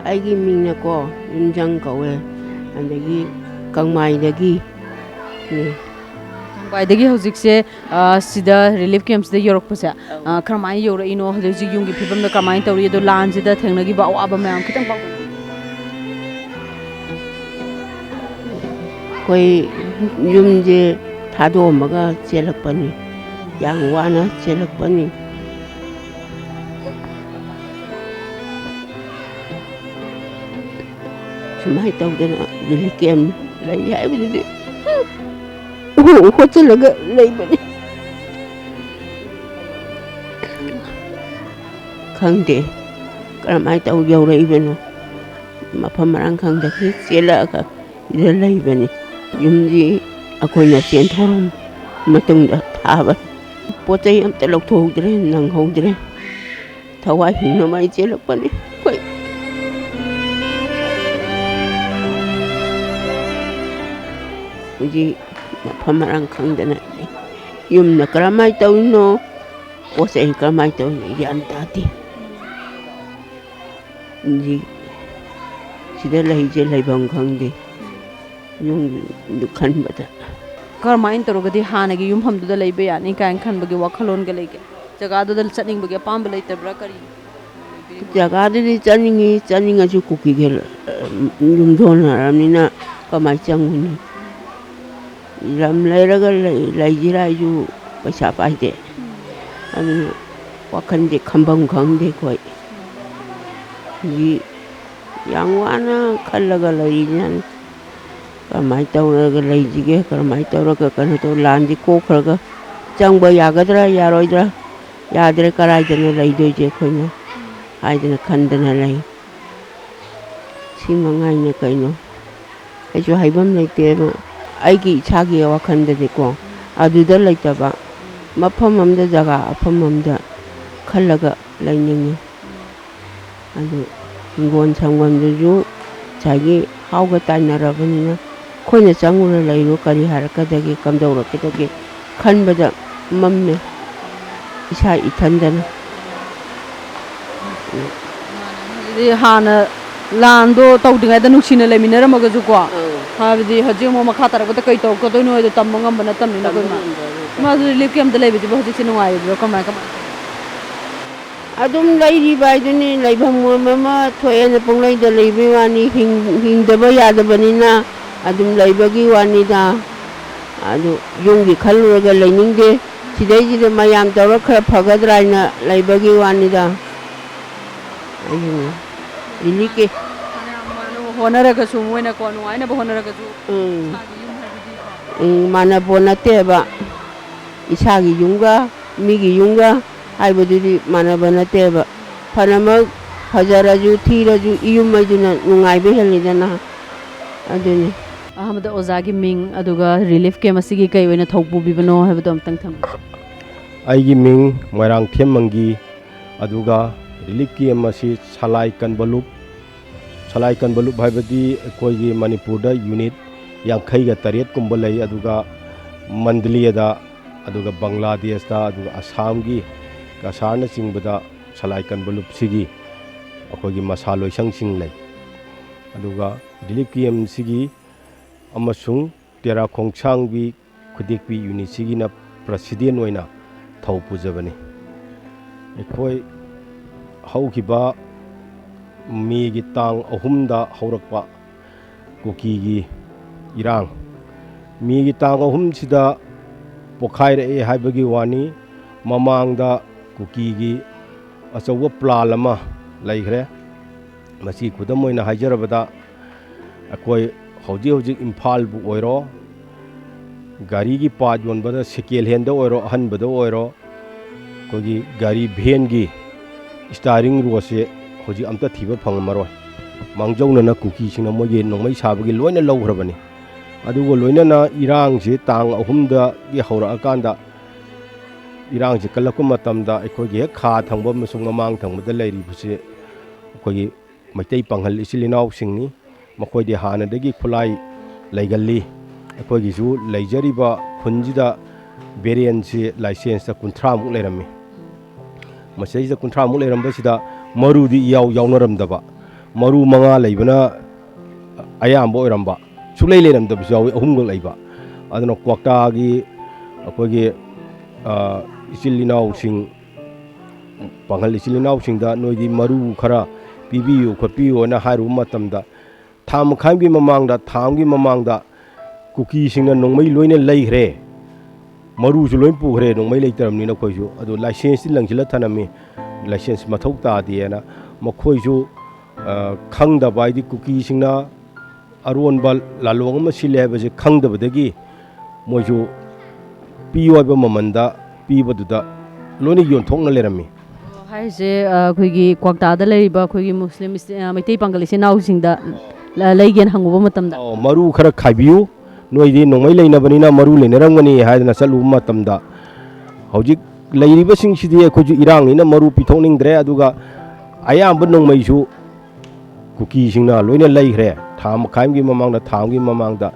ꯑꯩꯒꯤ ꯃꯤꯡꯅꯀꯣ ꯌꯨꯝꯖꯪ ꯀꯧꯋꯦ, ꯑꯗꯒꯤ ꯀꯪꯃꯥꯏꯗꯒꯤꯅꯦ꯫ ꯀꯪꯃꯥꯏꯗꯒꯤ ꯍꯧꯖꯤꯛꯁꯦ, ꯑ, ꯁꯤꯗ ꯔꯤꯂꯤꯐ ꯀꯦꯝꯞꯁꯤꯗ ꯌꯧꯔꯛꯄꯁꯦ, ꯑ, ꯀꯔꯝꯍꯥꯏꯅ ꯌꯧꯔꯛꯏꯅꯣ? ꯍꯧꯖꯤꯛ ꯍꯧꯖꯤꯛ ꯌꯨꯝꯒꯤ ꯐꯤꯕꯝꯗ ꯀꯃꯥꯏꯅ ꯇꯧꯔꯤ? ꯑꯗꯣ ꯂꯥꯟꯁꯤꯗ ꯊꯦꯡꯅꯈꯤꯕ ꯑꯋꯥꯕ ꯃꯌꯥꯝ ꯈꯤꯇꯪ ꯄꯥꯎꯗꯝꯕꯤꯌꯨ꯫ ꯑꯩꯈꯣꯏ ꯌꯨꯝꯁꯦ ꯊꯥꯗꯣꯛꯑꯝꯃꯒ ꯆꯦꯜꯂꯛꯄꯅꯤ, ꯌꯥꯝ ꯋꯥꯅ ꯆꯦꯜꯂꯛꯄꯅꯤ꯫ ꯁꯨꯃꯥꯏꯅ ꯇꯧꯗꯅ ꯔꯤꯂꯤꯐ ꯀꯦꯝꯞ ꯂꯩ ꯍꯥꯏꯕꯗꯨꯗꯤ ꯍꯣ-, ꯍꯣꯠꯆꯜꯂꯒ ꯂꯩꯕꯅꯤ꯫ ꯈꯪꯗꯦ ꯀꯔꯝꯍꯥꯏꯅ ꯇꯧ ꯌꯧꯔꯛꯏꯕꯅꯣ, ꯃꯐꯝ ꯃꯔꯥꯡ ꯈꯪꯗꯈꯩ ꯆꯦꯜꯂꯛꯑꯒ ꯁꯤꯗ ꯂꯩꯕꯅꯤ꯫ ꯌꯨꯝꯁꯤ ꯑꯩꯈꯣꯏꯅ ꯆꯦꯟꯊꯣꯔꯝ ꯃꯇꯨꯡꯗ ꯊꯥꯕ꯫ ꯄꯣꯠ ꯆꯩ ꯑꯝꯇ ꯂꯧꯊꯣꯛꯍꯧꯗ꯭ꯔꯦ, ꯅꯪꯍꯧꯗ꯭ꯔꯦ꯫ ꯊꯋꯥꯏ ꯍꯤꯡꯅꯕ ꯑꯩ ꯆꯦꯜꯂꯛꯄꯅꯤ꯫ ꯑꯩꯈꯣꯏ ꯍꯧꯖꯤꯛ ꯃꯐꯝ ꯃꯔꯥꯡ ꯈꯪꯗꯅ ꯂꯩ꯫ ꯌꯨꯝꯅ ꯀꯔꯝꯍꯥꯏꯅ ꯇꯧꯔꯤꯅꯣ, ꯄꯣꯠ ꯆꯩ ꯀꯔꯝꯍꯥꯏꯅ ꯇꯧꯔꯤꯅꯣ, ꯒ꯭ꯌꯥꯟ ꯇꯥꯗꯦ꯫ ꯍꯧꯖꯤꯛ ꯁꯤꯗ ꯂꯩꯁꯦ ꯂꯩꯐꯝ ꯈꯪꯗꯦ꯫ ꯌꯨꯝꯗꯨ ꯈꯟꯕꯗ꯫ ꯀꯔꯝꯍꯥꯏꯅ ꯇꯧꯔꯒꯗꯤ ꯍꯥꯟꯅꯒꯤ ꯌꯨꯝꯐꯝꯗꯨꯗ ꯂꯩꯕ ꯌꯥꯅꯤ ꯀꯥꯏꯅ ꯈꯟꯕꯒꯤ ꯋꯥꯈꯜꯂꯣꯟꯒ ꯂꯩꯒꯦ? ꯖꯒꯥꯗꯨꯗ ꯆꯠꯅꯤꯡꯕꯒꯤ ꯑꯄꯥꯝꯕ ꯂꯩꯇꯕ꯭ꯔꯥ, ꯀꯔꯤ? ꯖꯒꯥꯗꯨꯗꯤ ꯆꯠꯅꯤꯡꯉꯤ, ꯆꯠꯅꯤꯡꯉꯁꯨ ꯀꯨꯀꯤꯒ, ꯑ, ꯌꯨꯝꯊꯣꯟꯅꯔꯕꯅꯤꯅ ꯀꯃꯥꯏꯅ ꯆꯪꯉꯨꯅꯤ? ꯂꯝ ꯂꯩꯔꯒ ꯂꯩ-, ꯂꯩꯁꯤꯔꯥ ꯍꯥꯏꯁꯨ ꯄꯩꯁꯥ ꯄꯥꯏꯗꯦ꯫ ꯑꯗꯨꯅ ꯋꯥꯈꯜꯁꯦ ꯈꯟꯐꯝ ꯈꯪꯗꯦ ꯑꯩꯈꯣꯏ꯫ ꯍꯧꯖꯤꯛ ꯌꯥꯝ ꯋꯥꯅ ꯈꯜꯂꯒ ꯂꯩꯔꯤꯅꯦ꯫ ꯀꯃꯥꯏꯅ ꯇꯧꯔꯒ ꯂꯩꯁꯤꯒꯦ? ꯀꯔꯝꯍꯥꯏꯅ ꯇꯧꯔꯒ ꯀꯩꯅꯣ ꯇꯧ-, ꯂꯥꯟꯁꯤ ꯀꯣꯛꯈ꯭ꯔꯒ ꯆꯪꯕ ꯌꯥꯒꯗ꯭ꯔꯥ, ꯌꯥꯔꯣꯏꯗ꯭ꯔꯥ? ꯌꯥꯗ꯭ꯔꯦ, ꯀꯗꯥꯏꯗꯅꯣ ꯂꯩꯗꯣꯏꯁꯦ ꯑꯩꯈꯣꯏꯅ ꯍꯥꯏꯗꯅ ꯈꯟꯗꯅ ꯂꯩ꯫ ꯁꯤ ꯃꯉꯥꯏꯅꯦ ꯀꯩꯅꯣ꯫ ꯑꯩꯁꯨ ꯍꯥꯏꯐꯝ ꯂꯩꯇꯦ꯫ ꯑꯗꯣ ꯑꯩꯒꯤ ꯏꯁꯥꯒꯤ ꯋꯥꯈꯜꯗꯗꯤꯀꯣ, ꯑꯗꯨꯗ ꯂꯩꯇꯕ, ꯃꯐꯝ ꯑꯃꯗ, ꯖꯒꯥ ꯑꯐꯝ ꯑꯃꯗ ꯈꯜꯂꯒ ꯂꯩꯅꯤꯡꯉꯤ꯫ ꯑꯗꯨ ꯍꯤꯡꯒꯣꯜ ꯁꯝꯕꯜꯗꯨꯁꯨ ꯉꯁꯥꯏꯒꯤ ꯍꯥꯎꯒ ꯇꯥꯏꯅꯔꯕꯅꯤꯅ, ꯑꯩꯈꯣꯏꯅ ꯆꯪꯉꯨꯔ ꯂꯩꯔꯨ ꯀꯔꯤ ꯍꯥꯏꯔꯛꯀꯗꯒꯦ, ꯀꯝꯗꯧꯔꯛꯀꯗꯒꯦ ꯈꯟꯕꯗ ꯃꯝꯃꯦ ꯏꯁꯥ ꯏꯊꯟꯗꯅ꯫ ꯍꯥꯏꯗꯤ ꯍꯥꯟꯅ ꯂꯥꯟꯗꯣ ꯇꯧꯗ꯭ꯔꯤꯉꯩꯗ ꯅꯨꯡꯁꯤꯅ ꯂꯩꯃꯤꯟꯅꯔꯝꯃꯒꯁꯨꯀꯣ, ꯍꯥꯏꯕꯗꯤ ꯍꯧꯖꯤꯛ ꯑꯃꯨꯛ ꯃꯈꯥ ꯇꯥꯔꯛꯄꯗ ꯀꯩ ꯇꯧꯔꯛꯀꯗꯣꯏꯅꯣ ꯍꯥꯏꯗꯣ ꯇꯝꯕ ꯉꯝꯕ ꯅꯠꯇꯕꯅꯤꯅꯀꯣ, ꯏꯃꯥ꯫ ꯏꯃꯥꯁꯨ ꯔꯤꯂꯤꯐ ꯀꯦꯝꯞꯇ ꯂꯩꯕꯁꯤꯕꯨ ꯍꯧꯖꯤꯛꯁꯦ ꯅꯨꯡꯉꯥꯏꯔꯤꯕ꯭ꯔꯣ? ꯀꯃꯥꯏ, ꯀꯃꯥꯏ? ꯑꯗꯨꯝ ꯂꯩꯔꯤꯕ ꯍꯥꯏꯗꯨꯅꯤ, ꯂꯩꯐꯝ ꯑꯃ ꯊꯣꯛꯑꯦꯅ ꯄꯪꯂꯩꯗ ꯂꯩꯕꯩ ꯋꯥꯅꯤ, ꯍꯤꯡ-, ꯍꯤꯡꯗꯕ ꯌꯥꯗꯕꯅꯤꯅ ꯑꯗꯨꯝ ꯂꯩꯕꯒꯤ ꯋꯥꯅꯤꯗ꯫ ꯑꯗꯨ ꯌꯨꯝꯒꯤ ꯈꯜꯂꯨꯔꯒ ꯂꯩꯅꯤꯡꯗꯦ꯫ ꯁꯤꯗꯩꯁꯤꯗ ꯃꯌꯥꯝ ꯇꯧꯔ ꯈꯔ ꯐꯒꯗ꯭ꯔꯥ ꯍꯥꯏꯅ ꯂꯩꯕꯒꯤ ꯋꯥꯅꯤꯗ꯫ ꯑꯗꯨꯅꯤ꯫ ꯔꯤꯂꯤꯐꯀꯤ ꯐꯅꯌꯥꯝ ꯃꯥꯅ ꯍꯣꯠꯅꯔꯒꯁꯨ, ꯃꯣꯏꯅꯀꯣ, ꯅꯨꯡꯉꯥꯏꯅꯕ ꯍꯣꯠꯅꯔꯒꯁꯨ, ꯎꯝ꯫ ꯏꯁꯥꯒꯤ ꯌꯨꯝ ꯍꯥꯏꯕꯗꯤꯀꯣ꯫ ꯎꯝ, ꯃꯥꯟꯅꯄꯣꯠ ꯅꯠꯇꯦꯕ꯫ ꯏꯁꯥꯒꯤ ꯌꯨꯝꯒ ꯃꯤꯒꯤ ꯌꯨꯝꯒ ꯍꯥꯏꯕꯗꯨꯗꯤ ꯃꯥꯟꯅꯕ ꯅꯠꯇꯦꯕ꯫ ꯐꯅꯃꯛ ꯐꯖꯔꯁꯨ ꯊꯤꯔꯁꯨ ꯏꯌꯨꯝ ꯍꯥꯏꯗꯨꯅ ꯅꯨꯡꯉꯥꯏꯕ ꯍꯦꯜꯂꯤꯗꯅ꯫ ꯑꯗꯨꯅꯤ꯫ ꯑꯍꯥꯟꯕꯗ ꯑꯣꯖꯥꯒꯤ ꯃꯤꯡ, ꯑꯗꯨꯒ ꯔꯤꯂꯤꯐ ꯀꯦꯝꯞ ꯑꯁꯤꯒꯤ ꯀꯩ ꯑꯣꯏꯅ ꯊꯧ ꯄꯨꯕꯤꯕꯅꯣ ꯍꯥꯏꯕꯗꯣ ꯑꯝꯇꯪ ꯊꯝꯕꯤꯌꯨ꯫ ꯑꯩꯒꯤ ꯃꯤꯡ ꯃꯣꯏꯔꯥꯡꯊꯦꯝ ꯃꯪꯒꯤ, ꯑꯗꯨꯒ ꯔꯤꯂꯤꯐ ꯀꯦꯝꯞ ꯑꯁꯤ ꯁꯂꯥꯏ ꯀꯟꯕ ꯂꯨꯞ, ꯁꯂꯥꯏ ꯀꯟꯕ ꯂꯨꯞ ꯍꯥꯏꯕꯗꯤ ꯑꯩꯈꯣꯏꯒꯤ ꯃꯅꯤꯄꯨꯔꯗ ꯌꯨꯅꯤꯠ ꯌꯥꯡꯈꯩꯒ ꯇꯔꯦꯠ ꯀꯨꯝꯕ ꯂꯩ, ꯑꯗꯨꯒ ꯃꯟꯗꯂꯦꯗ, ꯑꯗꯨꯒ ꯕꯪꯒ꯭ꯂꯥꯗꯦꯁꯇ, ꯑꯗꯨꯒ ꯑꯁꯥꯝꯒꯤ ꯀꯁꯥꯔꯅꯆꯤꯡꯕꯗ ꯁꯂꯥꯏ ꯀꯟꯕ ꯂꯨꯞꯁꯤꯒꯤ ꯑꯩꯈꯣꯏꯒꯤ ꯃꯁꯥ ꯂꯣꯏꯁꯪꯁꯤꯡ ꯂꯩ꯫ ꯑꯗꯨꯒ ꯔꯤꯂꯤꯐ ꯀꯦꯝꯞꯁꯤꯒꯤ ꯑꯃꯁꯨꯡ ꯇꯦꯔꯥ ꯈꯣꯡꯁꯥꯡꯕꯤ ꯈꯨꯗꯦꯛꯄꯤ ꯌꯨꯅꯤꯠꯁꯤꯒꯤꯅ ꯄ꯭ꯔꯁꯤꯗꯦꯟ ꯑꯣꯏꯅ ꯊꯧ ꯄꯨꯖꯕꯅꯤ꯫ ꯑꯩꯈꯣꯏ ꯍꯧꯈꯤꯕ ꯃꯦꯒꯤ ꯇꯥꯡ ꯑꯍꯨꯝꯗ ꯍꯧꯔꯛꯄ ꯀꯨꯀꯤꯒꯤ ꯏꯔꯥꯡ, ꯃꯦꯒꯤ ꯇꯥꯡ ꯑꯍꯨꯝꯁꯤꯗ ꯄꯣꯈꯥꯏꯔꯛꯑꯦ ꯍꯥꯏꯕꯒꯤ ꯋꯥꯅꯤ꯫ ꯃꯃꯥꯡꯗ ꯀꯨꯀꯤꯒꯤ ꯑꯆꯧꯕ ꯄ꯭ꯂꯥꯟ ꯑꯃ ꯂꯩꯈ꯭ꯔꯦ꯫ ꯃꯁꯤ ꯈꯨꯗꯝ ꯑꯣꯏꯅ ꯍꯥꯏꯖꯔꯕꯗ, ꯑꯩꯈꯣꯏ ꯍꯧꯖꯤꯛ ꯍꯧꯖꯤꯛ ꯏꯝꯐꯥꯜꯕꯨ ꯑꯣꯏꯔꯣ, ꯒꯥꯔꯤꯒꯤ ꯄꯥꯔꯠ ꯌꯣꯟꯕꯗ, ꯁꯦꯀꯦꯟ ꯍꯦꯟꯗ ꯑꯣꯏꯔꯣ, ꯑꯍꯟꯕꯗ ꯑꯣꯏꯔꯣ, ꯑꯩꯈꯣꯏꯒꯤ ꯒꯥꯔꯤ ꯚꯦꯟꯒꯤ ꯏꯁꯇꯥꯔꯤꯡ ꯔꯣꯁꯁꯦ ꯍꯧꯖꯤꯛ ꯑꯝꯇ ꯊꯤꯕ ꯐꯪꯉꯝꯃꯔꯣꯏ꯫ ꯃꯥꯡꯖꯧꯅꯅ ꯀꯨꯀꯤꯁꯤꯡꯅ ꯃꯣꯏꯒꯤ ꯅꯣꯡꯃꯩ ꯁꯥꯕꯒꯤ ꯂꯣꯏꯅ ꯂꯧꯈ꯭ꯔꯕꯅꯤ꯫ ꯑꯗꯨꯒ ꯂꯣꯏꯅꯅ ꯏꯔꯥꯡꯁꯤ ꯇꯥꯡ ꯑꯍꯨꯝꯗꯒꯤ ꯍꯧꯔꯛꯑꯀꯥꯟꯗ, ꯏꯔꯥꯡꯁꯤ ꯀꯜꯂꯛꯄ ꯃꯇꯝꯗ ꯑꯩꯈꯣꯏꯒꯤ ꯍꯦꯛ ꯈꯥ ꯊꯪꯕ ꯑꯃꯁꯨꯡ ꯃꯃꯥꯡ ꯊꯪꯕꯗ ꯂꯩꯔꯤꯕꯁꯤ ꯑꯩꯈꯣꯏꯒꯤ ꯃꯩꯇꯩ ꯄꯥꯉꯜ ꯏꯆꯤꯜ ꯏꯅꯥꯎꯁꯤꯡꯅꯤ꯫ ꯃꯈꯣꯏꯗꯤ ꯍꯥꯟꯅꯗꯒꯤ ꯈꯨꯠꯂꯥꯏ ꯂꯩꯒꯜꯂꯤ꯫ ꯑꯩꯈꯣꯏꯒꯤꯁꯨ ꯂꯩꯖꯔꯤꯕ ꯈꯨꯟꯁꯤꯗ ꯕꯦꯔꯦꯟꯁꯤ ꯂꯥꯏꯁꯦꯟꯁꯇ ꯀꯨꯟꯊ꯭ꯔꯥꯃꯨꯛ ꯂꯩꯔꯝꯃꯤ꯫ ꯃꯁꯤꯗꯩꯁꯤꯗ ꯀꯨꯟꯊ꯭ꯔꯥꯃꯨꯛ ꯂꯩꯔꯝꯕꯁꯤꯗ ꯃꯔꯨꯗꯤ ꯏꯌꯥꯎ ꯌꯥꯎꯅꯔꯝꯗꯕ꯫ ꯃꯔꯨ ꯃꯉꯥ ꯂꯩꯕꯅ ꯑꯌꯥꯝꯕ ꯑꯣꯏꯔꯝꯕ, ꯁꯨꯛꯂꯩ ꯂꯩꯔꯝꯗꯕꯁꯨ ꯌꯥꯎꯏ, ꯑꯍꯨꯝꯈꯛ ꯂꯩꯕ꯫ ꯑꯗꯨꯅ ꯀ꯭ꯋꯥꯛꯇꯥꯒꯤ ꯑꯩꯈꯣꯏꯒꯤ, ꯑ, ꯏꯆꯤꯜ ꯏꯅꯥꯎꯁꯤꯡ, ꯄꯥꯡꯒꯜ ꯏꯆꯤꯜ ꯏꯅꯥꯎꯁꯤꯡꯗ ꯅꯣꯏꯗꯤ ꯃꯔꯨ ꯈꯔ ꯄꯤꯕꯤꯌꯨ ꯈꯣꯠꯄꯤꯌꯨ ꯍꯥꯏꯅ ꯍꯥꯏꯔꯨꯕ ꯃꯇꯝꯗ, ꯊꯥ ꯃꯈꯥꯏ ꯑꯃꯒꯤ ꯃꯃꯥꯡꯗ, ꯊꯥ ꯑꯃꯒꯤ ꯃꯃꯥꯡꯗ ꯀꯨꯀꯤꯁꯤꯡꯅ ꯅꯣꯡꯃꯩ ꯂꯣꯏꯅ ꯂꯩꯈ꯭ꯔꯦ, ꯃꯔꯨꯁꯨ ꯂꯣꯏ ꯄꯨꯈ꯭ꯔꯦ, ꯅꯣꯡꯃꯩ ꯂꯩꯇ꯭ꯔꯕꯅꯤꯅ ꯑꯩꯈꯣꯏꯁꯨ꯫ ꯑꯗꯨ ꯂꯥꯏꯁꯦꯟꯁꯇꯤ ꯂꯪꯁꯤꯜꯂ ꯊꯅꯝꯃꯤ, ꯂꯥꯏꯁꯦꯟꯁ ꯃꯊꯧ ꯇꯥꯗꯦꯅ꯫ ꯃꯈꯣꯏꯁꯨ, ꯑ, ꯈꯪꯗꯕ, ꯍꯥꯏꯗꯤ ꯀꯨꯀꯤꯁꯤꯡꯅ ꯑꯔꯣꯟꯕ ꯂꯥꯂꯣꯡ ꯑꯃ ꯁꯤꯜꯂꯦ ꯍꯥꯏꯕꯁꯦ ꯈꯪꯗꯕꯗꯒꯤ ꯃꯣꯏꯁꯨ ꯄꯤꯌꯨ ꯍꯥꯏꯕ ꯃꯃꯜꯗ ꯄꯤꯕꯗꯨꯗ ꯂꯣꯏꯅ ꯌꯣꯟꯊꯣꯛꯅ ꯂꯩꯔꯝꯃꯤ꯫ ꯍꯥꯏꯔꯤꯁꯦ, ꯑ, ꯑꯩꯈꯣꯏꯒꯤ ꯀ꯭ꯋꯥꯛꯇꯥꯗ ꯂꯩꯔꯤꯕ ꯑꯩꯈꯣꯏꯒꯤ ꯃꯨꯁꯂꯤꯝ ꯏꯆꯦ-, ꯑ, ꯃꯩꯇꯩ ꯄꯥꯡꯒꯜ ꯏꯆꯤꯟ ꯏꯅꯥꯎꯁꯤꯡꯗ ꯂ-, ꯂꯩꯒꯦꯅ ꯍꯪꯉꯨꯕ ꯃꯇꯝꯗ? ꯑꯣ, ꯃꯔꯨ ꯈꯔ ꯈꯥꯏꯕꯤꯌꯨ, ꯅꯣꯏꯗꯤ ꯅꯣꯡꯃꯩ ꯂꯩꯅꯕꯅꯤꯅ ꯃꯔꯨ ꯂꯩꯅꯔꯝꯒꯅꯤ ꯍꯥꯏꯗꯅ ꯆꯠꯂꯨꯕ ꯃꯇꯝꯗ, ꯍꯧꯖꯤꯛ ꯂꯩꯔꯤꯕꯁꯤꯡꯁꯤꯗꯤ ꯑꯩꯈꯣꯏꯁꯨ ꯏꯔꯥꯡꯅꯤꯅ ꯃꯔꯨ ꯄꯤꯊꯣꯛꯅꯤꯡꯗ꯭ꯔꯦ꯫ ꯑꯗꯨꯒ ꯑꯌꯥꯝꯕ ꯅꯣꯡꯃꯩꯁꯨ ꯀꯨꯀꯤꯁꯤꯡꯅ ꯂꯣꯏꯅ ꯂꯩꯈ꯭ꯔꯦ꯫ ꯊꯥ ꯃꯈꯥꯏ ꯑꯃꯒꯤ ꯃꯃꯥꯡꯗ, ꯊꯥ ꯑꯃꯒꯤ ꯃꯃꯥꯡꯗ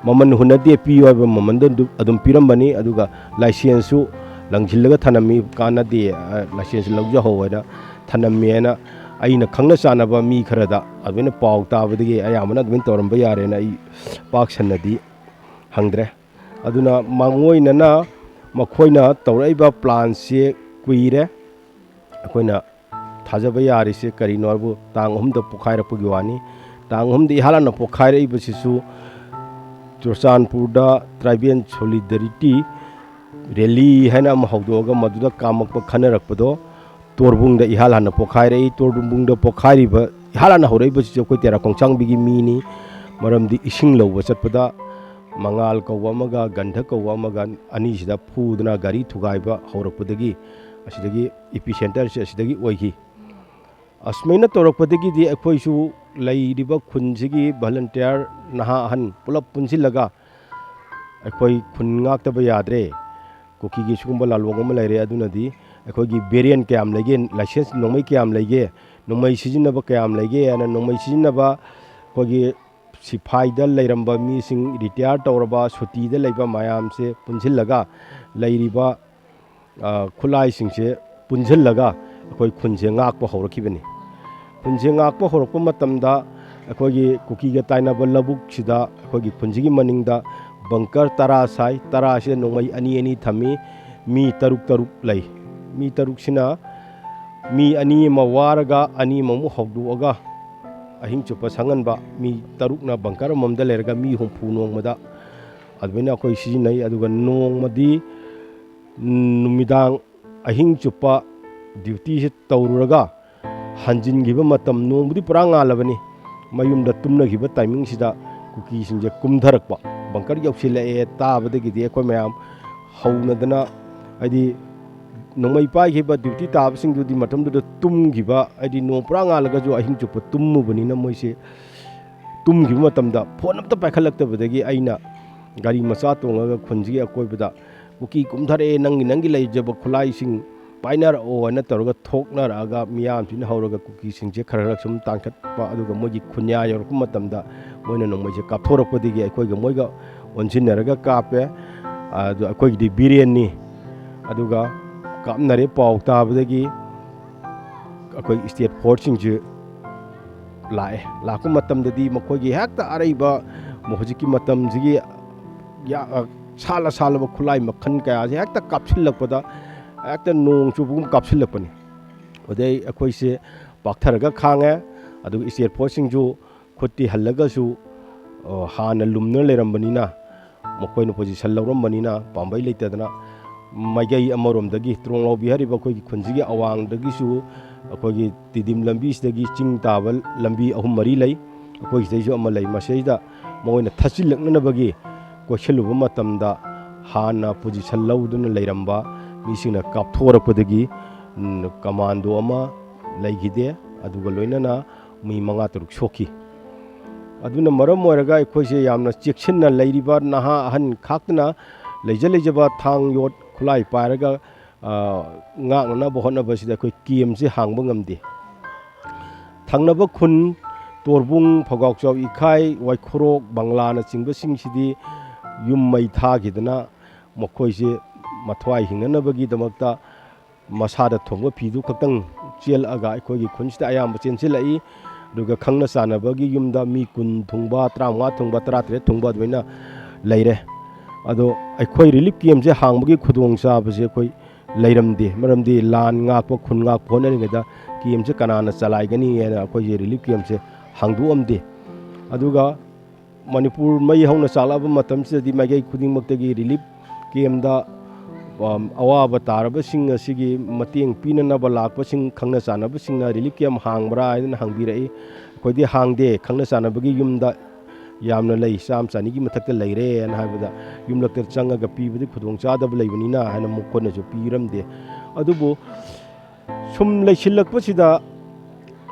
ꯃꯃꯜ ꯍꯨꯟꯅꯗꯦ, ꯄꯤꯌꯨ ꯍꯥꯏꯕ ꯃꯃꯜꯗ ꯑꯗꯨ-, ꯑꯗꯨꯝ ꯄꯤꯔꯝꯕꯅꯤ꯫ ꯑꯗꯨꯒ ꯂꯥꯏꯁꯦꯟꯁꯁꯨ ꯂꯪꯁꯤꯜꯂꯒ ꯊꯅꯝꯃꯤ, ꯀꯥꯟꯅꯗꯦ, ꯑ, ꯂꯥꯏꯁꯦꯟꯁ ꯂꯧꯖꯍꯧ ꯍꯥꯏꯅ ꯊꯅꯝꯃꯦꯅ ꯑꯩꯅ ꯈꯪꯅ ꯆꯥꯟꯅꯕ ꯃꯤ ꯈꯔꯗ ꯑꯗꯨꯃꯥꯏꯅ ꯄꯥꯎ ꯇꯥꯕꯗꯒꯤ ꯑꯌꯥꯝꯕꯅ ꯑꯗꯨꯃꯥꯏꯅ ꯇꯧꯔꯝꯕ ꯌꯥꯔꯦꯅ ꯑꯩ ꯄꯥꯛ ꯁꯟꯅꯗꯤ ꯍꯪꯗ꯭ꯔꯦ꯫ ꯑꯗꯨꯅ ꯃꯥꯡꯑꯣꯏꯅꯅ ꯃꯈꯣꯏꯅ ꯇꯧꯔꯛꯏꯕ ꯄ꯭ꯂꯥꯟꯁꯦ ꯀꯨꯏꯔꯦ꯫ ꯑꯩꯈꯣꯏꯅ ꯊꯥꯖꯕ ꯌꯥꯔꯤꯁꯦ ꯀꯔꯤꯅꯣ ꯍꯥꯏꯕꯨ, ꯇꯥꯡ ꯑꯍꯨꯝꯗ ꯄꯣꯛꯈꯥꯏꯔꯛꯄꯒꯤ ꯋꯥꯅꯤ꯫ ꯇꯥꯡ ꯑꯍꯨꯝꯗ ꯏꯍꯥꯟ ꯍꯥꯟꯅ ꯄꯣꯛꯈꯥꯏꯔꯛꯏꯕꯁꯤꯁꯨ ꯆꯨꯔꯆꯥꯟꯄꯨꯔꯗ ꯇ꯭ꯔꯥꯏꯕꯦꯜ ꯁꯣꯂꯤꯗꯔꯤꯇꯤ ꯔꯦꯂꯤ ꯍꯥꯏꯅ ꯑꯃ ꯍꯧꯗꯣꯛꯑꯒ ꯃꯗꯨꯗ ꯀꯥꯝꯃꯛꯄ ꯈꯟꯅꯔꯛꯄꯗꯣ ꯇꯣꯔꯕꯨꯡꯗ ꯏꯍꯥꯟ ꯍꯥꯟꯅ ꯄꯣꯛꯈꯥꯏꯔꯛꯏ꯫ ꯇꯣꯔꯕꯨꯡꯗ ꯄꯣꯛꯈꯥꯏꯔꯤꯕ, ꯏꯍꯥꯟ ꯍꯥꯟꯅ ꯍꯧꯔꯛꯏꯕꯁꯤꯁꯨ ꯑꯩꯈꯣꯏ ꯇꯦꯔꯥ ꯈꯣꯡꯁꯥꯡꯕꯤꯒꯤ ꯃꯤꯅꯤ꯫ ꯃꯔꯝꯗꯤ ꯏꯁꯤꯡ ꯂꯧꯕ ꯆꯠꯄꯗ ꯃꯉꯥꯜ ꯀꯧꯕ ꯑꯃꯒ ꯒꯟꯙ ꯀꯧꯕ ꯑꯃꯒ ꯑꯅꯤꯁꯤꯗ ꯐꯨꯗꯅ ꯒꯥꯔꯤ ꯊꯨꯒꯥꯏꯕ ꯍꯧꯔꯛꯄꯗꯒꯤ ꯑꯁꯤꯗꯒꯤ ꯏꯄꯤ ꯁꯦꯟꯇꯔꯁꯦ ꯑꯁꯤꯗꯒꯤ ꯑꯣꯏꯈꯤ꯫ ꯑꯁꯨꯃꯥꯏꯅ ꯇꯧꯔꯛꯄꯗꯒꯤꯗꯤ ꯑꯩꯈꯣꯏꯁꯨ ꯂꯩꯔꯤꯕ ꯈꯨꯟꯁꯤꯒꯤ ꯚꯣꯂꯨꯟꯇꯤꯌꯔ ꯅꯍꯥ ꯑꯍꯟ ꯄꯨꯂꯞ ꯄꯨꯟꯁꯤꯜꯂꯒ ꯑꯩꯈꯣꯏ ꯈꯨꯟ ꯉꯥꯛꯇꯕ ꯌꯥꯗ꯭ꯔꯦ꯫ ꯀꯨꯀꯤꯒꯤ ꯁꯤꯒꯨꯝꯕ ꯂꯥꯂꯣꯡ ꯑꯃ ꯂꯩꯔꯦ, ꯑꯗꯨꯅꯗꯤ ꯑꯩꯈꯣꯏꯒꯤ ꯕꯦꯔꯦꯟ ꯀꯌꯥꯝ ꯂꯩꯒꯦ, ꯂꯥꯏꯁꯦꯟꯁ ꯅꯣꯡꯃꯩ ꯀꯌꯥꯝ ꯂꯩꯒꯦ, ꯅꯣꯡꯃꯩ ꯁꯤꯖꯤꯟꯅꯕ ꯀꯌꯥꯝ ꯂꯩꯒꯦ ꯍꯥꯏꯅ, ꯅꯣꯡꯃꯩ ꯁꯤꯖꯤꯟꯅꯕ ꯑꯩꯈꯣꯏꯒꯤ ꯁꯤꯐꯥꯏꯗ ꯂꯩꯔꯝꯕ ꯃꯤꯁꯤꯡ, ꯔꯤꯇꯥꯌꯔ ꯇꯧꯔꯕ, ꯁꯨꯇꯤꯗ ꯂꯩꯕ ꯃꯌꯥꯝꯁꯦ ꯄꯨꯟꯁꯤꯜꯂꯒ ꯂꯩꯔꯤꯕ, ꯑ, ꯈꯨꯠꯂꯥꯏꯁꯤꯡꯁꯦ ꯄꯨꯟꯁꯤꯜꯂꯒ ꯑꯩꯈꯣꯏ ꯈꯨꯟꯁꯦ ꯉꯥꯛꯄ ꯍꯧꯔꯛꯈꯤꯕꯅꯤ꯫ ꯈꯨꯟꯁꯦ ꯉꯥꯛꯄ ꯍꯧꯔꯛꯄ ꯃꯇꯝꯗ ꯑꯩꯈꯣꯏꯒꯤ ꯀꯨꯀꯤꯒ ꯇꯥꯏꯅꯕ ꯂꯧꯕꯨꯛꯁꯤꯗ ꯑꯩꯈꯣꯏꯒꯤ ꯈꯨꯟꯁꯤꯒꯤ ꯃꯅꯤꯡꯗ ꯕꯪꯀꯔ ꯇꯔꯥ ꯁꯥꯏ꯫ ꯇꯔꯥꯁꯤꯗ ꯅꯣꯡꯃꯩ ꯑꯅꯤ ꯑꯅꯤ ꯊꯝꯃꯤ꯫ ꯃꯤ ꯇꯔꯨꯛ ꯇꯔꯨꯛ ꯂꯩ꯫ ꯃꯤ ꯇꯔꯨꯛꯁꯤꯅ ꯃꯤ ꯑꯅꯤ ꯑꯃ ꯋꯥꯔꯒ ꯑꯅꯤ ꯑꯃꯃꯨꯛ ꯍꯧꯗꯣꯛꯑꯒ ꯑꯍꯤꯡ ꯆꯨꯞꯄ ꯁꯪꯍꯟꯕ꯫ ꯃꯤ ꯇꯔꯨꯛꯅ ꯕꯪꯀꯔ ꯑꯃꯃꯝꯗ ꯂꯩꯔꯒ ꯃꯤ ꯍꯨꯝꯐꯨ ꯅꯣꯡꯃꯗ ꯑꯗꯨꯃꯥꯏꯅ ꯑꯩꯈꯣꯏ ꯁꯤꯖꯤꯟꯅꯩ꯫ ꯑꯗꯨꯒ ꯅꯣꯡꯃꯗꯤ ꯅꯨꯃꯤꯗꯥꯡ ꯑꯍꯤꯡ ꯆꯨꯞꯄ ꯗ꯭ꯌꯨꯇꯤꯁꯦ ꯇꯧꯔꯨꯔꯒ ꯍꯟꯖꯤꯟꯈꯤꯕ ꯃꯇꯝ, ꯅꯣꯡꯕꯨꯗꯤ ꯄꯨꯔꯥ ꯉꯥꯜꯂꯕꯅꯤ, ꯃꯌꯨꯝꯗ ꯇꯨꯝꯅꯈꯤꯕ ꯇꯥꯏꯃꯤꯡꯁꯤꯗ ꯀꯨꯀꯤꯁꯤꯡꯁꯦ ꯀꯨꯝꯊꯔꯛꯄ꯫ ꯕꯪꯀꯔ ꯌꯧꯁꯤꯜꯂꯛꯑꯦ ꯇꯥꯕꯗꯒꯤꯗꯤ ꯑꯩꯈꯣꯏ ꯃꯌꯥꯝ ꯍꯧꯅꯗꯅ, ꯍꯥꯏꯗꯤ ꯅꯣꯡꯃꯩ ꯄꯥꯏꯈꯤꯕ ꯗ꯭ꯌꯨꯇꯤ ꯇꯥꯕꯁꯤꯡꯗꯨꯗꯤ ꯃꯇꯝꯗꯨꯗ ꯇꯨꯝꯈꯤꯕ, ꯍꯥꯏꯗꯤ ꯅꯣꯡ ꯄꯨꯔꯥ ꯉꯥꯜꯂꯒꯁꯨ ꯑꯍꯤꯡ ꯆꯨꯞꯄ ꯇꯨꯝꯃꯨꯕꯅꯤꯅ ꯃꯣꯏꯁꯦ ꯇꯨꯝꯈꯤꯕ ꯃꯇꯝꯗ ꯐꯣꯟ ꯑꯝꯇ ꯄꯥꯏꯈꯠꯂꯛꯇꯕꯗꯒꯤ ꯑꯩꯅ ꯒꯥꯔꯤ ꯃꯆꯥ ꯇꯣꯡꯉꯒ ꯈꯨꯟꯁꯤꯒꯤ ꯑꯀꯣꯏꯕꯗ "ꯀꯨꯀꯤ ꯀꯨꯝꯊꯔꯛꯑꯦ, ꯅꯪꯒꯤ, ꯅꯪꯒꯤ ꯂꯩꯖꯕ ꯈꯨꯠꯂꯥꯏꯁꯤꯡ ꯄꯥꯏꯅꯔꯛꯑꯣ" ꯍꯥꯏꯅ ꯇꯧꯔꯒ ꯊꯣꯛꯅꯔꯛꯑꯒ ꯃꯤꯌꯥꯝꯁꯤꯅ ꯍꯧꯔꯒ ꯀꯨꯀꯤꯁꯤꯡꯁꯦ ꯈꯔ ꯈꯔ ꯁꯨꯝ ꯇꯥꯟꯈꯠꯄ, ꯑꯗꯨꯒ ꯃꯣꯏꯒꯤ ꯈꯨꯟꯌꯥ ꯌꯧꯔꯛꯄ ꯃꯇꯝꯗ ꯃꯣꯏꯅ ꯅꯣꯡꯃꯩꯁꯦ ꯀꯥꯞꯊꯣꯔꯛꯄꯗꯒꯤ ꯑꯩꯈꯣꯏꯒ ꯃꯣꯏꯒ ꯑꯣꯟꯁꯤꯟꯅꯔꯒ ꯀꯥꯞꯄꯦ꯫ ꯑꯗꯨ ꯑꯩꯈꯣꯏꯒꯤꯗꯤ ꯕꯤꯔꯦꯟꯅꯤ꯫ ꯑꯗꯨꯒ ꯀꯥꯞꯅꯔꯦ ꯄꯥꯎ ꯇꯥꯕꯗꯒꯤ ꯑꯩꯈꯣꯏ ꯁ꯭ꯇꯦꯠ ꯐꯣꯔꯁꯁꯤꯡꯁꯤ ꯂꯥꯛꯑꯦ꯫ ꯂꯥꯛꯄ ꯃꯇꯝꯗꯗꯤ ꯃꯈꯣꯏꯒꯤ ꯍꯦꯛꯇ ꯑꯔꯩꯕ, ꯍꯧꯖꯤꯛꯀꯤ ꯃꯇꯝꯁꯤꯒꯤ ꯌꯥ-, ꯁꯥꯠꯂ ꯁꯥꯠꯂꯕ ꯈꯨꯠꯂꯥꯏ ꯃꯈꯜ ꯀꯌꯥꯁꯦ ꯍꯦꯛꯇ ꯀꯥꯞꯁꯤꯜꯂꯛꯄꯗ, ꯍꯦꯛꯇ ꯅꯣꯡ ꯆꯨꯕꯒꯨꯝ ꯀꯥꯞꯁꯤꯜꯂꯛꯄꯅꯤ꯫ ꯑꯗꯩ ꯑꯩꯈꯣꯏꯁꯦ ꯄꯥꯛꯊꯔꯒ ꯈꯥꯡꯉꯦ꯫ ꯑꯗꯨꯒ ꯁ꯭ꯇꯦꯠ ꯐꯣꯔꯁꯁꯤꯡꯁꯨ ꯈꯨꯠꯇꯤ ꯍꯜꯂꯒꯁꯨ, ꯑ, ꯍꯥꯟꯅ ꯂꯨꯝꯅ ꯂꯩꯔꯝꯕꯅꯤꯅ, ꯃꯈꯣꯏꯅ ꯄꯣꯖꯤꯁꯟ ꯂꯧꯔꯝꯕꯅꯤꯅ ꯄꯥꯝꯕꯩ ꯂꯩꯇꯗꯅ ꯃꯥꯏꯀꯩ ꯑꯃꯔꯣꯝꯗꯒꯤ ꯇ꯭ꯔꯣꯡꯂꯥꯎꯕꯤ ꯍꯥꯏꯔꯤꯕ ꯑꯩꯈꯣꯏꯒꯤ ꯈꯨꯟꯁꯤꯒꯤ ꯑꯋꯥꯡꯗꯒꯤꯁꯨ ꯑꯩꯈꯣꯏꯒꯤ ꯇꯤꯗꯤꯝ ꯂꯝꯕꯤꯁꯤꯗꯒꯤ ꯆꯤꯡ ꯇꯥꯕ ꯂꯝꯕꯤ ꯑꯍꯨꯝ ꯃꯔꯤ ꯂꯩ꯫ ꯑꯩꯈꯣꯏ ꯁꯤꯗꯩꯁꯨ ꯑꯃ ꯂꯩ꯫ ꯃꯁꯤꯗꯩꯗ ꯃꯈꯣꯏꯅ ꯊꯠꯆꯤꯜꯂꯛꯅꯅꯕꯒꯤ ꯀꯣꯏꯁꯤꯜꯂꯨꯕ ꯃꯇꯝꯗ ꯍꯥꯟꯅ ꯄꯣꯖꯤꯁꯟ ꯂꯧꯗꯨꯅ ꯂꯩꯔꯝꯕ ꯃꯤꯁꯤꯡꯅ ꯀꯥꯞꯊꯣꯔꯛꯄꯗꯒꯤ, ꯎꯝ, ꯀꯃꯥꯟꯗꯣ ꯑꯃ ꯂꯩꯈꯤꯗꯦ꯫ ꯑꯗꯨꯒ ꯂꯣꯏꯅꯅ ꯃꯤ ꯃꯉꯥ ꯇꯔꯨꯛ ꯁꯣꯛꯈꯤ꯫ ꯑꯗꯨꯅ ꯃꯔꯝ ꯑꯣꯏꯔꯒ ꯑꯩꯈꯣꯏꯁꯦ ꯌꯥꯝꯅ ꯆꯦꯛꯁꯤꯟꯅ ꯂꯩꯔꯤꯕ ꯅꯍꯥ ꯑꯍꯟ ꯈꯥꯛꯇꯅ ꯂꯩꯖ ꯂꯩꯖꯕ ꯊꯥꯡ ꯌꯣꯠ ꯈꯨꯠꯂꯥꯏ ꯄꯥꯏꯔꯒ, ꯑ, ꯉꯥꯛꯅꯅꯕ ꯍꯣꯠꯅꯕꯁꯤꯗ ꯑꯩꯈꯣꯏ ꯀꯦꯝꯁꯦ ꯍꯥꯡꯕ ꯉꯝꯗꯦ꯫ ꯊꯪꯅꯕ ꯈꯨꯟ ꯇꯣꯔꯕꯨꯡ, ꯐꯧꯒꯥꯎꯆꯥꯎ ꯏꯈꯥꯏ, ꯋꯥꯏꯈꯣꯔꯣꯛ, ꯕꯪꯂꯥꯅꯆꯤꯡꯕꯁꯤꯡꯁꯤꯗꯤ ꯌꯨꯝ ꯃꯩ ꯊꯥꯈꯤꯗꯅ ꯃꯈꯣꯏꯁꯦ ꯃꯊ꯭ꯋꯥꯏ ꯍꯤꯡꯅꯅꯕꯒꯤꯗꯃꯛꯇ ꯃꯁꯥꯗ ꯊꯣꯡꯕ ꯐꯤꯗꯨ ꯈꯛꯇꯪ ꯆꯦꯜꯂꯛꯑꯒ ꯑꯩꯈꯣꯏꯒꯤ ꯈꯨꯟꯁꯤꯗ ꯑꯌꯥꯝꯕ ꯆꯦꯟꯁꯤꯜꯂꯛꯏ꯫ ꯑꯗꯨꯒ ꯈꯪꯅ ꯆꯥꯟꯅꯕꯒꯤ ꯌꯨꯝꯗ ꯃꯤ ꯀꯨꯟ ꯊꯨꯡꯕ, ꯇꯔꯥꯃꯉꯥ ꯊꯨꯡꯕ, ꯇꯔꯥꯇꯔꯦꯠ ꯊꯨꯡꯕ ꯑꯗꯨꯃꯥꯏꯅ ꯂꯩꯔꯦ꯫ ꯑꯗꯣ ꯑꯩꯈꯣꯏ ꯔꯤꯂꯤꯐ ꯀꯦꯝꯁꯦ ꯍꯥꯡꯕꯒꯤ ꯈꯨꯗꯣꯡꯆꯥꯕꯁꯦ ꯑꯩꯈꯣꯏ ꯂꯩꯔꯝꯗꯦ꯫ ꯃꯔꯝꯗꯤ ꯂꯥꯟ ꯉꯥꯛꯄ, ꯈꯨꯟ ꯉꯥꯛꯄ ꯍꯣꯠꯅꯔꯤꯉꯩꯗ ꯀꯦꯝꯁꯦ ꯀꯅꯥꯅ ꯆꯂꯥꯏꯒꯅꯤ ꯍꯥꯏꯅ ꯑꯩꯈꯣꯏꯁꯦ ꯔꯤꯂꯤꯐ ꯀꯦꯝꯁꯦ ꯍꯥꯡꯗꯣꯛꯑꯝꯗꯦ꯫ ꯑꯗꯨꯒ ꯃꯅꯤꯄꯨꯔ ꯃꯩ ꯍꯧꯅ ꯆꯥꯛꯂꯛꯑꯕ ꯃꯇꯝꯁꯤꯗꯗꯤ ꯃꯥꯏꯀꯩ ꯈꯨꯗꯤꯡꯃꯛꯇꯒꯤ ꯔꯤꯂꯤꯐ ꯀꯦꯝꯗ, ꯑꯝ, ꯑꯋꯥꯕ ꯇꯥꯔꯕꯁꯤꯡ ꯑꯁꯤꯒꯤ ꯃꯇꯦꯡ ꯄꯤꯅꯅꯕ ꯂꯥꯛꯄꯁꯤꯡ, ꯈꯪꯅ ꯆꯥꯟꯅꯕꯁꯤꯡꯅ ꯔꯤꯂꯤꯐ ꯀꯦꯝ ꯍꯥꯡꯕ꯭ꯔꯥ ꯍꯥꯏꯗꯅ ꯍꯪꯕꯤꯔꯛꯏ꯫ ꯑꯩꯈꯣꯏꯗꯤ ꯍꯥꯡꯗꯦ, ꯈꯪꯅ ꯆꯥꯟꯅꯕꯒꯤ ꯌꯨꯝꯗ ꯌꯥꯝꯅ ꯂꯩ, ꯆꯥꯝꯃ ꯆꯅꯤꯒꯤ ꯃꯊꯛꯇ ꯂꯩꯔꯦꯅ ꯍꯥꯏꯕꯗ ꯌꯨꯝꯂꯛꯇ ꯆꯪꯉꯒ ꯄꯤꯕꯗꯤ ꯈꯨꯗꯣꯡꯆꯥꯗꯕ ꯂꯩꯕꯅꯤꯅ ꯍꯥꯏꯅ ꯃꯈꯣꯏꯅꯁꯨ ꯄꯤꯔꯝꯗꯦ꯫ ꯑꯗꯨꯕꯨ ꯁꯨꯝ ꯂꯩꯁꯤꯜꯂꯛꯄꯁꯤꯗ,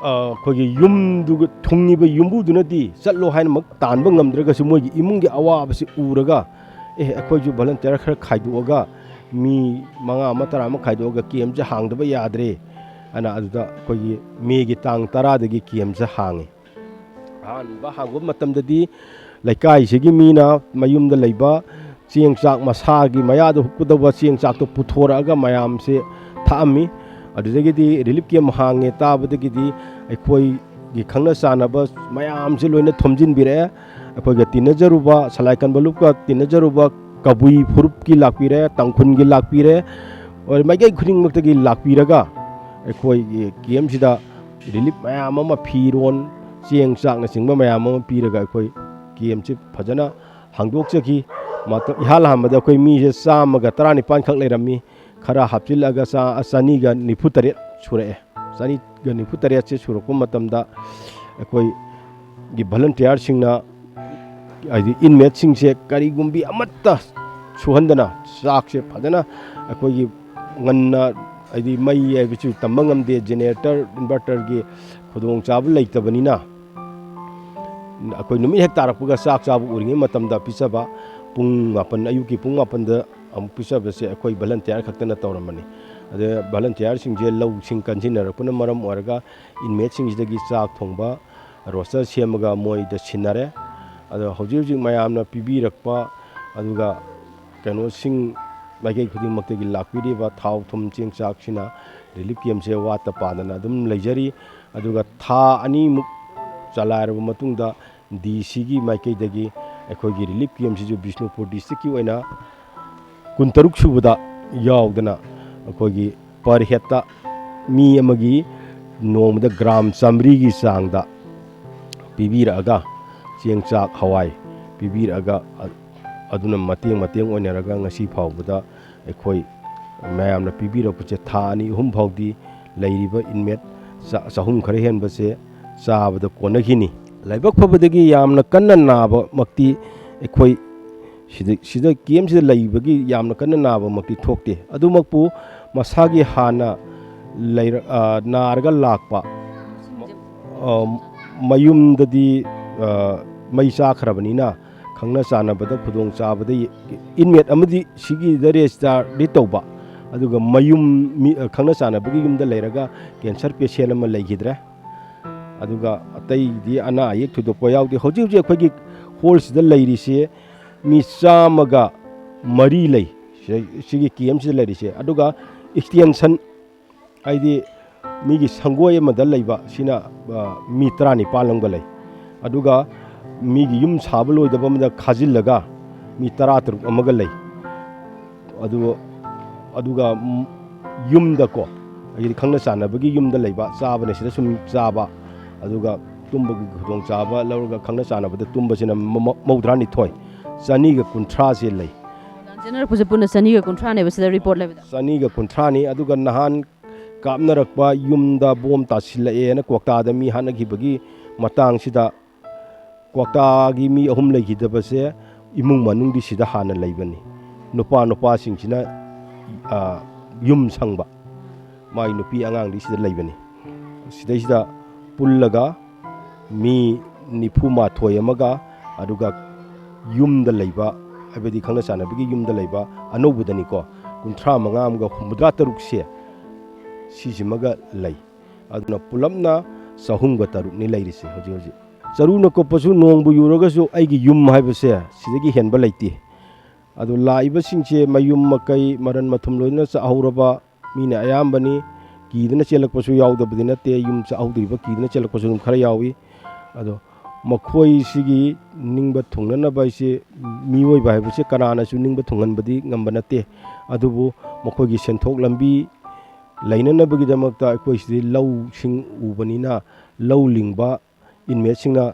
ꯑ, ꯑꯩꯈꯣꯏꯒꯤ ꯌꯨꯝꯗꯨꯒ ꯊꯨꯡꯉꯤꯕ ꯌꯨꯝꯕꯨꯗꯨꯅꯗꯤ ꯆꯠꯂꯣ ꯍꯥꯏꯅꯃꯛ ꯇꯥꯟꯕ ꯉꯝꯗ꯭ꯔꯒꯁꯨ ꯃꯣꯏꯒꯤ ꯏꯃꯨꯡꯒꯤ ꯑꯋꯥꯕꯁꯤ ꯎꯔꯒ, "ꯑꯦ, ꯑꯩꯈꯣꯏꯁꯨ ꯚꯣꯂꯟꯇꯤꯌꯔ ꯈꯔ ꯈꯥꯏꯗꯣꯛꯑꯒ ꯃꯤ ꯃꯉꯥ ꯑꯃ, ꯇꯔꯥ ꯑꯃ ꯈꯥꯏꯗꯣꯛꯑꯒ ꯀꯦꯝꯁꯦ ꯍꯥꯡꯗꯕ ꯌꯥꯗ꯭ꯔꯦ" ꯍꯥꯏꯅ ꯑꯗꯨꯗ ꯑꯩꯈꯣꯏꯒꯤ ꯃꯦꯒꯤ ꯇꯥꯡ ꯇꯔꯥꯗꯒꯤ ꯀꯦꯝꯁꯦ ꯍꯥꯡꯉꯤ꯫ ꯑꯍꯥꯟꯕ ꯍꯥꯡꯕ ꯃꯇꯝꯗꯗꯤ ꯂꯩꯀꯥꯏꯁꯤꯒꯤ ꯃꯤꯅ ꯃꯌꯨꯝꯗ ꯂꯩꯕ ꯆꯦꯡ ꯆꯥꯛ ꯃꯁꯥꯒꯤ ꯃꯌꯥꯗ ꯍꯨꯞꯀꯗꯧꯕ ꯆꯦꯡ ꯆꯥꯛꯇꯣ ꯄꯨꯊꯣꯔꯛꯑꯒ ꯃꯌꯥꯝꯁꯦ ꯊꯥꯛꯑꯝꯃꯤ꯫ ꯑꯗꯨꯗꯒꯤꯗꯤ ꯔꯤꯂꯤꯐ ꯀꯦꯝ ꯍꯥꯡꯉꯦ ꯇꯥꯕꯗꯒꯤꯗꯤ ꯑꯩꯈꯣꯏꯒꯤ ꯈꯪꯅ ꯆꯥꯟꯅꯕ ꯃꯌꯥꯝꯁꯦ ꯂꯣꯏꯅ ꯊꯣꯝꯖꯤꯟꯕꯤꯔꯛꯑꯦ꯫ ꯑꯩꯈꯣꯏꯒ ꯇꯤꯟꯅꯖꯔꯨꯕ, ꯁꯂꯥꯏ ꯀꯟꯕ ꯂꯨꯞꯀ ꯇꯤꯟꯅꯖꯔꯨꯕ ꯀꯕꯨꯏ ꯐꯨꯔꯨꯞꯀꯤ ꯂꯥꯛꯄꯤꯔꯦ, ꯇꯥꯡꯈꯨꯜꯒꯤ ꯂꯥꯛꯄꯤꯔꯦ, ꯑꯣꯏ ꯃꯥꯏꯀꯩ ꯈꯨꯗꯤꯡꯃꯛꯇꯒꯤ ꯂꯥꯛꯄꯤꯔꯒ ꯑꯩꯈꯣꯏꯒꯤ ꯀꯦꯝꯁꯤꯗ ꯔꯤꯂꯤꯐ ꯃꯌꯥꯝ ꯑꯃ, ꯐꯤꯔꯣꯟ, ꯆꯦꯡ ꯆꯥꯛꯅꯆꯤꯡꯕ ꯃꯌꯥꯝ ꯑꯃ ꯄꯤꯔꯒ ꯑꯩꯈꯣꯏ ꯀꯦꯝꯁꯤ ꯐꯖꯅ ꯍꯥꯡꯗꯣꯛꯆꯈꯤ꯫ ꯃꯇꯝ, ꯏꯍꯥꯟ ꯍꯥꯟꯕꯗ ꯑꯩꯈꯣꯏ ꯃꯤꯁꯦ ꯆꯥꯝꯃꯒ ꯇꯔꯥꯅꯤꯄꯥꯟ ꯈꯛ ꯂꯩꯔꯝꯃꯤ꯫ ꯈꯔ ꯍꯥꯞꯆꯤꯜꯂꯒ ꯆꯥ-, ꯆꯅꯤꯒ ꯅꯤꯐꯨ ꯇꯔꯦꯠ ꯁꯨꯔꯛꯑꯦ꯫ ꯆꯅꯤꯒ ꯅꯤꯐꯨ ꯇꯔꯦꯠꯁꯦ ꯁꯨꯔꯛꯄ ꯃꯇꯝꯗ ꯑꯩꯈꯣꯏꯒꯤ ꯚꯣꯂꯟꯇꯤꯌꯥꯔꯁꯤꯡꯅ, ꯍꯥꯏꯗꯤ ꯏꯟꯃꯦꯠꯁꯤꯡꯁꯦ ꯀꯔꯤꯒꯨꯝꯕꯤ ꯑꯃꯠꯇ ꯁꯨꯍꯟꯗꯅ ꯆꯥꯛꯁꯦ ꯐꯖꯅ ꯑꯩꯈꯣꯏꯒꯤ ꯉꯟꯅ, ꯍꯥꯏꯗꯤ ꯃꯩ ꯍꯥꯏꯕꯁꯤ ꯇꯝꯕ ꯉꯝꯗꯦ, ꯖꯦꯅꯦꯔꯦꯇꯔ, ꯏꯟꯚꯔꯇꯔꯒꯤ ꯈꯨꯗꯣꯡꯆꯥꯕ ꯂꯩꯇꯕꯅꯤꯅ ꯑꯩꯈꯣꯏ ꯅꯨꯃꯤꯠ ꯍꯦꯛ ꯇꯥꯔꯛꯄꯒ ꯆꯥꯛ ꯆꯥꯕ ꯎꯔꯤꯉꯩ ꯃꯇꯝꯗ ꯄꯤꯖꯕ, ꯄꯨꯡ ꯃꯥꯄꯟ, ꯑꯌꯨꯛꯀꯤ ꯄꯨꯡ ꯃꯥꯄꯟꯗ ꯑꯃꯨꯛ ꯄꯤꯖꯕꯁꯦ ꯑꯩꯈꯣꯏ ꯚꯣꯂꯟꯇꯤꯌꯥꯔ ꯈꯛꯇꯅ ꯇꯧꯔꯝꯕꯅꯤ꯫ ꯑꯗ ꯚꯣꯂꯟꯇꯤꯌꯥꯔꯁꯤꯡꯁꯦ ꯂꯧꯁꯤꯡ ꯀꯟꯁꯤꯟꯅꯔꯛꯄꯅ ꯃꯔꯝ ꯑꯣꯏꯔꯒ ꯏꯟꯃꯦꯠꯁꯤꯡꯁꯤꯗꯒꯤ ꯆꯥꯛ ꯊꯣꯡꯕ ꯔꯣꯁꯇꯔ ꯁꯦꯝꯃꯒ ꯃꯣꯏꯗ ꯁꯤꯟꯅꯔꯦ꯫ ꯑꯗꯣ ꯍꯧꯖꯤꯛ ꯍꯧꯖꯤꯛ ꯃꯌꯥꯝꯅ ꯄꯤꯕꯤꯔꯛꯄ, ꯑꯗꯨꯒ ꯀꯩꯅꯣꯁꯤꯡ, ꯃꯥꯏꯀꯩ ꯈꯨꯗꯤꯡꯃꯛꯇꯒꯤ ꯂꯥꯛꯄꯤꯔꯤꯕ ꯊꯥꯎ ꯊꯨꯝ ꯆꯦꯡ ꯆꯥꯛꯁꯤꯅ ꯔꯤꯂꯤꯐ ꯀꯦꯝꯁꯦ ꯋꯥꯠꯇ ꯄꯥꯗꯅ ꯑꯗꯨꯝ ꯂꯩꯖꯔꯤ꯫ ꯑꯗꯨꯒ ꯊꯥ ꯑꯅꯤꯃꯨꯛ ꯆꯂꯥꯏꯔꯕ ꯃꯇꯨꯡꯗ ꯗꯤ ꯁꯤꯒꯤ ꯃꯥꯏꯀꯩꯗꯒꯤ ꯑꯩꯈꯣꯏꯒꯤ ꯔꯤꯂꯤꯐ ꯀꯦꯝꯁꯤꯁꯨ ꯕꯤꯁꯅꯨꯄꯨꯔ ꯗꯤꯁꯇ꯭ꯔꯤꯛꯀꯤ ꯑꯣꯏꯅ ꯀꯨꯟꯇꯔꯨꯛ ꯁꯨꯕꯗ ꯌꯥꯎꯗꯅ ꯑꯩꯈꯣꯏꯒꯤ ꯄꯔ ꯍꯦꯠꯇ ꯃꯤ ꯑꯃꯒꯤ ꯅꯣꯡꯃꯗ ꯒ꯭ꯔꯥꯝ ꯆꯥꯃꯔꯤꯒꯤ ꯆꯥꯡꯗ ꯄꯤꯕꯤꯔꯛꯑꯒ, ꯆꯦꯡ ꯆꯥꯛ ꯍꯋꯥꯏ ꯄꯤꯕꯤꯔꯛꯑꯒ, ꯑ-, ꯑꯗꯨꯅ ꯃꯇꯦꯡ ꯃꯇꯦꯡ ꯑꯣꯏꯅꯔꯒ ꯉꯁꯤ ꯐꯥꯎꯕꯗ ꯑꯩꯈꯣꯏ ꯃꯌꯥꯝꯅ ꯄꯤꯕꯤꯔꯛꯄꯁꯦ ꯊꯥ ꯑꯅꯤ ꯑꯍꯨꯝ ꯐꯥꯎꯗꯤ ꯂꯩꯔꯤꯕ ꯏꯟꯃꯦꯠ ꯆ-, ꯆꯍꯨꯝ ꯈꯔ ꯍꯦꯟꯕꯁꯦ ꯆꯥꯕꯗ ꯀꯣꯟꯅꯈꯤꯅꯤ꯫ ꯂꯥꯏꯕꯛ ꯐꯕꯗꯒꯤ ꯌꯥꯝꯅ ꯀꯟꯅ ꯅꯥꯕꯃꯛꯇꯤ ꯑꯩꯈꯣꯏ ꯁꯤꯗ, ꯁꯤꯗ ꯀꯦꯝꯁꯤꯗ ꯂꯩꯕꯒꯤ ꯌꯥꯝꯅ ꯀꯟꯅ ꯅꯥꯕꯃꯛꯇꯤ ꯊꯣꯛꯇꯦ꯫ ꯑꯗꯨꯃꯛꯄꯨ ꯃꯁꯥꯒꯤ ꯍꯥꯟꯅ ꯂꯩꯔ-, ꯑ, ꯅꯥꯔꯒ ꯂꯥꯛꯄ, ꯑ, ꯃꯌꯨꯝꯗꯗꯤ, ꯑ, ꯃꯩ ꯆꯥꯈ꯭ꯔꯕꯅꯤꯅ ꯈꯪꯅ ꯆꯥꯟꯅꯕꯗ ꯈꯨꯗꯣꯡ ꯆꯥꯕꯗ ꯏꯟꯃꯦꯠ ꯑꯃꯗꯤ ꯁꯤꯒꯤꯗ ꯔꯦꯖꯤꯁꯇꯥꯔꯗꯤ ꯇꯧꯕ, ꯑꯗꯨꯒ ꯃꯌꯨꯝ ꯃꯤ, ꯈꯪꯅ ꯆꯥꯟꯅꯕꯒꯤ ꯌꯨꯝꯗ ꯂꯩꯔꯒ ꯀꯦꯟꯁꯔ ꯄꯦꯁꯦꯟ ꯑꯃ ꯂꯩꯈꯤꯗ꯭ꯔꯦ꯫ ꯑꯗꯨꯒ ꯑꯇꯩꯗꯤ ꯑꯅꯥ ꯑꯌꯦꯛ ꯊꯣꯏꯗꯣꯛꯄ ꯌꯥꯎꯗꯦ꯫ ꯍꯧꯖꯤꯛ ꯍꯧꯖꯤꯛ ꯑꯩꯈꯣꯏꯒꯤ ꯍꯣꯜꯁꯤꯗ ꯂꯩꯔꯤꯁꯦ ꯃꯤ ꯆꯥꯝꯃꯒ ꯃꯔꯤ ꯂꯩ꯫ ꯁꯤꯗ, ꯁꯤꯒꯤ ꯀꯦꯝꯁꯤꯗ ꯂꯩꯔꯤꯁꯦ꯫ ꯑꯗꯨꯒ ꯑꯦꯛꯁꯇꯦꯟꯁꯟ, ꯍꯥꯏꯗꯤ ꯃꯤꯒꯤ ꯁꯪꯒꯣꯏ ꯑꯃꯗ ꯂꯩꯕ ꯁꯤꯅ, ꯑ, ꯃꯤ ꯇꯔꯥꯅꯤꯄꯥꯜ ꯑꯃꯒ ꯂꯩ꯫ ꯑꯗꯨꯒ ꯃꯤꯒꯤ ꯌꯨꯝ ꯁꯥꯕ ꯂꯣꯏꯗꯕ ꯑꯃꯗ ꯈꯥꯖꯤꯜꯂꯒ ꯃꯤ ꯇꯔꯥꯇꯔꯨꯛ ꯑꯃꯒ ꯂꯩ꯫ ꯑꯗꯨ, ꯑꯗꯨꯒ, ꯎꯝ, ꯌꯨꯝꯗꯀꯣ, ꯍꯥꯏꯗꯤ ꯈꯪꯅ ꯆꯥꯟꯅꯕꯒꯤ ꯌꯨꯝꯗ ꯂꯩꯕ, ꯆꯥꯕꯅ ꯁꯤꯗ ꯁꯨꯝ ꯆꯥꯕ, ꯑꯗꯨꯒ ꯇꯨꯝꯕꯒꯤ ꯈꯨꯗꯣꯡꯆꯥꯕ ꯂꯧꯔꯒ ꯈꯪꯅ ꯆꯥꯟꯅꯕꯗ ꯇꯨꯝꯕꯁꯤꯅ ꯃ-, ꯃ-, ꯃꯧꯗ꯭ꯔꯥꯅꯤꯊꯣꯏ, ꯆꯅꯤꯒ ꯀꯨꯟꯊ꯭ꯔꯥꯁꯦ ꯂꯩ꯫ ꯂꯥꯟꯖꯦꯟꯅꯔꯛꯄꯁꯦ ꯄꯨꯟꯅ ꯆꯅꯤꯒ ꯀꯨꯟꯊ꯭ꯔꯥꯅꯦꯕ ꯁꯤꯗ ꯔꯤꯄꯣꯔꯠ ꯂꯩꯕꯗ꯫ ꯆꯅꯤꯒ ꯀꯨꯟꯊ꯭ꯔꯥꯅꯤ꯫ ꯑꯗꯨꯒ ꯅꯍꯥꯟ ꯀꯥꯞꯅꯔꯛꯄ ꯌꯨꯝꯗ ꯕꯣꯝ ꯇꯥꯁꯤꯜꯂꯛꯑꯦꯅ ꯀ꯭ꯋꯥꯛꯇꯥꯗ ꯃꯤ ꯍꯥꯠꯅꯈꯤꯕꯒꯤ ꯃꯇꯥꯡꯁꯤꯗ, ꯀ꯭ꯋꯥꯛꯇꯥꯒꯤ ꯃꯤ ꯑꯍꯨꯝ ꯂꯩꯈꯤꯗꯕꯁꯦ ꯏꯃꯨꯡ ꯃꯅꯨꯡꯗꯤ ꯁꯤꯗ ꯍꯥꯟꯅ ꯂꯩꯕꯅꯤ꯫ ꯅꯨꯄꯥ ꯅꯨꯄꯥꯁꯤꯡꯁꯤꯅ, ꯑ, ꯌꯨꯝ ꯁꯪꯕ, ꯃꯥꯒꯤ ꯅꯨꯄꯤ ꯑꯉꯥꯡꯗꯤ ꯁꯤꯗ ꯂꯩꯕꯅꯤ꯫ ꯁꯤꯗꯩꯁꯤꯗ ꯄꯨꯜꯂꯒ ꯃꯤ ꯅꯤꯐꯨ ꯃꯥꯊꯣꯏ ꯑꯃꯒ, ꯑꯗꯨꯒ ꯌꯨꯝꯗ ꯂꯩꯕ, ꯍꯥꯏꯕꯗꯤ ꯈꯪꯅ ꯆꯥꯟꯅꯕꯒꯤ ꯌꯨꯝꯗ ꯂꯩꯕ ꯑꯅꯧꯕꯗꯅꯤꯀꯣ, ꯀꯨꯟꯊ꯭ꯔꯥ ꯃꯉꯥ ꯑꯃꯒ ꯍꯨꯝꯐꯨꯇꯔꯥ ꯇꯔꯨꯛꯁꯦ ꯁꯤꯁꯤꯃꯒ ꯂꯩ꯫ ꯑꯗꯨꯅ ꯄꯨꯂꯞꯅ ꯆꯍꯨꯝꯒ ꯇꯔꯨꯛꯅꯤ ꯂꯩꯔꯤꯁꯦ ꯍꯧꯖꯤꯛ ꯍꯧꯖꯤꯛ꯫ ꯆꯔꯨꯅ ꯀꯨꯞꯄꯁꯨ ꯅꯣꯡꯕꯨ ꯌꯨꯔꯒꯁꯨ ꯑꯩꯒꯤ ꯌꯨꯝ ꯍꯥꯏꯕꯁꯦ ꯁꯤꯗꯒꯤ ꯍꯦꯟꯕ ꯂꯩꯇꯦ꯫ ꯑꯗꯣ ꯂꯥꯛꯏꯕꯁꯤꯡꯁꯦ ꯃꯌꯨꯝ ꯃꯀꯩ ꯃꯔꯟ ꯃꯊꯨꯝ ꯂꯣꯏꯅ ꯆꯥꯍꯧꯔꯕ ꯃꯤꯅ ꯑꯌꯥꯝꯕꯅꯤ꯫ ꯀꯤꯗꯅ ꯆꯦꯜꯂꯛꯄꯁꯨ ꯌꯥꯎꯗꯕꯗꯤ ꯅꯠꯇꯦ, ꯌꯨꯝ ꯆꯥꯍꯧꯗ꯭ꯔꯤꯕ ꯀꯤꯗꯅ ꯆꯦꯜꯂꯛꯄꯁꯨ ꯑꯗꯨꯝ ꯈꯔ ꯌꯥꯎꯏ꯫ ꯑꯗꯣ ꯃꯈꯣꯏꯁꯤꯒꯤ ꯅꯤꯡꯕ ꯊꯨꯡꯅꯅꯕ ꯍꯥꯏꯁꯦ, ꯃꯤꯑꯣꯏꯕ ꯍꯥꯏꯕꯁꯦ ꯀꯅꯥꯅꯁꯨ ꯅꯤꯡꯕ ꯊꯨꯡꯍꯟꯕꯗꯤ ꯉꯝꯕ ꯅꯠꯇꯦ꯫ ꯑꯗꯨꯕꯨ ꯃꯈꯣꯏꯒꯤ ꯁꯦꯟꯊꯣꯛ ꯂꯝꯕꯤ ꯂꯩꯅꯅꯕꯒꯤꯗꯃꯛꯇ ꯑꯩꯈꯣꯏꯁꯤꯗꯤ ꯂꯧꯁꯤꯡ ꯎꯕꯅꯤꯅ, ꯂꯧ ꯂꯤꯡꯕ ꯏꯟꯃꯦꯠꯁꯤꯡꯅ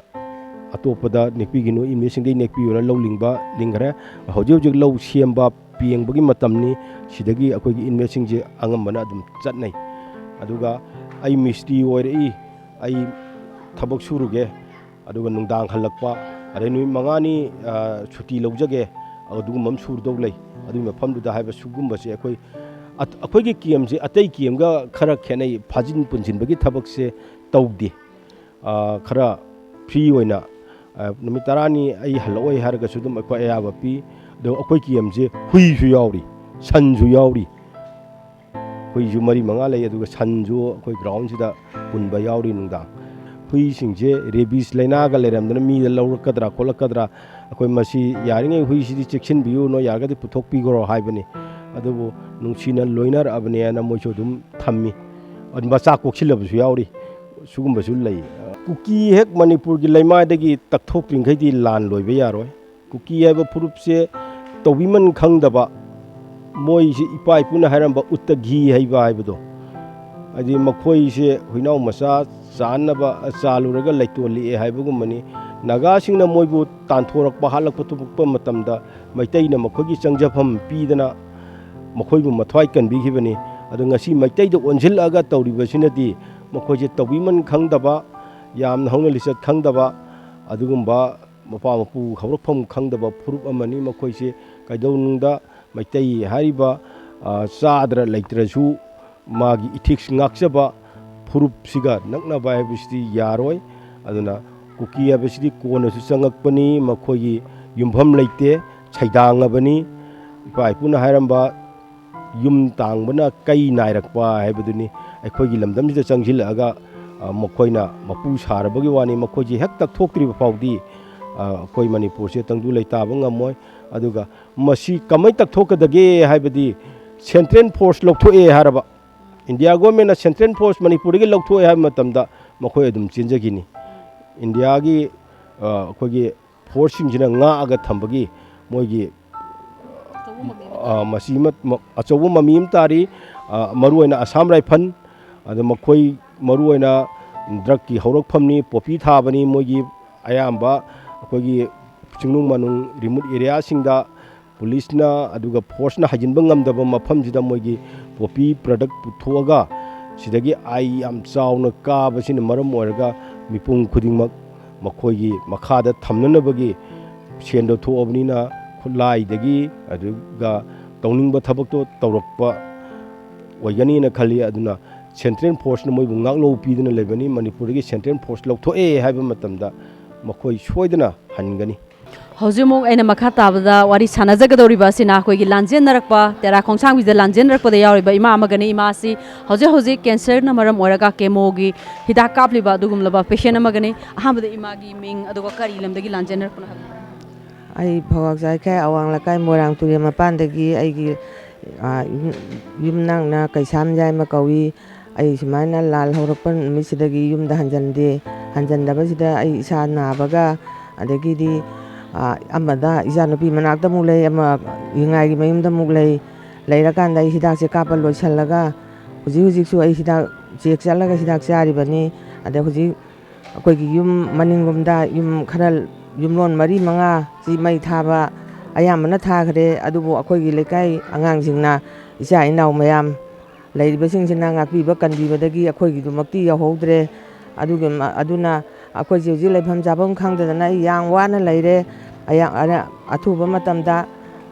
ꯑꯇꯣꯞꯄꯗ ꯅꯦꯛꯄꯤꯒꯅꯨ, ꯏꯟꯃꯦꯠꯁꯤꯡꯗꯒꯤ ꯅꯦꯛꯄꯤꯌꯨꯅ ꯂꯧ ꯂꯤꯡꯕ ꯂꯤꯡꯈ꯭ꯔꯦ꯫ ꯍꯧꯖꯤꯛ ꯍꯧꯖꯤꯛ ꯂꯧ ꯁꯦꯝꯕ ꯄꯦꯡꯕꯒꯤ ꯃꯇꯝꯅꯤ꯫ ꯁꯤꯗꯒꯤ ꯑꯩꯈꯣꯏꯒꯤ ꯏꯟꯃꯦꯠꯁꯤꯡꯁꯦ ꯑꯉꯝꯕꯅ ꯑꯗꯨꯝ ꯆꯠꯅꯩ꯫ ꯑꯗꯨꯒ ꯑꯩ ꯃꯤꯁꯇ꯭ꯔꯤ ꯑꯣꯏꯔꯛꯏ, ꯑꯩ ꯊꯕꯛ ꯁꯨꯔꯨꯒꯦ, ꯑꯗꯨꯒ ꯅꯨꯡꯗꯥꯡ ꯍꯜꯂꯛꯄ, ꯑꯗꯩ ꯅꯨꯃꯤꯠ ꯃꯉꯥꯅꯤ, ꯑ, ꯁꯨꯇꯤ ꯂꯧꯖꯒꯦ, ꯑꯗꯨꯒꯨꯝꯕ ꯑꯃ ꯁꯨꯔꯗꯧ ꯂꯩ꯫ ꯑꯗꯨꯒꯤ ꯃꯐꯝꯗꯨꯗ ꯍꯥꯏꯕ ꯁꯤꯒꯨꯝꯕꯁꯦ ꯑꯩꯈꯣꯏ, ꯑꯠ-, ꯑꯩꯈꯣꯏꯒꯤ ꯀꯦꯝꯁꯦ ꯑꯇꯩ ꯀꯦꯝꯒ ꯈꯔ ꯈꯦꯠꯅꯩ, ꯐꯥꯖꯤꯟ ꯄꯨꯟꯁꯤꯟꯕꯒꯤ ꯊꯕꯛꯁꯦ ꯇꯧꯗꯦ꯫ ꯑ, ꯈꯔ ꯐ꯭ꯔꯤ ꯑꯣꯏꯅ, ꯑ, ꯅꯨꯃꯤꯠ ꯇꯔꯥꯅꯤ ꯑꯩ ꯍꯜꯂꯛꯑꯣꯏ ꯍꯥꯏꯔꯒꯁꯨ ꯑꯗꯨꯝ ꯑꯩꯈꯣꯏ ꯑꯌꯥꯕ ꯄꯤ꯫ ꯑꯗꯣ ꯑꯩꯈꯣꯏ ꯀꯦꯝꯁꯦ ꯍꯨꯏꯁꯨ ꯌꯥꯎꯔꯤ, ꯁꯟꯁꯨ ꯌꯥꯎꯔꯤ꯫ ꯍꯨꯏꯁꯨ ꯃꯔꯤ ꯃꯉꯥ ꯂꯩ, ꯑꯗꯨꯒ ꯁꯟꯁꯨ ꯑꯩꯈꯣꯏ ꯒ꯭ꯔꯥꯎꯟꯁꯤꯗ ꯄꯨꯟꯕ ꯌꯥꯎꯔꯤ ꯅꯨꯡꯗꯥꯡ꯫ ꯍꯨꯏꯁꯤꯡꯁꯦ ꯔꯦꯕꯤꯁ ꯂꯥꯏꯅꯥꯒ ꯂꯩꯔꯝꯗꯅ ꯃꯤꯗ ꯂꯧꯔꯛꯀꯗ꯭ꯔꯥ ꯈꯣꯠꯂꯛꯀꯗ꯭ꯔꯥ, ꯑꯩꯈꯣꯏ ꯃꯁꯤ ꯌꯥꯔꯤꯉꯩ ꯍꯨꯏꯁꯤꯗꯤ ꯆꯦꯛꯁꯤꯟꯕꯤꯌꯨ, ꯅꯣꯏ ꯌꯥꯔꯒꯗꯤ ꯄꯨꯊꯣꯛꯄꯤꯈ꯭ꯔꯣ ꯍꯥꯏꯕꯅꯤ꯫ ꯑꯗꯨꯕꯨ ꯅꯨꯡꯁꯤꯅ ꯂꯣꯏꯅꯔꯛꯑꯕꯅꯦꯅ ꯃꯣꯏꯁꯨ ꯑꯗꯨꯝ ꯊꯝꯃꯤ꯫ ꯑꯗꯨ ꯃꯆꯥ ꯀꯣꯛꯁꯤꯜꯂꯕꯁꯨ ꯌꯥꯎꯔꯤ, ꯁꯤꯒꯨꯝꯕꯁꯨ ꯂꯩ꯫ ꯀꯨꯀꯤ ꯍꯦꯛ ꯃꯅꯤꯄꯨꯔꯒꯤ ꯂꯩꯃꯥꯏꯗꯒꯤ ꯇꯛꯊꯣꯛꯇ꯭ꯔꯤꯈꯩꯗꯤ ꯂꯥꯟ ꯂꯣꯏꯕ ꯌꯥꯔꯣꯏ꯫ ꯀꯨꯀꯤ ꯍꯥꯏꯕ ꯐꯨꯔꯨꯞꯁꯦ ꯇꯧꯕꯤꯃꯟ ꯈꯪꯗꯕ, ꯃꯣꯏꯁꯦ ꯏꯄꯥ ꯏꯄꯨꯅ ꯍꯥꯏꯔꯝꯕ ꯎꯠꯇ ꯘꯤ ꯍꯩꯕ ꯍꯥꯏꯕꯗꯣ, ꯍꯥꯏꯗꯤ ꯃꯈꯣꯏꯁꯦ ꯍꯨꯏꯅꯥꯎ ꯃꯆꯥ ꯆꯥꯅꯕ ꯆꯥꯂꯨꯔꯒ ꯂꯩꯇꯣꯟ ꯂꯤꯛꯑꯦ ꯍꯥꯏꯕꯒꯨꯝꯕꯅꯤ꯫ ꯅꯥꯒꯥꯁꯤꯡꯅ ꯃꯣꯏꯕꯨ ꯇꯥꯟꯊꯣꯔꯛꯄ, ꯍꯥꯠꯂꯛꯄ ꯊꯣꯛꯄ ꯃꯇꯝꯗ ꯃꯩꯇꯩꯅ ꯃꯈꯣꯏꯒꯤ ꯆꯪꯖꯐꯝ ꯄꯤꯗꯅ ꯃꯈꯣꯏꯕꯨ ꯃꯊ꯭ꯋꯥꯏ ꯀꯟꯕꯤꯈꯤꯕꯅꯤ꯫ ꯑꯗꯣ ꯉꯁꯤ ꯃꯩꯇꯩꯗ ꯑꯣꯟꯁꯤꯜꯂꯛꯑꯒ ꯇꯧꯔꯤꯕꯁꯤꯅꯗꯤ ꯃꯈꯣꯏꯁꯦ ꯇꯧꯕꯤꯃꯟ ꯈꯪꯗꯕ, ꯌꯥꯝꯅ ꯍꯧꯅ ꯂꯤꯆꯠ ꯈꯪꯗꯕ, ꯑꯗꯨꯒꯨꯝꯕ ꯃꯄꯥ ꯃꯄꯨ ꯍꯧꯔꯛꯐꯝ ꯈꯪꯗꯕ ꯐꯨꯔꯨꯞ ꯑꯃꯅꯤ꯫ ꯃꯈꯣꯏꯁꯦ ꯀꯩꯗꯧꯅꯨꯡꯗ ꯃꯩꯇꯩ ꯍꯥꯏꯔꯤꯕ, ꯑ, ꯆꯥꯗ꯭ꯔ ꯂꯩꯇ꯭ꯔꯁꯨ ꯃꯥꯒꯤ ꯏꯊꯤꯛꯁ ꯉꯥꯛꯆꯕ ꯐꯨꯔꯨꯞꯁꯤꯒ ꯅꯛꯅꯕ ꯍꯥꯏꯕꯁꯤꯗꯤ ꯌꯥꯔꯣꯏ꯫ ꯑꯗꯨꯅ ꯀꯨꯀꯤ ꯍꯥꯏꯕꯁꯤꯗꯤ ꯀꯣꯟꯅꯁꯨ ꯆꯪꯉꯛꯄꯅꯤ, ꯃꯈꯣꯏꯒꯤ ꯌꯨꯝꯐꯝ ꯂꯩꯇꯦ, ꯁꯩꯗꯥꯡꯉꯕꯅꯤ꯫ ꯏꯄꯥ ꯏꯄꯨꯅ ꯍꯥꯏꯔꯝꯕ ꯌꯨꯝ ꯇꯥꯡꯕꯅ ꯀꯩ ꯅꯥꯏꯔꯛꯄ ꯍꯥꯏꯕꯗꯨꯅꯤ꯫ ꯑꯩꯈꯣꯏꯒꯤ ꯂꯝꯗꯝꯁꯤꯗ ꯆꯪꯁꯤꯜꯂꯛꯑꯒ, ꯑ, ꯃꯈꯣꯏꯅ ꯃꯄꯨ ꯁꯥꯔꯕꯒꯤ ꯋꯥꯅꯤ, ꯃꯈꯣꯏꯁꯤ ꯍꯦꯛ ꯇꯛꯊꯣꯛꯇ꯭ꯔꯤꯕ ꯐꯥꯎꯗꯤ, ꯑ, ꯑꯩꯈꯣꯏ ꯃꯅꯤꯄꯨꯔꯁꯦ ꯇꯪꯗꯨ ꯂꯩꯇꯥꯕ ꯉꯝꯃꯣꯏ꯫ ꯑꯗꯨꯒ ꯃꯁꯤ ꯀꯃꯥꯏꯅ ꯇꯛꯊꯣꯛꯀꯗꯒꯦ ꯍꯥꯏꯕꯗꯤ, ꯁꯦꯟꯇ꯭ꯔꯦꯜ ꯐꯣꯔꯁ ꯂꯧꯊꯣꯛꯑꯦ ꯍꯥꯏꯔꯕ, ꯏꯟꯗꯤꯌꯥ ꯒꯣꯔꯃꯦꯟꯅ ꯁꯦꯟꯇ꯭ꯔꯦꯜ ꯐꯣꯔꯁ ꯃꯅꯤꯄꯨꯔꯗꯒꯤ ꯂꯧꯊꯣꯛꯑꯦ ꯍꯥꯏꯕ ꯃꯇꯝꯗ ꯃꯈꯣꯏ ꯑꯗꯨꯝ ꯆꯦꯟꯖꯈꯤꯅꯤ꯫ ꯏꯟꯗꯤꯌꯥꯒꯤ, ꯑ, ꯑꯩꯈꯣꯏꯒꯤ ꯐꯣꯔꯁꯁꯤꯡꯁꯤꯅ ꯉꯥꯛꯑꯒ ꯊꯝꯕꯒꯤ ꯃꯣꯏꯒꯤ, ꯑ, ꯃꯁꯤ ꯑꯃ, ꯃ-, ꯑꯆꯧꯕ ꯃꯃꯤ ꯑꯃ ꯇꯥꯔꯤ꯫ ꯑ, ꯃꯔꯨꯑꯣꯏꯅ ꯑꯁꯥꯝ ꯔꯥꯏꯐꯜ, ꯑꯗ ꯃꯈꯣꯏ ꯃꯔꯨꯑꯣꯏꯅ ꯗ꯭ꯔꯒꯀꯤ ꯍꯧꯔꯛꯐꯝꯅꯤ, ꯄꯣꯄꯤ ꯊꯥꯕꯅꯤ꯫ ꯃꯣꯏꯒꯤ ꯑꯌꯥꯝꯕ ꯑꯩꯈꯣꯏꯒꯤ ꯆꯤꯡꯅꯨꯡ ꯃꯥꯅꯨꯡ, ꯔꯤꯃꯣꯠ ꯑꯦꯔꯤꯌꯥꯁꯤꯡꯗ ꯄꯨꯂꯤꯁꯅ ꯑꯗꯨꯒ ꯐꯣꯔꯁꯅ ꯍꯩꯖꯤꯟꯕ ꯉꯝꯗꯕ ꯃꯐꯝꯁꯤꯗ ꯃꯣꯏꯒꯤ ꯄꯣꯄꯤ ꯄ꯭ꯔꯗꯛ ꯄꯨꯊꯣꯛꯑꯒ ꯁꯤꯗꯒꯤ ꯑꯥꯏ ꯌꯥꯝ ꯆꯥꯎꯅ ꯀꯥꯕꯁꯤꯅ ꯃꯔꯝ ꯑꯣꯏꯔꯒ ꯃꯤꯄꯨꯝ ꯈꯨꯗꯤꯡꯃꯛ ꯃꯈꯣꯏꯒꯤ ꯃꯈꯥꯗ ꯊꯝꯅꯅꯕꯒꯤ ꯁꯦꯟꯗꯣ ꯊꯣꯛꯑꯕꯅꯤꯅ ꯈꯨꯠꯂꯥꯏꯗꯒꯤ ꯑꯗꯨꯒ ꯇꯧꯅꯤꯡꯕ ꯊꯕꯛꯇꯣ ꯇꯧꯔꯛꯄ ꯑꯣꯏꯒꯅꯤꯅ ꯈꯜꯂꯤ꯫ ꯑꯗꯨꯅ ꯁꯦꯟꯇ꯭ꯔꯦꯜ ꯐꯣꯔꯁꯅ ꯃꯣꯏꯕꯨ ꯉꯥꯛꯂꯧ ꯄꯤꯗꯨꯅ ꯂꯩꯕꯅꯤ꯫ ꯃꯅꯤꯄꯨꯔꯗꯒꯤ ꯁꯦꯟꯇ꯭ꯔꯦꯜ ꯐꯣꯔꯁ ꯂꯧꯊꯣꯛꯑꯦ ꯍꯥꯏꯕ ꯃꯇꯝꯗ ꯃꯈꯣꯏ ꯁꯣꯏꯗꯅ ꯍꯟꯒꯅꯤ꯫ ꯍꯧꯖꯤꯛ ꯑꯃꯨꯛ ꯑꯩꯅ ꯃꯈꯥ ꯇꯥꯕꯗ ꯋꯥꯔꯤ ꯁꯥꯟꯅꯖꯒꯗꯧꯔꯤꯕ ꯑꯁꯤꯅ ꯑꯩꯈꯣꯏꯒꯤ ꯂꯥꯟꯖꯦꯟꯅꯔꯛꯄ, ꯇꯦꯔꯥ ꯈꯣꯡꯁꯥꯡꯕꯤꯗ ꯂꯥꯟꯖꯦꯟꯅꯔꯛꯄꯗ ꯌꯥꯎꯔꯤꯕ ꯏꯃꯥ ꯑꯃꯒꯅꯤ꯫ ꯏꯃꯥ ꯑꯁꯤ ꯍꯧꯖꯤꯛ ꯍꯧꯖꯤꯛ ꯀꯦꯟꯁꯔꯅ ꯃꯔꯝ ꯑꯣꯏꯔꯒ ꯀꯦꯃꯣꯒꯤ ꯍꯤꯗꯥꯛ ꯀꯥꯞꯂꯤꯕ ꯑꯗꯨꯒꯨꯝꯂꯕ ꯄꯦꯁꯦꯟ ꯑꯃꯒꯅꯤ꯫ ꯑꯍꯥꯟꯕꯗ ꯏꯃꯥꯒꯤ ꯃꯤꯡ, ꯑꯗꯨꯒ ꯀꯔꯤ ꯂꯝꯗꯒꯤ ꯂꯥꯟꯖꯦꯟꯅꯔꯛꯄꯅꯣ ꯍꯥꯏꯕꯗꯣ꯫ ꯑꯩ ꯐꯋꯥꯛ ꯆꯥꯏꯈꯥꯏ ꯑꯋꯥꯡ ꯂꯩꯀꯥꯏ ꯃꯣꯏꯔꯥꯡ ꯇꯨꯔꯦꯜ ꯃꯄꯥꯟꯗꯒꯤ ꯑꯩꯒꯤ, ꯑ, ꯌꯨꯝ-, ꯌꯨꯝꯅꯥꯛꯅ ꯀꯩꯁꯥꯝ ꯌꯥꯏꯃ ꯀꯧꯏ꯫ ꯑꯩ ꯁꯨꯃꯥꯏꯅ ꯂꯥꯜ ꯍꯧꯔꯛꯄ ꯅꯨꯃꯤꯠꯁꯤꯗꯒꯤ ꯌꯨꯝꯗ ꯍꯟꯖꯟꯗꯦ꯫ ꯍꯟꯖꯟꯗꯕꯁꯤꯗ ꯑꯩ ꯏꯁꯥ ꯅꯥꯕꯒ, ꯑꯗꯒꯤꯗꯤ, ꯑ, ꯑꯃꯗ ꯏꯆꯥꯅꯨꯄꯤ ꯃꯅꯥꯛꯇ ꯑꯃꯨꯛ ꯂꯩ, ꯑꯃ ꯏꯉꯥꯏꯒꯤ ꯃꯌꯨꯝꯗ ꯑꯃꯨꯛ ꯂꯩ꯫ ꯂꯩꯔꯀꯥꯟꯗ ꯑꯩ ꯍꯤꯗꯥꯛꯁꯦ ꯀꯥꯞꯄ ꯂꯣꯏꯁꯜꯂꯒ ꯍꯧꯖꯤꯛ ꯍꯧꯖꯤꯛꯁꯨ ꯑꯩ ꯍꯤꯗꯥꯛ ꯆꯦꯛ ꯆꯠꯂꯒ ꯍꯤꯗꯥꯛ ꯆꯥꯔꯤꯕꯅꯤ꯫ ꯑꯗ ꯍꯧꯖꯤꯛ ꯑꯩꯈꯣꯏꯒꯤ ꯌꯨꯝ ꯃꯅꯤꯡꯂꯣꯝꯗ ꯌꯨꯝ ꯈꯔ, ꯌꯨꯝꯂꯣꯟ ꯃꯔꯤ ꯃꯉꯥ ꯁꯤ ꯃꯩ ꯊꯥꯕ ꯑꯌꯥꯝꯕꯅ ꯊꯥꯈ꯭ꯔꯦ꯫ ꯑꯗꯨꯕꯨ ꯑꯩꯈꯣꯏꯒꯤ ꯂꯩꯀꯥꯏ ꯑꯉꯥꯡꯁꯤꯡꯅ, ꯏꯆꯥ ꯏꯅꯥꯎ ꯃꯌꯥꯝ ꯂꯩꯔꯤꯕꯁꯤꯡꯁꯤꯅ ꯉꯥꯛꯄꯤꯕ ꯀꯟꯕꯤꯕꯗꯒꯤ ꯑꯩꯈꯣꯏꯒꯤꯗꯃꯛꯇꯤ ꯌꯧꯍꯧꯗ꯭ꯔꯦ꯫ ꯑꯗꯨꯒꯤ ꯃ-, ꯑꯗꯨꯅ ꯑꯩꯈꯣꯏꯁꯦ ꯍꯧꯖꯤꯛ ꯂꯩꯐꯝ ꯆꯥꯐꯝ ꯈꯪꯗꯗꯅ ꯑꯩ ꯌꯥꯝ ꯋꯥꯅ ꯂꯩꯔꯦ꯫ ꯑꯌꯥ-, ꯑꯔ-, ꯑꯊꯨꯕ ꯃꯇꯝꯗ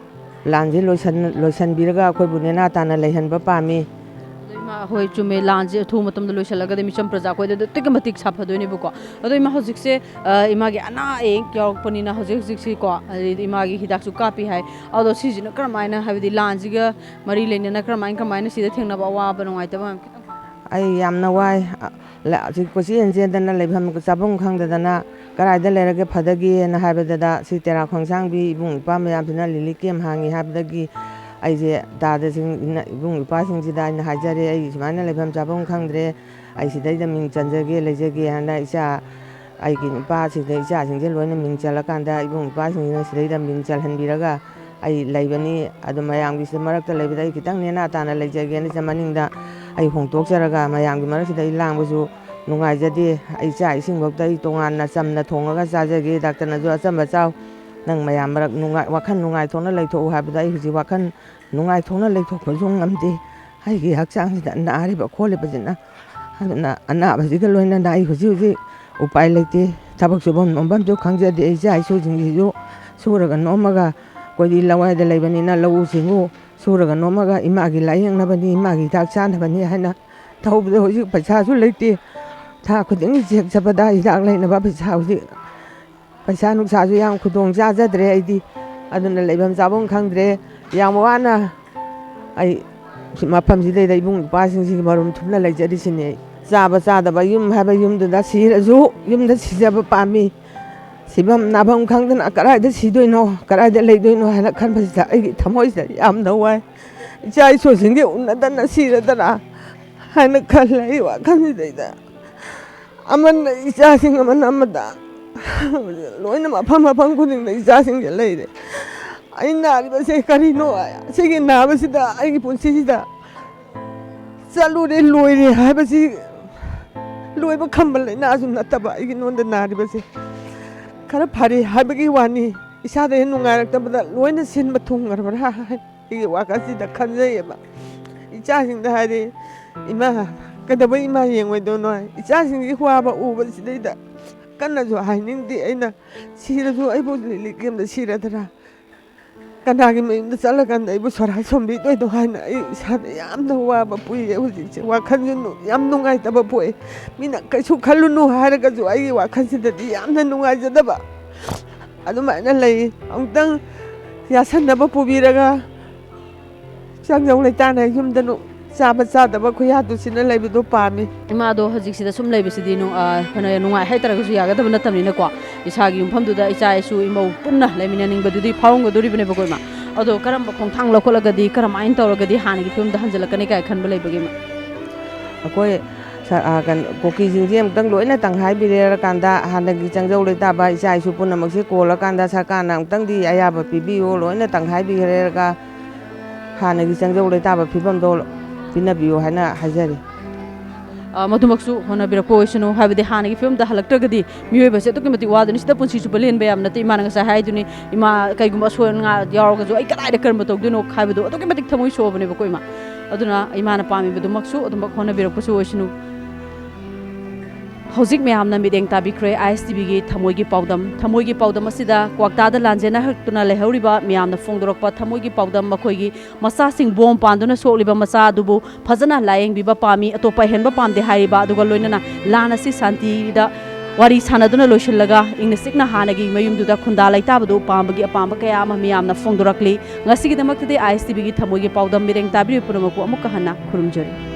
ꯂꯥꯟꯁꯦ ꯂꯣꯏꯁꯟ-, ꯂꯣꯏꯁꯟꯕꯤꯔꯒ ꯑꯩꯈꯣꯏꯕꯨ ꯅꯦꯅꯥ ꯇꯥꯅ ꯂꯩꯍꯟꯕ ꯄꯥꯝꯃꯤ꯫ ꯑꯗꯣ ꯏꯃꯥ, ꯍꯣꯏ, ꯆꯨꯝꯃꯦ, ꯂꯥꯟꯁꯦ ꯑꯊꯨꯕ ꯃꯇꯝꯗ ꯂꯣꯏꯁꯤꯜꯂꯒꯗꯤ ꯃꯤꯆꯝ ꯄ꯭ꯔꯖꯥ ꯑꯩꯈꯣꯏꯗ ꯑꯗꯨꯛꯀꯤ ꯃꯇꯤꯛ ꯁꯥꯐꯗꯣꯏꯅꯦꯕꯀꯣ꯫ ꯑꯗꯣ ꯏꯃꯥ, ꯍꯧꯖꯤꯛꯁꯦ, ꯑ, ꯏꯃꯥꯒꯤ ꯑꯅꯥ ꯑꯌꯦꯛ ꯌꯥꯎꯔꯛꯄꯅꯤꯅ ꯍꯧꯖꯤꯛ ꯍꯧꯖꯤꯛꯁꯤꯀꯣ, ꯑꯗꯩꯗꯤ ꯏꯃꯥꯒꯤ ꯍꯤꯗꯥꯛꯁꯨ ꯀꯥꯞꯄꯤ ꯍꯥꯏ꯫ ꯑꯗꯣ ꯁꯤꯁꯤꯅ ꯀꯔꯝꯍꯥꯏꯅ, ꯍꯥꯏꯕꯗꯤ ꯂꯥꯟꯁꯤꯒ ꯃꯔꯤ ꯂꯩꯅꯅ ꯀꯔꯝꯍꯥꯏꯅ, ꯀꯃꯥꯏꯅ ꯁꯤꯗ ꯊꯦꯡꯅꯕ ꯑꯋꯥꯕ ꯅꯨꯡꯉꯥꯏꯇꯕ ꯃꯌꯥꯝ ꯈꯤꯇꯪ? ꯑꯩ ꯌꯥꯝꯅ ꯋꯥꯏ꯫ ꯑ, ꯂ-, ꯍꯧꯖꯤꯛ ꯀꯣꯏꯆꯦꯟ ꯆꯦꯟꯗꯅ ꯂꯩꯐꯝ ꯆꯥꯐꯝ ꯈꯪꯗꯗꯅ ꯀꯗꯥꯏꯗ ꯂꯩꯔꯒ ꯐꯗꯒꯦꯅ ꯍꯥꯏꯕꯗ, ꯁꯤ ꯇꯦꯔꯥ ꯈꯣꯡꯁꯥꯡꯕꯤ ꯏꯕꯨꯡ ꯏꯄ꯭ꯋꯥ ꯃꯌꯥꯝꯁꯤꯅ ꯂꯤꯂꯤ ꯀꯦꯝ ꯍꯥꯡꯉꯤ ꯍꯥꯏꯕꯗꯒꯤ ꯑꯩꯁꯦ ꯗꯥꯗꯁꯤꯡ, ꯏꯅ-, ꯏꯕꯨꯡ ꯏꯄ꯭ꯋꯥꯁꯤꯡꯁꯤꯗ ꯑꯩꯅ ꯍꯥꯏꯖꯔꯦ, "ꯑꯩ ꯁꯨꯃꯥꯏꯅ ꯂꯩꯐꯝ ꯆꯥꯐꯝ ꯈꯪꯗ꯭ꯔꯦ, ꯑꯩ ꯁꯤꯗꯩꯗ ꯃꯤꯡ ꯆꯟꯖꯒꯦ, ꯂꯩꯖꯒꯦ" ꯍꯥꯏꯅ ꯏꯆꯥ, ꯑꯩꯒꯤ ꯅꯨꯄꯥꯁꯤꯡꯗ, ꯏꯆꯥꯁꯤꯡꯁꯦ ꯂꯣꯏꯅ ꯃꯤꯡ ꯆꯜꯂꯀꯥꯟꯗ ꯏꯕꯨꯡ ꯏꯄ꯭ꯋꯥꯁꯤꯡꯁꯤꯅ ꯁꯤꯗꯩꯗ ꯃꯤꯡ ꯆꯜꯍꯟꯕꯤꯔꯒ ꯑꯩ ꯂꯩꯕꯅꯤ꯫ ꯑꯗꯨ ꯃꯌꯥꯝꯒꯤ ꯁꯤꯗ ꯃꯔꯛꯇ ꯂꯩꯕꯗ ꯑꯩ ꯈꯤꯇꯪ ꯅꯦꯅꯥ ꯇꯥꯅ ꯂꯩꯖꯒꯦꯅ ꯁꯤꯗ ꯃꯅꯤꯡꯗ ꯑꯩ ꯍꯣꯡꯗꯣꯛꯆꯔꯒ ꯃꯌꯥꯝꯒꯤ ꯃꯔꯛꯁꯤꯗ ꯑꯩ ꯂꯥꯡꯕꯁꯨ ꯅꯨꯡꯉꯥꯏꯖꯗꯦ꯫ ꯑꯩ ꯏꯆꯥ ꯏꯁꯤꯡꯐꯧꯗ ꯑꯩ ꯇꯣꯉꯥꯟꯅ ꯆꯝꯅ ꯊꯣꯡꯉꯒ ꯆꯥꯖꯒꯦ꯫ ꯗꯥꯛꯇꯔꯅꯁꯨ "ꯑꯆꯝꯕ ꯆꯥꯎ, ꯅꯪ ꯃꯌꯥꯝ ꯃꯔꯛ ꯅꯨꯡꯉꯥꯏ-, ꯋꯥꯈꯜ ꯅꯨꯡꯉꯥꯏꯊꯣꯛꯅ ꯂꯩꯊꯣꯛꯎ" ꯍꯥꯏꯕꯗ ꯑꯩ ꯍꯧꯖꯤꯛ ꯋꯥꯈꯜ ꯅꯨꯡꯉꯥꯏꯊꯣꯛꯅ ꯂꯩꯊꯣꯛꯄꯁꯨ ꯉꯝꯗꯦ꯫ ꯑꯩꯒꯤ ꯍꯛꯆꯥꯡꯁꯤꯗ ꯅꯥꯔꯤꯕ ꯈꯣꯠꯂꯤꯕꯁꯤꯅ, ꯑꯗꯨꯅ ꯑꯅꯥꯕꯁꯤꯒ ꯂꯣꯏꯅꯅ ꯑꯩ ꯍꯧꯖꯤꯛ ꯍꯧꯖꯤꯛ ꯎꯄꯥꯏ ꯂꯩꯇꯦ꯫ ꯊꯕꯛ ꯁꯨꯐꯝ ꯅꯣꯝꯐꯝꯁꯨ ꯈꯪꯖꯗꯦ꯫ ꯏꯆꯥ ꯏꯁꯨꯁꯤꯡꯁꯤꯁꯨ ꯁꯨꯔꯒ ꯅꯣꯝꯃꯒ, ꯑꯩꯈꯣꯏꯗꯤ ꯂꯋꯥꯏꯗ ꯂꯩꯕꯅꯤꯅ ꯂꯧꯎ ꯁꯤꯡꯎ ꯁꯨꯔꯒ ꯅꯣꯝꯃꯒ ꯏꯃꯥꯒꯤ ꯂꯥꯏꯌꯦꯡꯅꯕꯅꯤ, ꯏꯃꯥꯒꯤ ꯍꯤꯗꯥꯛ ꯆꯥꯅꯕꯅꯤ ꯍꯥꯏꯅ ꯇꯧꯕꯗꯣ ꯍꯧꯖꯤꯛ ꯄꯩꯁꯥꯁꯨ ꯂꯩꯇꯦ꯫ ꯊꯥ ꯈꯨꯗꯤꯡꯒꯤ ꯆꯦꯛ ꯆꯠꯄꯗ ꯍꯤꯗꯥꯛ ꯂꯩꯅꯕ ꯄꯩꯁꯥ ꯍꯧꯖꯤꯛ, ꯄꯩꯁꯥ ꯅꯨꯡꯁꯥꯁꯨ ꯌꯥꯝ ꯈꯨꯗꯣꯡ ꯆꯥꯖꯗ꯭ꯔꯦ ꯑꯩꯗꯤ꯫ ꯑꯗꯨꯅ ꯂꯩꯐꯝ ꯆꯥꯐꯝ ꯈꯪꯗ꯭ꯔꯦ꯫ ꯌꯥꯝ ꯋꯥꯅ ꯑꯩ ꯁꯤ ꯃꯐꯝꯁꯤꯗꯩꯗ ꯏꯕꯨꯡ ꯏꯄ꯭ꯋꯥꯁꯤꯡꯁꯤꯒꯤ ꯃꯔꯨꯝ ꯊꯨꯝꯅ ꯂꯩꯖꯔꯤꯁꯤꯅꯤ ꯑꯩ꯫ ꯆꯥꯕ ꯆꯥꯗꯕ ꯌꯨꯝ ꯍꯥꯏꯕ ꯌꯨꯝꯗꯨꯗ ꯁꯤꯔꯁꯨ ꯌꯨꯝꯗ ꯁꯤꯖꯕ ꯄꯥꯝꯃꯤ꯫ ꯁꯤꯐꯝ ꯅꯥꯐꯝ ꯈꯪꯗꯅ ꯀꯗꯥꯏꯗ ꯁꯤꯗꯣꯏꯅꯣ, ꯀꯗꯥꯏꯗ ꯂꯩꯗꯣꯏꯅꯣ ꯍꯥꯏꯅ ꯈꯟꯕꯁꯤꯗ ꯑꯩꯒꯤ ꯊꯃꯣꯏꯁꯤꯗ ꯌꯥꯝꯅ ꯋꯥꯏ꯫ ꯏꯆꯥ ꯏꯁꯨꯁꯤꯡꯗꯤ ꯎꯅꯗꯅ ꯁꯤꯔꯗꯔꯥ ꯍꯥꯏꯅ ꯈꯜꯂꯦ ꯑꯩ ꯋꯥꯈꯜꯁꯤꯗꯩꯗ꯫ ꯑꯃꯅ ꯏꯆꯥꯁꯤꯡ, ꯑꯃꯅ ꯑꯃꯗ, ꯂꯣꯏꯅ ꯃꯐꯝ ꯃꯐꯝ ꯈꯨꯗꯤꯡꯗ ꯏꯆꯥꯁꯤꯡꯁꯦ ꯂꯩꯔꯦ꯫ ꯑꯩ ꯅꯥꯔꯤꯕꯁꯦ ꯀꯔꯤꯅꯣ? ꯁꯤꯒꯤ ꯅꯥꯕꯁꯤꯗ ꯑꯩꯒꯤ ꯄꯨꯟꯁꯤꯁꯤꯗ ꯆꯠꯂꯨꯔꯦ, ꯂꯣꯏꯔꯦ ꯍꯥꯏꯕꯁꯤ ꯂꯣꯏꯕ ꯈꯝꯕ ꯂꯥꯏꯅꯥꯁꯨ ꯅꯠꯇꯕ ꯑꯩꯒꯤ ꯅꯣꯟꯗ ꯅꯥꯔꯤꯕꯁꯦ꯫ ꯈꯔ ꯐꯔꯦ ꯍꯥꯏꯕꯒꯤ ꯋꯥꯅꯤ, ꯏꯁꯥꯗ ꯍꯦꯛ ꯅꯨꯡꯉꯥꯏꯔꯛꯇꯕꯗ ꯂꯣꯏꯅ ꯁꯤꯟꯕ ꯊꯨꯡꯈ꯭ꯔꯕ꯭ꯔꯥ ꯍꯥꯏꯅ ꯑꯩꯒꯤ ꯋꯥꯈꯜꯁꯤꯗ ꯈꯟꯖꯩꯌꯦꯕ꯫ ꯏꯆꯥꯁꯤꯡꯗ ꯍꯥꯏꯔꯦ, "ꯏꯃꯥ, ꯀꯩꯗꯧꯕꯩ ꯏꯃꯥ ꯌꯦꯡꯉꯣꯏꯗꯣꯏꯅꯣ?" ꯍꯥꯏ꯫ ꯏꯆꯥꯁꯤꯡꯒꯤ ꯋꯥꯕ ꯎꯕꯁꯤꯗꯩꯗ ꯀꯟꯅꯁꯨ ꯍꯥꯏꯅꯤꯡꯗꯦ ꯑꯩꯅ꯫ ꯁꯤꯔꯁꯨ ꯑꯩꯕꯨ ꯂꯤꯂꯤ ꯀꯦꯝꯗ ꯁꯤꯔꯗ꯭ꯔꯥ? ꯀꯅꯥꯒꯤ ꯃꯌꯨꯝꯗ ꯆꯠꯂꯀꯥꯟꯗ ꯑꯩꯕꯨ ꯁꯣꯔꯥ ꯁꯣꯝꯕꯤꯗꯣꯏꯅꯣ ꯍꯥꯏꯅ ꯑꯩ ꯏꯁꯥꯗ ꯌꯥꯝꯅ ꯋꯥꯕ ꯄꯣꯛꯏ ꯍꯧꯖꯤꯛꯁꯦ꯫ ꯋꯥꯈꯜꯁꯨ ꯅꯨ-, ꯌꯥꯝ ꯅꯨꯡꯉꯥꯏꯇꯕ ꯄꯣꯛꯏ꯫ ꯃꯤꯅ ꯀꯩꯁꯨ ꯈꯜꯂꯨꯅꯨ ꯍꯥꯏꯔꯒꯁꯨ ꯑꯩꯒꯤ ꯋꯥꯈꯜꯁꯤꯗꯗꯤ ꯌꯥꯝꯅ ꯅꯨꯡꯉꯥꯏꯖꯗꯕ ꯑꯗꯨꯃꯥꯏꯅ ꯂꯩ꯫ ꯑꯃꯨꯛꯇꯪ ꯌꯥꯁꯟꯅꯕ ꯄꯨꯕꯤꯔꯒ ꯆꯥꯛꯖꯧ ꯂꯩꯇꯥꯅ ꯌꯨꯝꯗ ꯅꯨ-, ꯆꯥꯕ ꯆꯥꯗꯕ ꯈꯨꯌꯥꯗꯨꯁꯤꯅ ꯂꯩꯕꯗꯣ ꯄꯥꯝꯃꯤ꯫ ꯏꯃꯥꯗꯣ ꯍꯧꯖꯤꯛꯁꯤꯗ ꯁꯨꯝ ꯂꯩꯕꯁꯤꯗꯤ ꯅꯨꯡ-, ꯑ, ꯐꯅ ꯅꯨꯡꯉꯥꯏ ꯍꯥꯏꯇꯥꯔꯒꯁꯨ ꯌꯥꯒꯗꯕ ꯅꯠꯇꯕꯅꯤꯅꯀꯣ, ꯏꯁꯥꯒꯤ ꯌꯨꯝꯐꯝꯗꯨꯗ ꯏꯆꯥ ꯏꯁꯨ ꯏꯃꯧ ꯄꯨꯟꯅ ꯂꯩꯃꯤꯟꯅꯅꯤꯡꯕꯗꯨꯗꯤ ꯐꯥꯎꯔꯝꯒꯗꯣꯔꯤꯕꯅꯦꯕꯀꯣ, ꯏꯃꯥ꯫ ꯑꯗꯣ ꯀꯔꯝꯕ ꯈꯣꯡꯊꯥꯡ ꯂꯧꯈꯠꯂꯒꯗꯤ, ꯀꯔꯝꯍꯥꯏꯅ ꯇꯧꯔꯒꯗꯤ ꯍꯥꯟꯅꯒꯤ ꯐꯤꯕꯝꯗ ꯍꯟꯖꯤꯜꯂꯛꯀꯅꯤ ꯀꯥꯏ ꯈꯟꯕ ꯂꯩꯕꯒꯦ, ꯏꯃꯥ? ꯑꯩꯈꯣꯏ ꯁ-, ꯑ, ꯀꯩꯅꯣ, ꯀꯨꯀꯤꯁꯤꯡꯁꯦ ꯑꯃꯨꯛꯇꯪ ꯂꯣꯏꯅ ꯇꯪꯈꯥꯏꯕꯤꯔꯦꯔꯀꯥꯟꯗ, ꯍꯥꯟꯅꯒꯤ ꯆꯪꯖꯧ ꯂꯩꯇꯥꯕ ꯏꯆꯥ ꯏꯁꯨ ꯄꯨꯝꯅꯃꯛꯁꯦ ꯀꯣꯜꯂꯀꯥꯟꯗ ꯁꯔꯀꯥꯔꯅ ꯑꯃꯨꯛꯇꯪꯗꯤ ꯑꯌꯥꯕ ꯄꯤꯕꯤꯌꯨ, ꯂꯣꯏꯅ ꯇꯪꯈꯥꯏꯕꯤꯔꯦꯔꯒ ꯍꯥꯟꯅꯒꯤ ꯆꯪꯖꯧ ꯂꯩꯇꯥꯕ ꯐꯤꯕꯝꯗꯣ ꯄꯤꯅꯕꯤꯌꯨ ꯍꯥꯏꯅ ꯍꯥꯏꯖꯔꯤ꯫ ꯑ, ꯃꯗꯨꯃꯛꯁꯨ ꯍꯣꯠꯅꯕꯤꯔꯛꯄ ꯑꯣꯏꯁꯅꯨ, ꯍꯥꯏꯕꯗꯤ ꯍꯥꯟꯅꯒꯤ ꯐꯤꯕꯝꯗ ꯍꯜꯂꯛꯇ꯭ꯔꯒꯗꯤ ꯃꯤꯑꯣꯏꯕꯁꯦ ꯑꯗꯨꯛꯀꯤ ꯃꯇꯤꯛ ꯋꯥꯗꯣꯏꯅꯤ꯫ ꯁꯤꯗ ꯄꯨꯟꯁꯤ ꯆꯨꯞꯄ ꯂꯦꯟꯕ ꯌꯥꯕ ꯅꯠꯇꯦ꯫ ꯏꯃꯥꯅ ꯉꯁꯥꯏ ꯍꯥꯏꯗꯨꯅꯤ, ꯏꯃꯥ ꯀꯩꯒꯨꯝꯕ ꯑꯁꯣꯏ ꯑꯉꯥ ꯌꯥꯎꯔꯒꯁꯨ ꯑꯩ ꯀꯗꯥꯏꯗ ꯀꯔꯝꯕ ꯇꯧꯗꯣꯏꯅꯣ ꯍꯥꯏꯕꯗꯣ ꯑꯗꯨꯛꯀꯤ ꯃꯇꯤꯛ ꯊꯃꯣꯏ ꯁꯣꯛꯑꯕꯅꯦꯕꯀꯣ, ꯏꯃꯥ꯫ ꯑꯗꯨꯅ ꯏꯃꯥꯅ ꯄꯥꯝꯃꯤꯕꯗꯨꯃꯛꯁꯨ ꯑꯗꯨꯃꯛ ꯍꯣꯠꯅꯕꯤꯔꯛꯄꯁꯨ ꯑꯣꯏꯁꯅꯨ꯫ ꯍꯧꯖꯤꯛ ꯃꯌꯥꯝꯅ ꯃꯤꯠꯌꯦꯡ ꯇꯥꯕꯤꯈ꯭ꯔꯦ ꯑꯥꯏ ꯑꯦꯁ ꯇꯤ ꯚꯤꯒꯤ ꯊꯃꯣꯏꯒꯤ ꯄꯥꯎꯗꯝ꯫ ꯊꯃꯣꯏꯒꯤ ꯄꯥꯎꯗꯝ ꯑꯁꯤꯗ ꯀ꯭ꯋꯥꯛꯇꯥꯗ ꯂꯥꯟꯖꯦꯟꯅꯔꯛꯇꯨꯅ ꯂꯩꯍꯧꯔꯤꯕ ꯃꯤꯌꯥꯝꯅ ꯐꯣꯡꯗꯣꯔꯛꯄ ꯊꯃꯣꯏꯒꯤ ꯄꯥꯎꯗꯝ, ꯃꯈꯣꯏꯒꯤ ꯃꯆꯥꯁꯤꯡ ꯕꯣꯝ ꯄꯥꯟꯗꯨꯅ ꯁꯣꯛꯂꯤꯕ ꯃꯆꯥ ꯑꯗꯨꯕꯨ ꯐꯖꯅ ꯂꯥꯌꯦꯡꯕꯤꯕ ꯄꯥꯝꯃꯤ, ꯑꯇꯣꯞꯄ ꯑꯍꯦꯟꯕ ꯄꯥꯝꯗꯦ ꯍꯥꯏꯔꯤꯕ, ꯑꯗꯨꯒ ꯂꯣꯏꯅꯅ ꯂꯥꯟ ꯑꯁꯤ ꯁꯥꯟꯇꯤꯗ ꯋꯥꯔꯤ ꯁꯥꯟꯅꯗꯨꯅ ꯂꯣꯏꯁꯤꯜꯂꯒ ꯏꯪꯅ ꯆꯤꯛꯅ ꯍꯥꯟꯅꯒꯤ ꯃꯌꯨꯝꯗꯨꯗ ꯈꯨꯟꯗꯥ ꯂꯩꯇꯥꯕꯗꯨ ꯄꯥꯝꯕꯒꯤ ꯑꯄꯥꯝꯕ ꯀꯌꯥ ꯑꯃ ꯃꯤꯌꯥꯝꯅ ꯐꯣꯡꯗꯣꯔꯛꯂꯤ꯫ ꯉꯁꯤꯒꯤꯗꯃꯛꯇꯗꯤ ꯑꯥꯏ ꯑꯦꯁ ꯇꯤ ꯚꯤꯒꯤ ꯊꯃꯣꯏꯒꯤ ꯄꯥꯎꯗꯝ ꯃꯤꯠꯌꯦꯡ ꯇꯥꯕꯤꯔꯤꯕ ꯄꯨꯝꯅꯃꯛꯄꯨ ꯑꯃꯨꯛꯀ ꯍꯟꯅ ꯈꯨꯔꯨꯝꯖꯔꯤ꯫